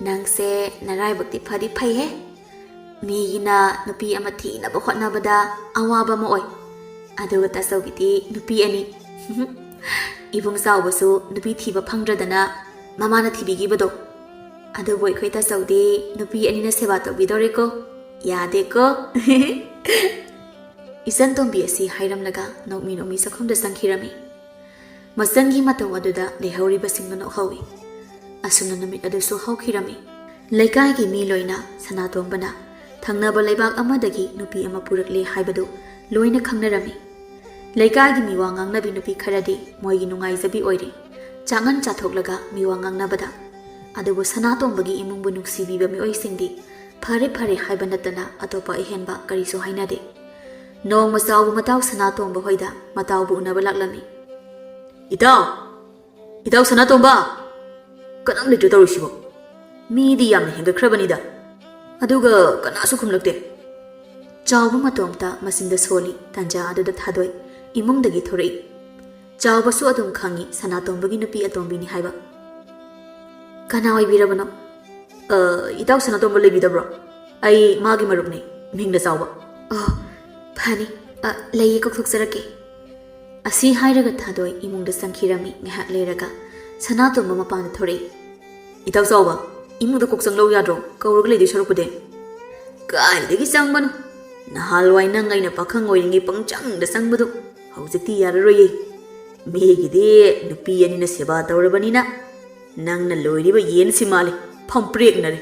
ꯅꯪꯁꯦ ꯅꯔꯥꯏꯕꯛꯇꯤ ꯐꯗꯤ ꯐꯩꯍꯦ꯫ ꯃꯤꯒꯤꯅ ꯅꯨꯄꯤ ꯑꯃ ꯊꯤꯅꯕ ꯍꯣꯠꯅꯕꯗ ꯑꯋꯥꯕ ꯑꯃ ꯑꯣꯏ꯫ ꯑꯗꯨꯒ ꯇꯥꯆꯧꯒꯤꯗꯤ ꯅꯨꯄꯤ ꯑꯅꯤ꯫ ꯏꯕꯨꯡ ꯆꯥꯎꯕꯁꯨ ꯅꯨꯄꯤ ꯊꯤꯕ ꯐꯪꯗ꯭ꯔꯗꯅ ꯃꯃꯥꯅ ꯊꯤꯕꯤꯈꯤꯕꯗꯣ꯫ ꯑꯗꯨꯕꯨ ꯑꯩꯈꯣꯏ ꯇꯥꯆꯧꯗꯤ ꯅꯨꯄꯤ ꯑꯅꯤꯅ ꯁꯦꯕꯥ ꯇꯧꯕꯤꯗꯧꯔꯦꯀꯣ꯫ ꯌꯥꯗꯦꯀꯣ꯫" ꯏꯆꯟ ꯇꯣꯝꯕꯤ ꯑꯁꯤ ꯍꯥꯏꯔꯝꯂꯒ ꯅꯣꯛꯃꯤ ꯅꯣꯛꯃꯤ ꯆꯥꯛꯈꯨꯝꯗ ꯆꯪꯈꯤꯔꯝꯃꯤ꯫ ꯃꯆꯟꯒꯤ ꯃꯇꯧ ꯑꯗꯨꯗ ꯂꯩꯍꯧꯔꯤꯕꯁꯤꯡꯗꯨ ꯅꯣꯛꯍꯧꯏ꯫ ꯑꯁꯨꯝꯅ ꯅꯨꯃꯤꯠ ꯑꯗꯨꯁꯨ ꯍꯧꯈꯤꯔꯝꯃꯤ꯫ ꯂꯩꯀꯥꯏꯒꯤ ꯃꯤ ꯂꯣꯏꯅ ꯁꯅꯥꯇꯣꯝꯕꯅ ꯊꯪꯅꯕ ꯂꯩꯕꯥꯛ ꯑꯃꯗꯒꯤ ꯅꯨꯄꯤ ꯑꯃ ꯄꯨꯔꯛꯂꯦ ꯍꯥꯏꯕꯗꯨ ꯂꯣꯏꯅ ꯈꯪꯅꯔꯝꯃꯤ꯫ ꯂꯩꯀꯥꯏꯒꯤ ꯃꯤꯋꯥ ꯉꯥꯡꯅꯕꯤ ꯅꯨꯄꯤ ꯈꯔꯗꯤ ꯃꯣꯏꯒꯤ ꯅꯨꯡꯉꯥꯏꯖꯕꯤ ꯑꯣꯏꯔꯦ꯫ ꯆꯥꯉꯟ ꯆꯥꯊꯣꯛꯂꯒ ꯃꯤꯋꯥ ꯉꯥꯡꯅꯕꯗ꯫ ꯑꯗꯨꯕꯨ ꯁꯅꯥꯇꯣꯝꯕꯒꯤ ꯏꯃꯨꯡꯕꯨ ꯅꯨꯡꯁꯤꯕꯤꯕ ꯃꯤꯑꯣꯏꯁꯤꯡꯗꯤ ꯐꯔꯦ ꯐꯔꯦ ꯍꯥꯏꯕ ꯅꯠꯇꯅ ꯑꯇꯣꯞꯄ ꯑꯍꯦꯟꯕ ꯀꯔꯤꯁꯨ ꯍꯥꯏꯅꯗꯦ꯫ ꯅꯣꯡꯃ ꯆꯥꯎꯕ ꯃꯇꯥꯎ ꯁꯅꯥꯇꯣꯝꯕ ꯍꯣꯏꯗ ꯃꯇꯥꯎꯕꯨ ꯎꯅꯕ ꯂꯥꯛꯂꯝꯃꯤ꯫ "ꯏꯇꯥꯎ! ꯏꯇꯥꯎ ꯁꯅꯥꯇꯣꯝꯕ! ꯀꯅꯥꯝ ꯂꯩꯇ꯭ꯔꯦ ꯇꯧꯔꯤꯁꯤꯕꯣ? ꯃꯤꯗꯤ ꯌꯥꯝꯅ ꯍꯦꯟꯒꯠꯈ꯭ꯔꯕꯅꯤꯗ꯫ ꯑꯗꯨꯒ ꯀꯅꯥꯁꯨ ꯈꯨꯝꯂꯛꯇꯦ꯫" ꯆꯥꯎꯕ ꯃꯇꯣꯝꯇ ꯃꯆꯤꯟꯗ ꯁꯣꯜꯂꯤ꯫ ꯇꯟꯖꯥ ꯑꯗꯨꯗ ꯊꯥꯗꯣꯏ ꯏꯃꯨꯡꯗꯒꯤ ꯊꯣꯔꯛꯏ꯫ ꯆꯥꯎꯕꯁꯨ ꯑꯗꯨꯝ ꯈꯪꯏ ꯁꯅꯥꯇꯣꯝꯕꯒꯤ ꯅꯨꯄꯤ ꯑꯇꯣꯝꯕꯤꯅꯤ ꯍꯥꯏꯕ꯫ "ꯀꯅꯥ ꯑꯣꯏꯕꯤꯔꯕꯅꯣ?" "ꯑ, ꯏꯇꯥꯎ ꯁꯅꯥꯇꯣꯝꯕ ꯂꯩꯕꯤꯗꯕ꯭ꯔꯣ? ꯑꯩ ꯃꯥꯒꯤ ꯃꯔꯨꯞꯅꯤ, ꯃꯤꯡꯅ ꯆꯥꯎꯕ꯫" "ꯑꯣ, ꯐꯅꯤ꯫ ꯑ, ꯂꯩꯌꯦ, ꯀꯧꯊꯣꯛꯆꯔꯛꯀꯦ꯫" ꯑꯁꯤ ꯍꯥꯏꯔꯒ ꯊꯥꯗꯣꯏ ꯏꯃꯨꯡꯗ ꯆꯪꯈꯤꯔꯝꯃꯤ꯫ ꯉꯥꯏꯍꯥꯛ ꯂꯩꯔꯒ ꯁꯅꯥꯇꯣꯝꯕ ꯃꯄꯥꯟꯗ ꯊꯣꯔꯛꯏ꯫ "ꯏꯇꯥꯎ ꯆꯥꯎꯕ, ꯏꯃꯨꯡꯗ ꯀꯣꯛ ꯆꯪꯂꯧ ꯌꯥꯗ꯭ꯔꯣ? ꯀꯧꯔꯒ ꯂꯩꯗꯣꯏ ꯁꯔꯨꯛꯄꯨꯗꯤ꯫" "ꯀꯥꯏꯗꯒꯤ ꯆꯪꯕꯅꯣ? ꯅꯍꯥꯟꯋꯥꯏ ꯅꯪ ꯑꯩꯅ ꯄꯥꯈꯪ ꯑꯣꯏꯔꯤꯉꯩ ꯄꯪꯆꯪꯗ ꯆꯪꯕꯗꯣ ꯍꯧꯖꯤꯛꯇꯤ ꯌꯥꯔꯔꯣꯏꯌꯦ꯫ ꯃꯤꯒꯤꯗꯤ ꯅꯨꯄꯤ ꯑꯅꯤꯅ ꯁꯦꯕꯥ ꯇꯧꯔꯕꯅꯤꯅ ꯅꯪꯅ ꯂꯣꯏꯔꯤꯕ ꯌꯦꯟꯁꯤ ꯃꯥꯜꯂꯤ, ꯐꯝꯄ꯭ꯔꯦꯛꯅꯔꯦ꯫"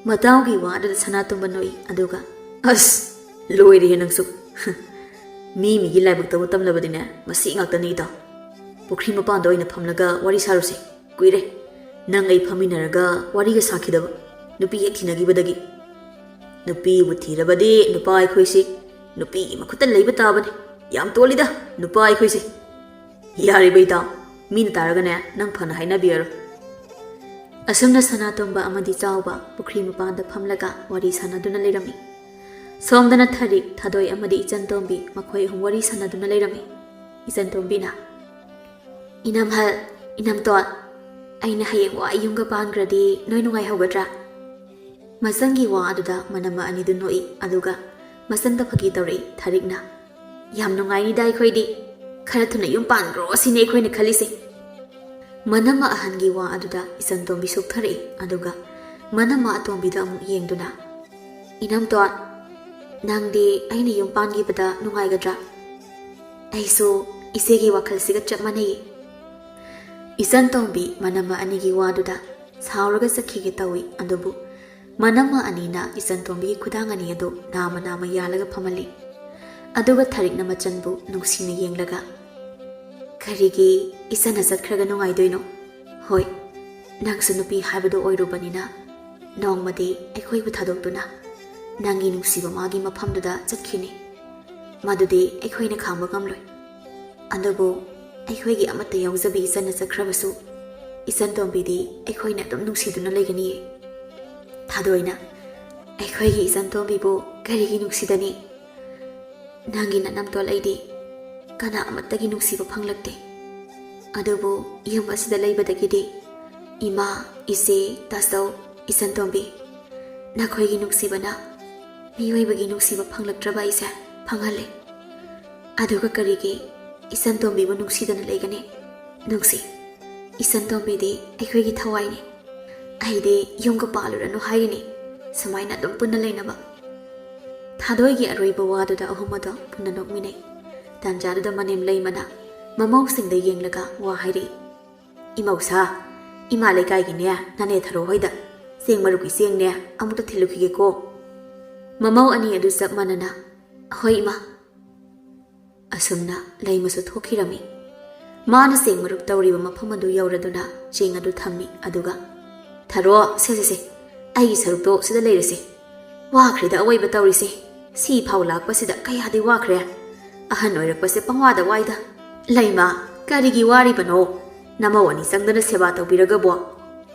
ꯃꯇꯥꯎꯒꯤ ꯋꯥ ꯑꯗꯨꯗ ꯁꯅꯥꯇꯣꯝꯕ ꯅꯣꯛꯏ, ꯑꯗꯨꯒ, "ꯑꯁ, ꯂꯣꯏꯔꯦꯍꯦ ꯅꯪꯁꯨ꯫ ꯃꯤ ꯃꯤꯒꯤ ꯂꯥꯏꯕꯛꯇꯕꯨ ꯇꯝꯂꯕꯗꯤꯅꯦ, ꯃꯁꯤ ꯉꯥꯛꯇꯅꯤ ꯏꯇꯥꯎ꯫ ꯄꯨꯈ꯭ꯔꯤ ꯃꯄꯥꯟꯗ ꯑꯣꯏꯅ ꯐꯝꯂꯒ ꯋꯥꯔꯤ ꯁꯥꯔꯨꯁꯦ꯫ ꯀꯨꯏꯔꯦ ꯅꯪ ꯑꯩ ꯐꯝꯃꯤꯟꯅꯔꯒ ꯋꯥꯔꯤꯒ ꯁꯥꯈꯤꯗꯕ꯫ ꯅꯨꯄꯤ ꯍꯦꯛ ꯊꯤꯅꯈꯤꯕꯗꯒꯤ꯫ ꯅꯨꯄꯤꯕꯨ ꯊꯤꯔꯕꯗꯤ ꯅꯨꯄꯥ ꯑꯩꯈꯣꯏꯁꯤ ꯅꯨꯄꯤꯒꯤ ꯃꯈꯨꯠꯇ ꯂꯩꯕ ꯇꯥꯕꯅꯤ꯫ ꯌꯥꯝ ꯇꯣꯜꯂꯤꯗ ꯅꯨꯄꯥ ꯑꯩꯈꯣꯏꯁꯦ꯫" "ꯌꯥꯔꯤꯕ ꯏꯇꯥꯎ, ꯃꯤꯅ ꯇꯥꯔꯒꯅꯦ ꯅꯪ ꯐꯅ ꯍꯥꯏꯅꯕꯤꯔꯔꯣꯏ꯫" ꯑꯁꯨꯝꯅ ꯁꯅꯥꯇꯣꯝꯕ ꯑꯃꯗꯤ ꯆꯥꯎꯕ ꯄꯨꯈ꯭ꯔꯤ ꯃꯄꯥꯟꯗ ꯐꯝꯂꯒ ꯋꯥꯔꯤ ꯁꯥꯟꯅꯗꯨꯅ ꯂꯩꯔꯝꯃꯤ꯫ ꯁꯣꯝꯗꯅ ꯊꯔꯤꯛ, ꯊꯥꯗꯣꯏ ꯑꯃꯗꯤ ꯏꯆꯟꯇꯣꯝꯕꯤ ꯃꯈꯣꯏ ꯑꯍꯨꯝ ꯋꯥꯔꯤ ꯁꯥꯟꯅꯗꯨꯅ ꯂꯩꯔꯝꯃꯤ꯫ ꯏꯆꯟꯇꯣꯝꯕꯤꯅ, "ꯏꯅꯝꯍꯜ, ꯏꯅꯝꯇꯣꯟ, ꯑꯩꯅ ꯍꯌꯦꯡ ꯋꯥꯏ ꯌꯨꯝꯒ ꯄꯥꯟꯈ꯭ꯔꯗꯤ ꯅꯣꯏ ꯅꯨꯡꯉꯥꯏꯍꯧꯒꯗ꯭ꯔꯥ?" ꯃꯆꯟꯒꯤ ꯋꯥ ꯑꯗꯨꯗ ꯃꯅꯝꯃ ꯑꯅꯤꯗꯨ ꯅꯣꯛꯏ, ꯑꯗꯨꯒ ꯃꯆꯟꯗ ꯐꯥꯒꯤ ꯇꯧꯔꯛꯏ ꯊꯔꯤꯛꯅ꯫ "ꯌꯥꯝ ꯅꯨꯡꯉꯥꯏꯅꯤꯗ ꯑꯩꯈꯣꯏꯗꯤ꯫ ꯈꯔ ꯊꯨꯅ ꯌꯨꯝ ꯄꯥꯟꯈ꯭ꯔꯣ ꯁꯤꯅꯤ ꯑꯩꯈꯣꯏꯅ ꯈꯜꯂꯤꯁꯦ꯫" ꯃꯅꯝꯃ ꯑꯍꯟꯒꯤ ꯋꯥ ꯑꯗꯨꯗ ꯏꯆꯟꯇꯣꯝꯕꯤ ꯁꯨꯛꯊꯔꯛꯏ, ꯑꯗꯨꯒ ꯃꯅꯝꯃ ꯑꯇꯣꯝꯕꯤꯗ ꯑꯃꯨꯛ ꯌꯦꯡꯗꯨꯅ, "ꯏꯅꯝꯇꯣꯟ, ꯅꯪꯗꯤ ꯑꯩꯅ ꯌꯨꯝ ꯄꯥꯟꯈꯤꯕꯗ ꯅꯨꯡꯉꯥꯏꯒꯗ꯭ꯔꯥ?" "ꯑꯩꯁꯨ ꯏꯆꯦꯒꯤ ꯋꯥꯈꯜꯁꯤꯒ ꯆꯞ ꯃꯥꯟꯅꯩꯌꯦ꯫" ꯏꯆꯟꯇꯣꯝꯕꯤ ꯃꯅꯝꯃ ꯑꯅꯤꯒꯤ ꯋꯥꯗꯨꯗ ꯁꯥꯎꯔꯒ ꯆꯠꯈꯤꯒꯦ ꯇꯧꯏ, ꯑꯗꯨꯕꯨ ꯃꯅꯝꯃ ꯑꯅꯤꯅ ꯏꯆꯟꯇꯣꯝꯕꯤꯒꯤ ꯈꯨꯗꯥꯡ ꯑꯅꯤ ꯑꯗꯨ ꯅꯥꯝꯃ ꯅꯥꯝꯃ ꯌꯥꯜꯂꯒ ꯐꯝꯍꯜꯂꯤ꯫ ꯑꯗꯨꯒ ꯊꯔꯤꯛꯅ ꯃꯆꯟꯕꯨ ꯅꯨꯡꯁꯤꯅ ꯌꯦꯡꯂꯒ, ꯀꯔꯤꯒꯤ ꯏꯆꯟꯅ ꯆꯠꯈ꯭ꯔꯒ ꯅꯨꯡꯉꯥꯏꯗꯣꯏꯅꯣ? ꯍꯣꯏ, ꯅꯪꯁꯨ ꯅꯨꯄꯤ ꯍꯥꯏꯕꯗꯣ ꯑꯣꯏꯔꯨꯕꯅꯤꯅ, ꯅꯣꯡꯃꯗꯤ ꯑꯩꯈꯣꯏꯕꯨ ꯊꯥꯗꯣꯛꯇꯨꯅ ꯅꯪꯒꯤ ꯅꯨꯡꯁꯤꯕ ꯃꯥꯒꯤ ꯃꯐꯝꯗꯨꯗ ꯆꯠꯈꯤꯅꯤ꯫ ꯃꯗꯨꯗꯤ ꯑꯩꯈꯣꯏꯅ ꯈꯥꯡꯕ ꯉꯝꯂꯣꯏ꯫ ꯑꯗꯨꯕꯨ ꯑꯩꯈꯣꯏꯒꯤ ꯑꯃꯠꯇ ꯌꯥꯎꯖꯕꯤ ꯏꯆꯟꯅ ꯆꯠꯈ꯭ꯔꯕꯁꯨ, ꯏꯆꯟ ꯇꯣꯝꯕꯤꯗꯤ ꯑꯩꯈꯣꯏꯅ ꯑꯗꯨꯝ ꯅꯨꯡꯁꯤꯗꯨꯅ ꯂꯩꯒꯅꯤꯌꯦ꯫ ꯊꯥꯗꯣꯏꯅ, ꯑꯩꯈꯣꯏꯒꯤ ꯏꯆꯟ ꯇꯣꯝꯕꯤꯕꯨ ꯀꯔꯤꯒꯤ ꯅꯨꯡꯁꯤꯗꯅꯤ? ꯅꯪꯒꯤ ꯅꯅꯝꯇꯣꯜ ꯑꯩꯗꯤ ꯀꯅꯥ ꯑꯃꯠꯇꯒꯤ ꯅꯨꯡꯁꯤꯕ ꯐꯪꯂꯛꯇꯦ꯫ ꯑꯗꯨꯕꯨ ꯌꯨꯝ ꯑꯁꯤꯗ ꯂꯩꯕꯗꯒꯤꯗꯤ ꯏꯃꯥ, ꯏꯆꯦ, ꯇꯥꯆꯧ, ꯏꯆꯟ ꯇꯣꯝꯕꯤ, ꯅꯈꯣꯏꯒꯤ ꯅꯨꯡꯁꯤꯕꯅ ꯃꯤꯑꯣꯏꯕꯒꯤ ꯅꯨꯡꯁꯤꯕ ꯐꯪꯂꯛꯇ꯭ꯔꯕ ꯑꯩꯁꯦ ꯐꯪꯍꯜꯂꯦ꯫ ꯑꯗꯨꯒ ꯀꯔꯤꯒꯤ ꯏꯆꯟ ꯇꯣꯝꯕꯤꯕꯨ ꯅꯨꯡꯁꯤꯗꯅ ꯂꯩꯒꯅꯤ? ꯅꯨꯡꯁꯤ꯫ ꯏꯆꯟ ꯇꯣꯝꯕꯤꯗꯤ ꯑꯩꯈꯣꯏꯒꯤ ꯊꯋꯥꯏꯅꯤ꯫ ꯑꯩꯗꯤ ꯌꯨꯝꯒ ꯄꯥꯜꯂꯨꯔꯅꯨ ꯍꯥꯏꯔꯤꯅꯤ, ꯁꯨꯃꯥꯏꯅ ꯑꯗꯨꯝ ꯄꯨꯟꯅ ꯂꯩꯅꯕ꯫ ꯊꯥꯗꯣꯏꯒꯤ ꯑꯔꯣꯏꯕ ꯋꯥꯗꯨꯗ ꯑꯍꯨꯝ ꯑꯗꯣ ꯄꯨꯟꯅ ꯅꯣꯛꯃꯤꯟꯅꯩ꯫ ꯇꯥꯟꯖꯥꯗꯨꯗ ꯃꯅꯦꯝ ꯂꯩꯃꯅ ꯃꯃꯧꯁꯤꯡꯗ ꯌꯦꯡꯂꯒ ꯋꯥ ꯍꯥꯏꯔꯛꯏ꯫ "ꯏꯃꯧꯁꯥ, ꯏꯃꯥ ꯂꯩꯀꯥꯏꯒꯤꯅꯦ, ꯅꯅꯦ ꯊꯔꯣ ꯍꯣꯏꯗ ꯆꯦꯡ ꯃꯔꯨꯞꯀꯤ ꯆꯦꯡꯅꯦ ꯑꯃꯨꯛꯇ ꯊꯤꯜꯂꯨꯈꯤꯒꯦꯀꯣ꯫" ꯃꯃꯧ ꯑꯅꯤ ꯑꯗꯨ ꯆꯞ ꯃꯥꯟꯅꯅ, "ꯍꯣꯏ ꯏꯃꯥ꯫" ꯑꯁꯨꯝꯅ ꯂꯩꯃꯁꯨ ꯊꯣꯛꯈꯤꯔꯝꯃꯤ꯫ ꯃꯥꯅ ꯆꯦꯡ ꯃꯔꯨꯞ ꯇꯧꯔꯤꯕ ꯃꯐꯝ ꯑꯗꯨ ꯌꯧꯔꯗꯨꯅ ꯆꯦꯡ ꯑꯗꯨ ꯊꯝꯃꯤ꯫ ꯑꯗꯨꯒ, "ꯊꯔꯣ, ꯁꯦ, ꯁꯦ, ꯁꯦ, ꯑꯩꯒꯤ ꯁꯔꯨꯛꯇꯣ ꯁꯤꯗ ꯂꯩꯔꯁꯦ꯫ ꯋꯥꯈ꯭ꯔꯦꯗ ꯑꯋꯣꯏꯕ ꯇꯧꯔꯤꯁꯦ꯫ ꯁꯤ ꯐꯥꯎ ꯂꯥꯛꯄꯁꯤꯗ ꯀꯌꯥꯗꯤ ꯋꯥꯈ꯭ꯔꯦ꯫ ꯑꯍꯟ ꯑꯣꯏꯔꯛꯄꯁꯦ ꯄꯪꯋꯥꯗ ꯋꯥꯏꯗ꯫ ꯂꯩꯃ, ꯀꯔꯤꯒꯤ ꯋꯥꯔꯤꯕꯅꯣ? ꯅꯃꯧ ꯑꯅꯤ ꯆꯪꯗꯅ ꯁꯦꯕꯥ ꯇꯧꯕꯤꯔꯒꯕꯣ?"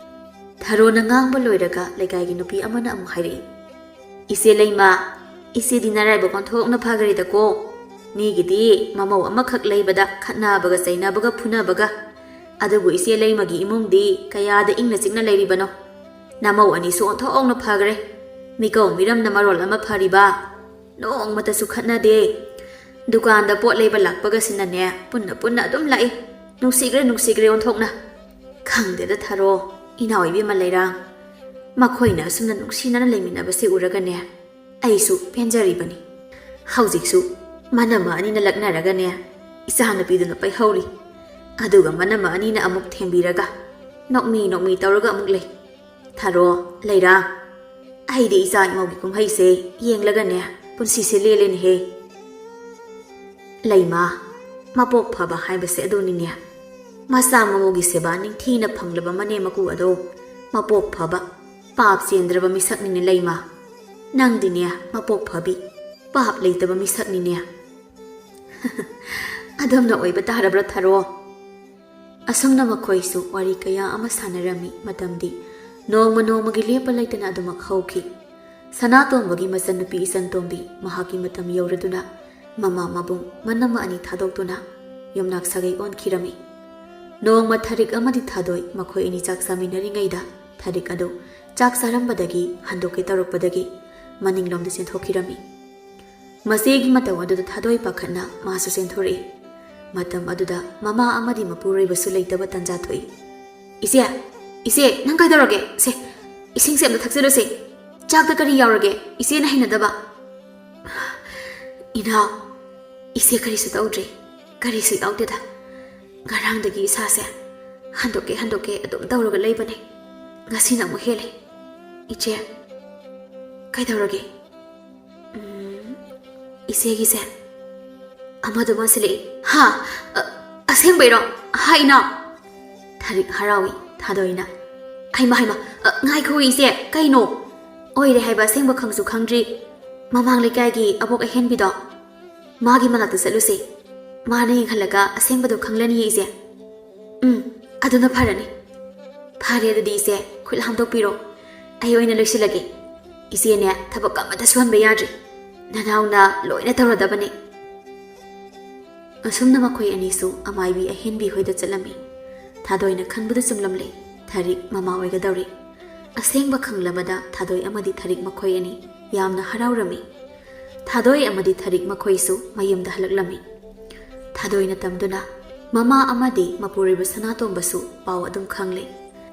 ꯊꯔꯣꯅ ꯉꯥꯡꯕ ꯂꯣꯏꯔꯒ ꯂꯩꯀꯥꯏꯒꯤ ꯅꯨꯄꯤ ꯑꯃꯅ ꯑꯃꯨꯛ ꯍꯥꯏꯔꯛꯏ, "ꯏꯆꯦ ꯂꯩꯃ, ꯏꯆꯦꯗꯤ ꯅꯔꯥꯏꯕꯛ ꯑꯣꯟꯊꯣꯛꯅ ꯐꯈ꯭ꯔꯦꯗꯀꯣ꯫ ꯃꯤꯒꯤꯗꯤ ꯃꯃꯧ ꯑꯃꯈꯛ ꯂꯩꯕꯗ ꯈꯠꯅꯕꯒ ꯆꯩꯅꯕꯒ ꯐꯨꯅꯕꯒ꯫ ꯑꯗꯨꯕꯨ ꯏꯆꯦ ꯂꯩꯃꯒꯤ ꯏꯃꯨꯡꯗꯤ ꯀꯌꯥꯗ ꯏꯪꯅ ꯆꯤꯛꯅ ꯂꯩꯔꯤꯕꯅꯣ꯫ ꯅꯃꯧ ꯑꯅꯤꯁꯨ ꯑꯣꯟꯊꯣꯛꯅ ꯐꯈ꯭ꯔꯦ꯫ ꯃꯤꯀꯧ ꯃꯤꯔꯝꯅ ꯃꯔꯣꯜ ꯑꯃ ꯐꯔꯤꯕ꯫ ꯅꯣꯡꯃꯇꯁꯨ ꯈꯠꯅꯗꯦ꯫ ꯗꯨꯀꯥꯟꯗ ꯄꯣꯠ ꯂꯩꯕ ꯂꯥꯛꯄꯒꯁꯤꯅꯅꯦ, ꯄꯨꯟꯅ ꯄꯨꯟꯅ ꯑꯗꯨꯝ ꯂꯥꯛꯏ꯫ ꯅꯨꯡꯁꯤꯈ꯭ꯔꯦ, ꯅꯨꯡꯁꯤꯈ꯭ꯔꯦ ꯑꯣꯟꯊꯣꯛꯅ꯫ ꯈꯪꯗꯦꯗ ꯊꯔꯣ, ꯏꯅꯥꯎ ꯏꯕꯦꯝꯃ ꯂꯩꯔꯥꯡ꯫ ꯃꯈꯣꯏꯅ ꯑꯁꯨꯝꯅ ꯅꯨꯡꯁꯤꯅꯅ ꯂꯩꯃꯤꯟꯅꯕꯁꯦ ꯎꯔꯒꯅꯦ, ꯑꯩꯁꯨ ꯄꯦꯟꯖꯔꯤꯕꯅꯤ꯫ ꯍꯧꯖꯤꯛꯁꯨ ꯃꯅꯝꯃ ꯑꯅꯤꯅ ꯂꯛꯅꯔꯒꯅꯦ, ꯏꯆꯥꯅꯨꯄꯤꯗꯨꯅ ꯄꯩꯍꯧꯔꯤ꯫ ꯑꯗꯨꯒ ꯃꯅꯝꯃ ꯑꯅꯤꯅ ꯑꯃꯨꯛ ꯊꯦꯝꯕꯤꯔꯒ, ꯅꯣꯛꯃꯤ ꯅꯣꯛꯃꯤ ꯇꯧꯔꯒ ꯑꯃꯨꯛ ꯂꯩ꯫ ꯊꯔꯣ, ꯂꯩꯔꯥꯡ, ꯑꯩꯗꯤ ꯏꯆꯥ ꯏꯃꯧꯒꯤ ꯀꯨꯝꯍꯩꯁꯦ ꯌꯦꯡꯂꯒꯅꯦ ꯄꯨꯟꯁꯤꯁꯦ ꯂꯦꯜꯂꯦꯅꯦꯍꯦ꯫" ꯂꯩꯃ, ꯃꯄꯣꯛ ꯐꯕ ꯍꯥꯏꯕꯁꯦ ꯑꯗꯨꯅꯤꯅꯦ꯫ ꯃꯆꯥ ꯃꯎꯒꯤ ꯁꯦꯕꯥ ꯅꯤꯡꯊꯤꯅ ꯐꯪꯂꯕ ꯃꯅꯦꯝ ꯃꯀꯨ ꯑꯗꯣ ꯃꯄꯣꯛ ꯐꯕ, ꯄꯥꯞ ꯆꯦꯟꯗ꯭ꯔꯕ ꯃꯤꯁꯛꯅꯤꯅꯦ ꯂꯩꯃ꯫ ꯅꯪꯗꯤꯅꯦ ꯃꯄꯣꯛ ꯐꯕꯤ, ꯄꯥꯞ ꯂꯩꯇꯕ ꯃꯤꯁꯛꯅꯤꯅꯦ꯫ ꯑꯗꯨꯝꯅ ꯑꯣꯏꯕ ꯇꯥꯔꯕ꯭ꯔꯥ ꯊꯥꯔꯣ? ꯑꯁꯨꯝꯅ ꯃꯈꯣꯏꯁꯨ ꯋꯥꯔꯤ ꯀꯌꯥ ꯑꯃ ꯁꯥꯟꯅꯔꯝꯃꯤ꯫ ꯃꯇꯝꯗꯤ ꯅꯣꯡꯃ ꯅꯣꯡꯃꯒꯤ ꯂꯦꯞꯄ ꯂꯩꯇꯅ ꯑꯗꯨꯃꯛ ꯍꯧꯈꯤ꯫ ꯁꯅꯥꯇꯣꯝꯕꯒꯤ ꯃꯆꯟꯅꯨꯄꯤ ꯏꯆꯟꯇꯣꯝꯕꯤ ꯃꯍꯥꯛꯀꯤ ꯃꯇꯝ ꯌꯧꯔꯗꯨꯅ ꯃꯃꯥ ꯃꯕꯨꯡ ꯃꯅꯝꯃ ꯑꯅꯤ ꯊꯥꯗꯣꯛꯇꯨꯅ ꯌꯨꯝꯅꯥꯛ ꯁꯥꯒꯩ ꯑꯣꯟꯈꯤꯔꯝꯃꯤ꯫ ꯅꯣꯡꯃ ꯊꯔꯤꯛ ꯑꯃꯗꯤ ꯊꯥꯗꯣꯏ ꯃꯈꯣꯏ ꯑꯅꯤ ꯆꯥꯛ ꯆꯥꯃꯤꯟꯅꯔꯤꯉꯩꯗ ꯊꯔꯤꯛ ꯑꯗꯨ ꯆꯥꯛ ꯆꯥꯔꯝꯕꯗꯒꯤ ꯍꯟꯗꯣꯛꯀꯦ ꯇꯧꯔꯛꯄꯗꯒꯤ ꯃꯅꯤꯡꯂꯣꯝꯗ ꯆꯦꯟꯊꯣꯛꯈꯤꯔꯝꯃꯤ꯫ ꯃꯆꯦꯒꯤ ꯃꯇꯧ ꯑꯗꯨꯗ ꯊꯥꯗꯣꯏ ꯄꯥꯈꯠꯅ ꯃꯥꯁꯨ ꯆꯦꯟꯊꯣꯔꯛꯏ꯫ ꯃꯇꯝ ꯑꯗꯨꯗ ꯃꯃꯥ ꯑꯃꯗꯤ ꯃꯄꯨꯔꯣꯏꯕꯁꯨ ꯂꯩꯇꯕ ꯇꯥꯟꯖꯥ ꯊꯣꯛꯏ꯫ "ꯏꯆꯦ, ꯏꯆꯦ, ꯅꯪ ꯀꯩꯗꯧꯔꯒꯦ? ꯁꯦ, ꯏꯁꯤꯡꯁꯦ ꯑꯝꯇ ꯊꯛꯆꯤꯜꯂꯨꯁꯦ꯫ ꯆꯥꯛꯇ ꯀꯔꯤ ꯌꯥꯎꯔꯒꯦ? ꯏꯆꯦꯅ ꯍꯩꯅꯗꯕ꯫" "ꯏꯅꯥꯎ, ꯏꯆꯦ ꯀꯔꯤꯁꯨ ꯇꯧꯗ꯭ꯔꯤ, ꯀꯔꯤꯁꯨ ꯌꯥꯎꯗꯦꯗ꯫ ꯉꯔꯥꯡꯗꯒꯤ ꯏꯁꯥꯁꯦ ꯍꯟꯗꯣꯛꯀꯦ ꯍꯟꯗꯣꯛꯀꯦ ꯑꯗꯨꯝ ꯇꯧꯔꯒ ꯂꯩꯕꯅꯦ꯫ ꯉꯁꯤꯅ ꯑꯃꯨꯛ ꯍꯦꯜꯂꯦ꯫ ꯏꯆꯦ, ꯀꯩꯗꯧꯔꯒꯦ?" "ꯎꯝ, ꯏꯆꯦꯒꯤꯁꯦ ꯑꯃꯗꯣ ꯑꯣꯟꯁꯤꯜꯂꯛꯏ꯫" "ꯍꯥ? ꯑ, ꯑꯁꯦꯡꯕꯩꯔꯣ? ꯍꯥ, ꯏꯅꯥꯎ?" ꯊꯔꯤꯛ ꯍꯔꯥꯎꯏ꯫ ꯊꯥꯗꯣꯏꯅ, "ꯍꯩꯃ, ꯍꯩꯃ, ꯑ, ꯉꯥꯏꯈꯣ ꯏꯆꯦ, ꯀꯩꯅꯣ? ꯑꯣꯏꯔꯦ ꯍꯥꯏꯕ ꯑꯁꯦꯡꯕ ꯈꯪꯁꯨ ꯈꯪꯗ꯭ꯔꯤ꯫ ꯃꯃꯥꯡ ꯂꯩꯀꯥꯏꯒꯤ ꯑꯕꯣꯛ ꯑꯍꯦꯟꯕꯤꯗꯣ, ꯃꯥꯒꯤ ꯃꯅꯥꯛꯇ ꯆꯠꯂꯨꯁꯦ꯫ ꯃꯥꯅ ꯌꯦꯡꯍꯜꯂꯒ ꯑꯁꯦꯡꯕꯗꯣ ꯈꯪꯂꯅꯤꯌꯦ ꯏꯆꯦ꯫" "ꯎꯝ, ꯑꯗꯨꯅ ꯐꯔꯅꯤ꯫" "ꯐꯔꯦ, ꯑꯗꯨꯗꯤ ꯏꯆꯦ, ꯈꯨꯠ ꯍꯥꯝꯗꯣꯛꯄꯤꯔꯣ꯫ ꯑꯩ ꯑꯣꯏꯅ ꯂꯣꯏꯁꯤꯜꯂꯒꯦ꯫ ꯏꯆꯦꯅꯦ, ꯊꯕꯛ ꯑꯃꯠꯇ ꯁꯨꯍꯟꯕ ꯌꯥꯗ꯭ꯔꯤ꯫ ꯅꯅꯥꯎꯅ ꯂꯣꯏꯅ ꯇꯧꯔꯗꯕꯅꯦ꯫" ꯑꯁꯨꯝꯅ ꯃꯈꯣꯏ ꯑꯅꯤꯁꯨ ꯑꯃꯥꯏꯕꯤ ꯑꯍꯦꯟꯕꯤ ꯍꯣꯏꯗ ꯆꯠꯂꯝꯃꯤ꯫ ꯊꯥꯗꯣꯏꯅ ꯈꯟꯕꯗꯨ ꯆꯨꯝꯂꯝꯂꯦ꯫ ꯊꯔꯤꯛ ꯃꯃꯥ ꯑꯣꯏꯒꯗꯧꯔꯦ꯫ ꯑꯁꯦꯡꯕ ꯈꯪꯂꯕꯗ ꯊꯥꯗꯣꯏ ꯑꯃꯗꯤ ꯊꯔꯤꯛ ꯃꯈꯣꯏ ꯑꯅꯤ ꯌꯥꯝꯅ ꯍꯔꯥꯎꯔꯝꯃꯤ꯫ ꯊꯥꯗꯣꯏ ꯑꯃꯗꯤ ꯊꯔꯤꯛ ꯃꯈꯣꯏꯁꯨ ꯃꯌꯨꯝꯗ ꯍꯜꯂꯛꯂꯝꯃꯤ꯫ ꯊꯥꯗꯣꯏꯅ ꯇꯝꯗꯨꯅ ꯃꯃꯥ ꯑꯃꯗꯤ ꯃꯄꯨꯔꯣꯏꯕ ꯁꯅꯥꯇꯣꯝꯕꯁꯨ ꯄꯥꯎ ꯑꯗꯨꯝ ꯈꯪꯂꯦ꯫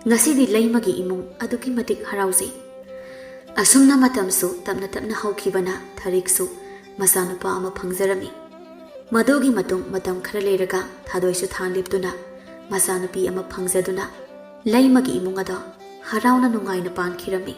ꯉꯁꯤꯗꯤ ꯂꯩꯃꯒꯤ ꯏꯃꯨꯡ ꯑꯗꯨꯛꯀꯤ ꯃꯇꯤꯛ ꯍꯔꯥꯎꯖꯩ꯫ ꯑꯁꯨꯝꯅ ꯃꯇꯝꯁꯨ ꯇꯞꯅ ꯇꯞꯅ ꯍꯧꯈꯤꯕꯅ ꯊꯔꯤꯛꯁꯨ ꯃꯆꯥꯅꯨꯄꯥ ꯑꯃ ꯐꯪꯖꯔꯝꯃꯤ꯫ ꯃꯗꯨꯒꯤ ꯃꯇꯨꯡ ꯃꯇꯝ ꯈꯔ ꯂꯩꯔꯒ ꯊꯥꯗꯣꯏꯁꯨ ꯊꯥ ꯂꯦꯞꯇꯨꯅ ꯃꯆꯥꯅꯨꯄꯤ ꯑꯃ ꯐꯪꯖꯗꯨꯅ ꯂꯩꯃꯒꯤ ꯏꯃꯨꯡ ꯑꯗꯣ ꯍꯔꯥꯎꯅ ꯅꯨꯡꯉꯥꯏꯅ ꯄꯥꯟꯈꯤꯔꯝꯃꯤ꯫